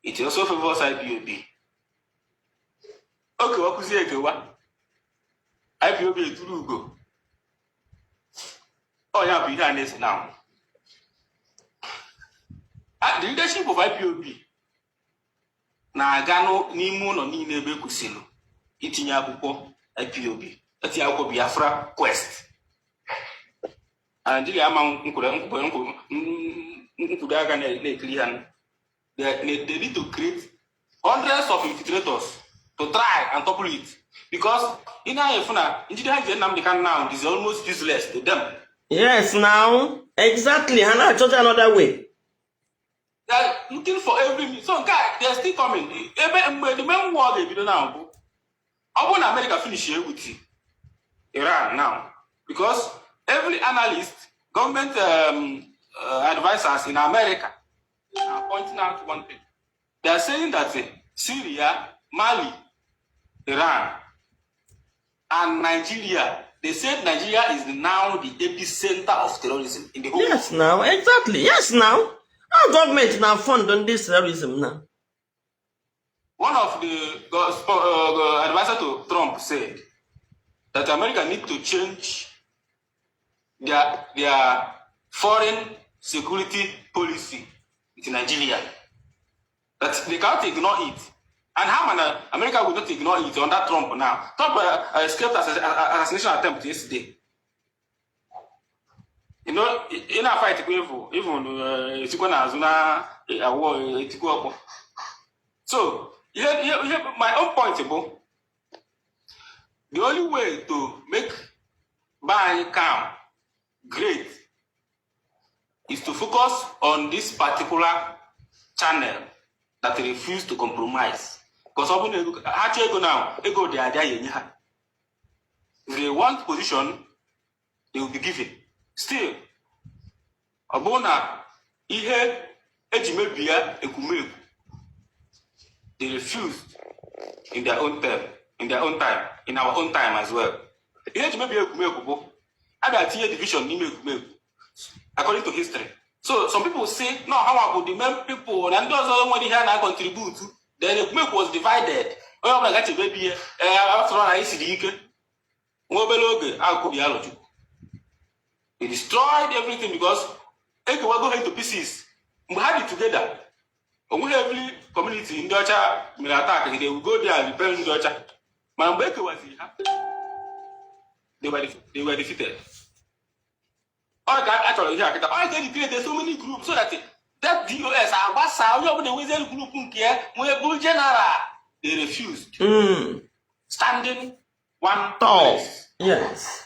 it also favors IPOB. O kewakwuzie ekewa, IPOB eturu ugo. Ọ ya bụ ihe a na-ese now. The leadership of IPOB na-aga n'ime ụlọ niile ebe ekwesịrị itinye akwụkwọ IPOB, etinye akwụkwọ Biafra Quest. Nigeria ama nkwudo aka na-ekiri ha. They need to create hundreds of infiltrators to try and topple it, because ị na-efu na njide ha jide Nnamdi Kanu now is almost useless to them. Yes, now exactly, ha na-achọta another way. They are looking for every means. So nke a, they are still coming. Ebe mgbe the main war ga-ebido now bụ ọ bụrụ na America finish with Iran now, because every analyst, government advisors in America are pointing out one thing. They are saying that Syria, Mali, Iran, and Nigeria, they said Nigeria is now the epicenter of terrorism in the whole Yes, now exactly. Yes, now our government na fund this terrorism now. One of the advisor to Trump said that America need to change their foreign security policy with Nigeria. That they cannot ignore it. And how man, America will not ignore it under Trump now. Trump escaped assassination attempt yesterday. Ị na-fight kwa even esikwa n'azụ na awọ etikwa ọkpọ. So, ihe my own point bụ the only way to make be anyị calm great is to focus on this particular channel that refuse to compromise. Because ọ bụrụ na ego ha chọọ ego now, ego dị adị ya enye ha. If they want position, they will be given. Still, ọ bụrụ na ihe eji mebie ekwumekwu, they refused in their own term, in their own time, in our own time as well. Ihe eji mebie ekwumekwu bụ a bịa tinye division n'ime ekwumekwu, according to history. So some people say no, ha bụ the main people na ndị ọzọ nwere ihe a na-contribute. Then ekwumekwu was divided. Onye ọbụla gachebe ebe ihe ee after all anyị siri ike. Nwa obere oge akụbi Alọchukwu. They destroyed everything because ekewago ha into pieces. Mgbe ha dị together, onweghị every community ndị ọcha mere attack, they will go there and repel ndị ọcha. Mana mgbe ekewaziri ha, they were defeated. Ọ ka a chọrọ ihe a kịta. Ọ ka eji create so many groups so that that DOS agbasa, onye ọbụla enwezielu group nke ya nwee bụrụ general. They refused. Standing one Tall. place.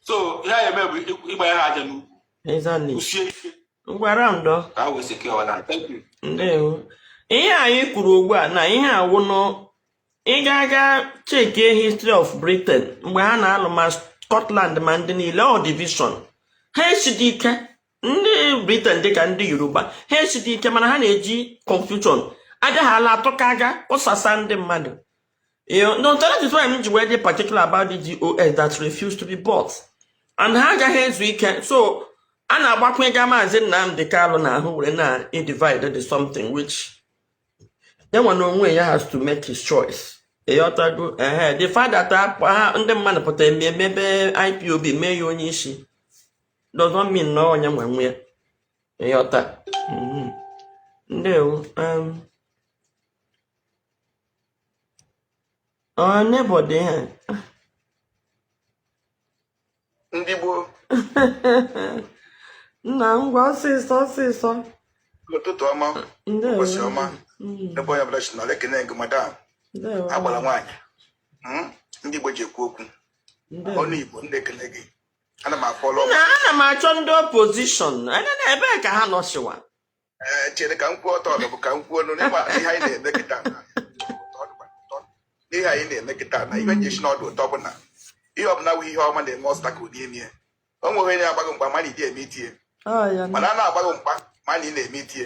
So ihe anyị eme bụ ịgba ya ha aja n'ukwu. Kwụsie ike Ngwa round ọ. Ka ha wee secure our land. Thank you. Ndewo. Ihe anyị kwuru ugbu a na ihe awụnụ, ị ga-aga checkie history of Britain mgbe ha na-alụ ma Scotland ma ndị niile, ọ division. Ha esidi ike, ndị Britain dịka ndị Yoruba, ha esidi ike, mana ha na-eji confusion agaghala atụka aga kpụsasa ndị mmadụ. No, that is why m ji wee dị particular about the DOS that refused to be bought. And ha agaghị ezu ike, so a na-agbakwunye ga Maazị Nnamdi Kanu n'ahụ were na divide the something which ya nwa na onwe ya has to make his choice. Ịghọtago? Ehe, the fact that ha ndị mmadụ pụtara eme emebe IPOB mee ya onye isi does not mean na onye nwe nwe ya. Ịghọta? Ndewo. Ọ neighbor dị ha. Ndị gboo. Nna, ngwa, ọsịsọ ọsịsọ. Ụtụtụ ọma. Ndewo. Ụbọchị ọma. Ebe onye ọbụla si nọrọ, ekene gị, madam. Ndewo. Agbara nwaanyị. Ndị Igbo ji ekwu okwu. Ndewo. Ọnụ Igbo ndị ekene gị. Ana m afọlọ. Na ana m achọ ndị opposition anya na ebee ka ha nọ sịwa. Ee, chere ka m kwuo ọtọ ọdụ bụ ka m kwuo nụ n'ịgba ihe anyị na-eme kịta na ihe anyị na-eme kịta na ihe nji si n'ọdụ ụtọ bụ na ihe ọbụla wụ ihe ọma na-eme obstacle n'ime ya. O nweghị onye na-agbaghị mgba mana ịdị eme itie. Ọ ya. Mana a na-agbaghị mgba mana ị na-eme itie.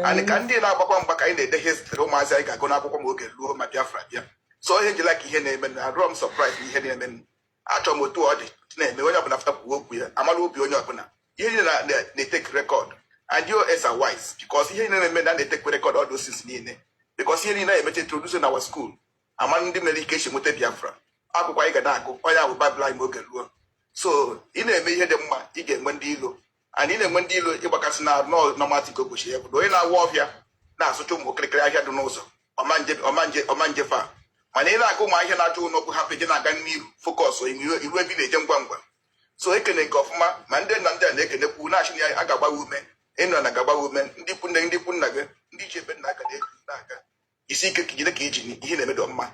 Anyị ka ndị na-agbakwa mgba ka anyị na-ede history ụmụazị anyị ga-agụ n'akwụkwọ ma oge ruo ma Biafra bịa. So ihe njila ka ihe na-eme na arụọ m surprise na ihe na-eme. Achọrọ m otu ọ dị na-eme, onye ọbụla fụtapụ okwu ya, amara obi onye ọbụla. Ihe niile na-etake record, and DOS are wise because ihe niile na-eme na na-etekwe record all those things niile, because ihe niile na-emecha introduce na our school, ama ndị mere ike esi nweta Biafra. Akwụkwọ anyị ga na-agụ onye ahụ Baịbụl anyị ma oge ruo. So ị na-eme ihe dị mma, ị ga-enwe ndị ilo, and ị na-enwe ndị ilo ịgbakasị na normal ka o kwesịrị ya bụ onye na-awa ọhịa na-asụcha ụmụ okirikiri ahịa dị n'ụzọ ọmanje ọmanje fa. Mana ị na-aga ụmụ ahịa na-achọ ụlọ ọkụ, hapụ eje na-aga n'iru, focus iru ebe ị na-eje ngwa ngwa. So ekene nke ọfụma ma ndị nna ndị a na-ekenekwu na-achị na a ga-agba gị ume, ịnọ na ga-agba gị ume, ndị ikwu nne, ndị ikwu nna gị, ndị iche ebe nna aka na-eju na-aga isi ike ka jide ka iji ihe na-eme dị mma.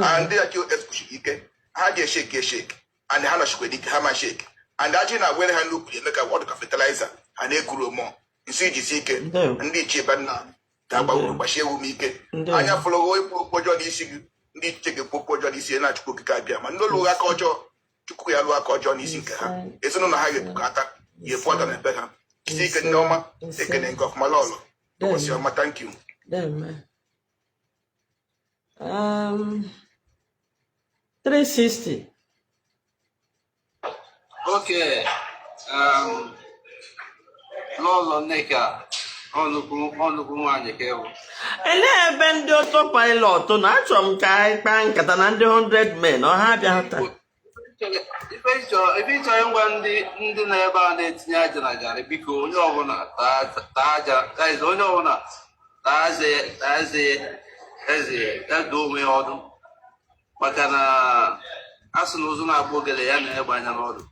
Ah, ndị aka kwuchiri ike ha ji eshake eshake, and ha nọchikwere ike ha ma shake, and ajị na-agwere ha n'ukwu eme ka ọ dị ka fertilizer ha na-ekuru mọ nso iji si ike. Ndewo. Ndị ichie ebe nna ga-agba uru gbachie ewu m ike. Ndewo. Anya fụrụ ikwu okwu ọjọọ n'isi gị, ndị ichie ga-ekwu okwu ọjọọ n'isi ya na Chukwu Okike abịa ma ndị ụlọ aka ọjọọ, Chukwu ya lụọ aka ọjọọ n'isi nke ha, ezinụlọ ha ga-ebukọta ga-efu ọta na ebe ha. Jisi ike, nne ọma. Ise. Ekene nke ọfụma, lọlọ. Ụbọchị ọma, thank you. Deme. 360. Okay. Lọlọ Nneka, ọnụkwu nwaanyị ka ịwụ. Elee ebe ndị autopilot nọ? Achọrọ m ka anyị kpaa nkata na ndị 100 men ọha abịaghị taa. Ife ị chọrọ ịgwa ndị nọ ebe a na-etinye aja na garị, biko, onye ọbụla taa aja, that is, onye ọbụla taa eze, taa eze, eze ya doo onwe ya ọdụ, maka na a sị na ụzụ na-agba ogele ya na-egbe anya n'ọdụ.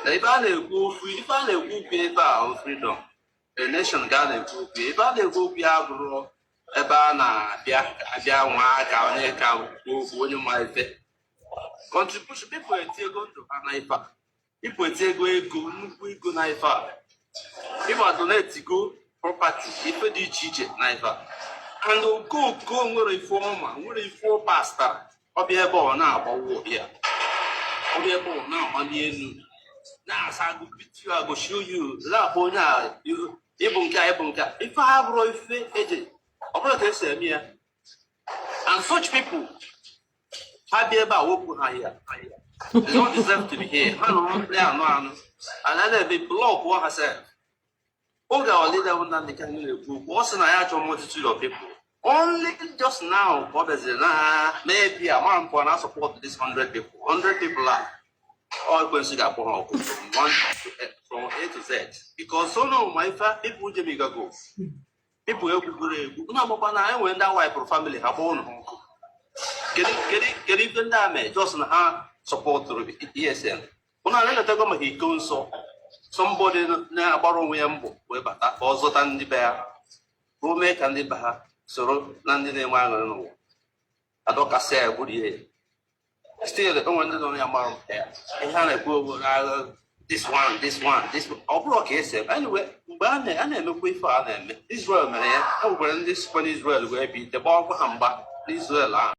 Na ife a na-ekwu okwu, ife a na-ekwu okwu ebe a bụ freedom a nation ka a na-ekwu okwu. Ebe a na-ekwu okwu ya bụrụ ebe a na-abịa abịa nwa aka onye ka kwuo okwu, onye ma ife contribution. People eti ego ndụ ha na ife a, people eti ego, ego nnukwu ego na ife a, people donate go property, ife dị iche iche na ife a. And okooko nwere ife ọma, nwere ife ọ pastara, ọbịa ebe ọ na-agbawa ya, ọbịa ebe ọ na-amali elu na-asa agụ picture I go show you, na-akpọ onye a ịbụ nke a, ịbụ nke a. Ife ha bụrụ ife eji ọ bụrụ ka esi eme ya. And such people, ha bịa ebe a, wepụ ha ya. They don't deserve to be here. Ha nọ ya anụ anụ and a na-ebe block ha sef. Oge our leader Nnamdi Kanu na-ekwu okwu, ọ sị na ya achọ multitude of people. Only just now ka ọ bịaziri na maybe ama mpụ na support this 100 people. 100 people a, ọ ekwensu ga-akpọ ha ọkụ from A to Z, because so no ma ife people jemigago, people egbugoro egbu unu agbakwa na enwere ndị awaipụrụ family ha, gbaa ụnụ ha ọkụ. Kedu ife ndị a mee? Just na ha supportụrụ ESN. Ụnụ na-eletago maka iko nsọ, somebody na-agbara onwe ya mbọ wee bata ka ọ zọta ndị be ya, ka o mee ka ndị be ha soro na ndị na-enwe aṅụrị n'ụwa, adọkasịa ya, gburie ya. Still onwe ndị nọ ya mara ya ihe a na-ekwu okwu na this one, this one, this one. Ọ bụrụ ka esi eme. Anyway, mgbe a na-emekwa ife a na-eme, Israel mere ya. E nwekwara ndị sikwa n'Israel wee bi ite gbawakwa ha mgba n'Israel ahụ.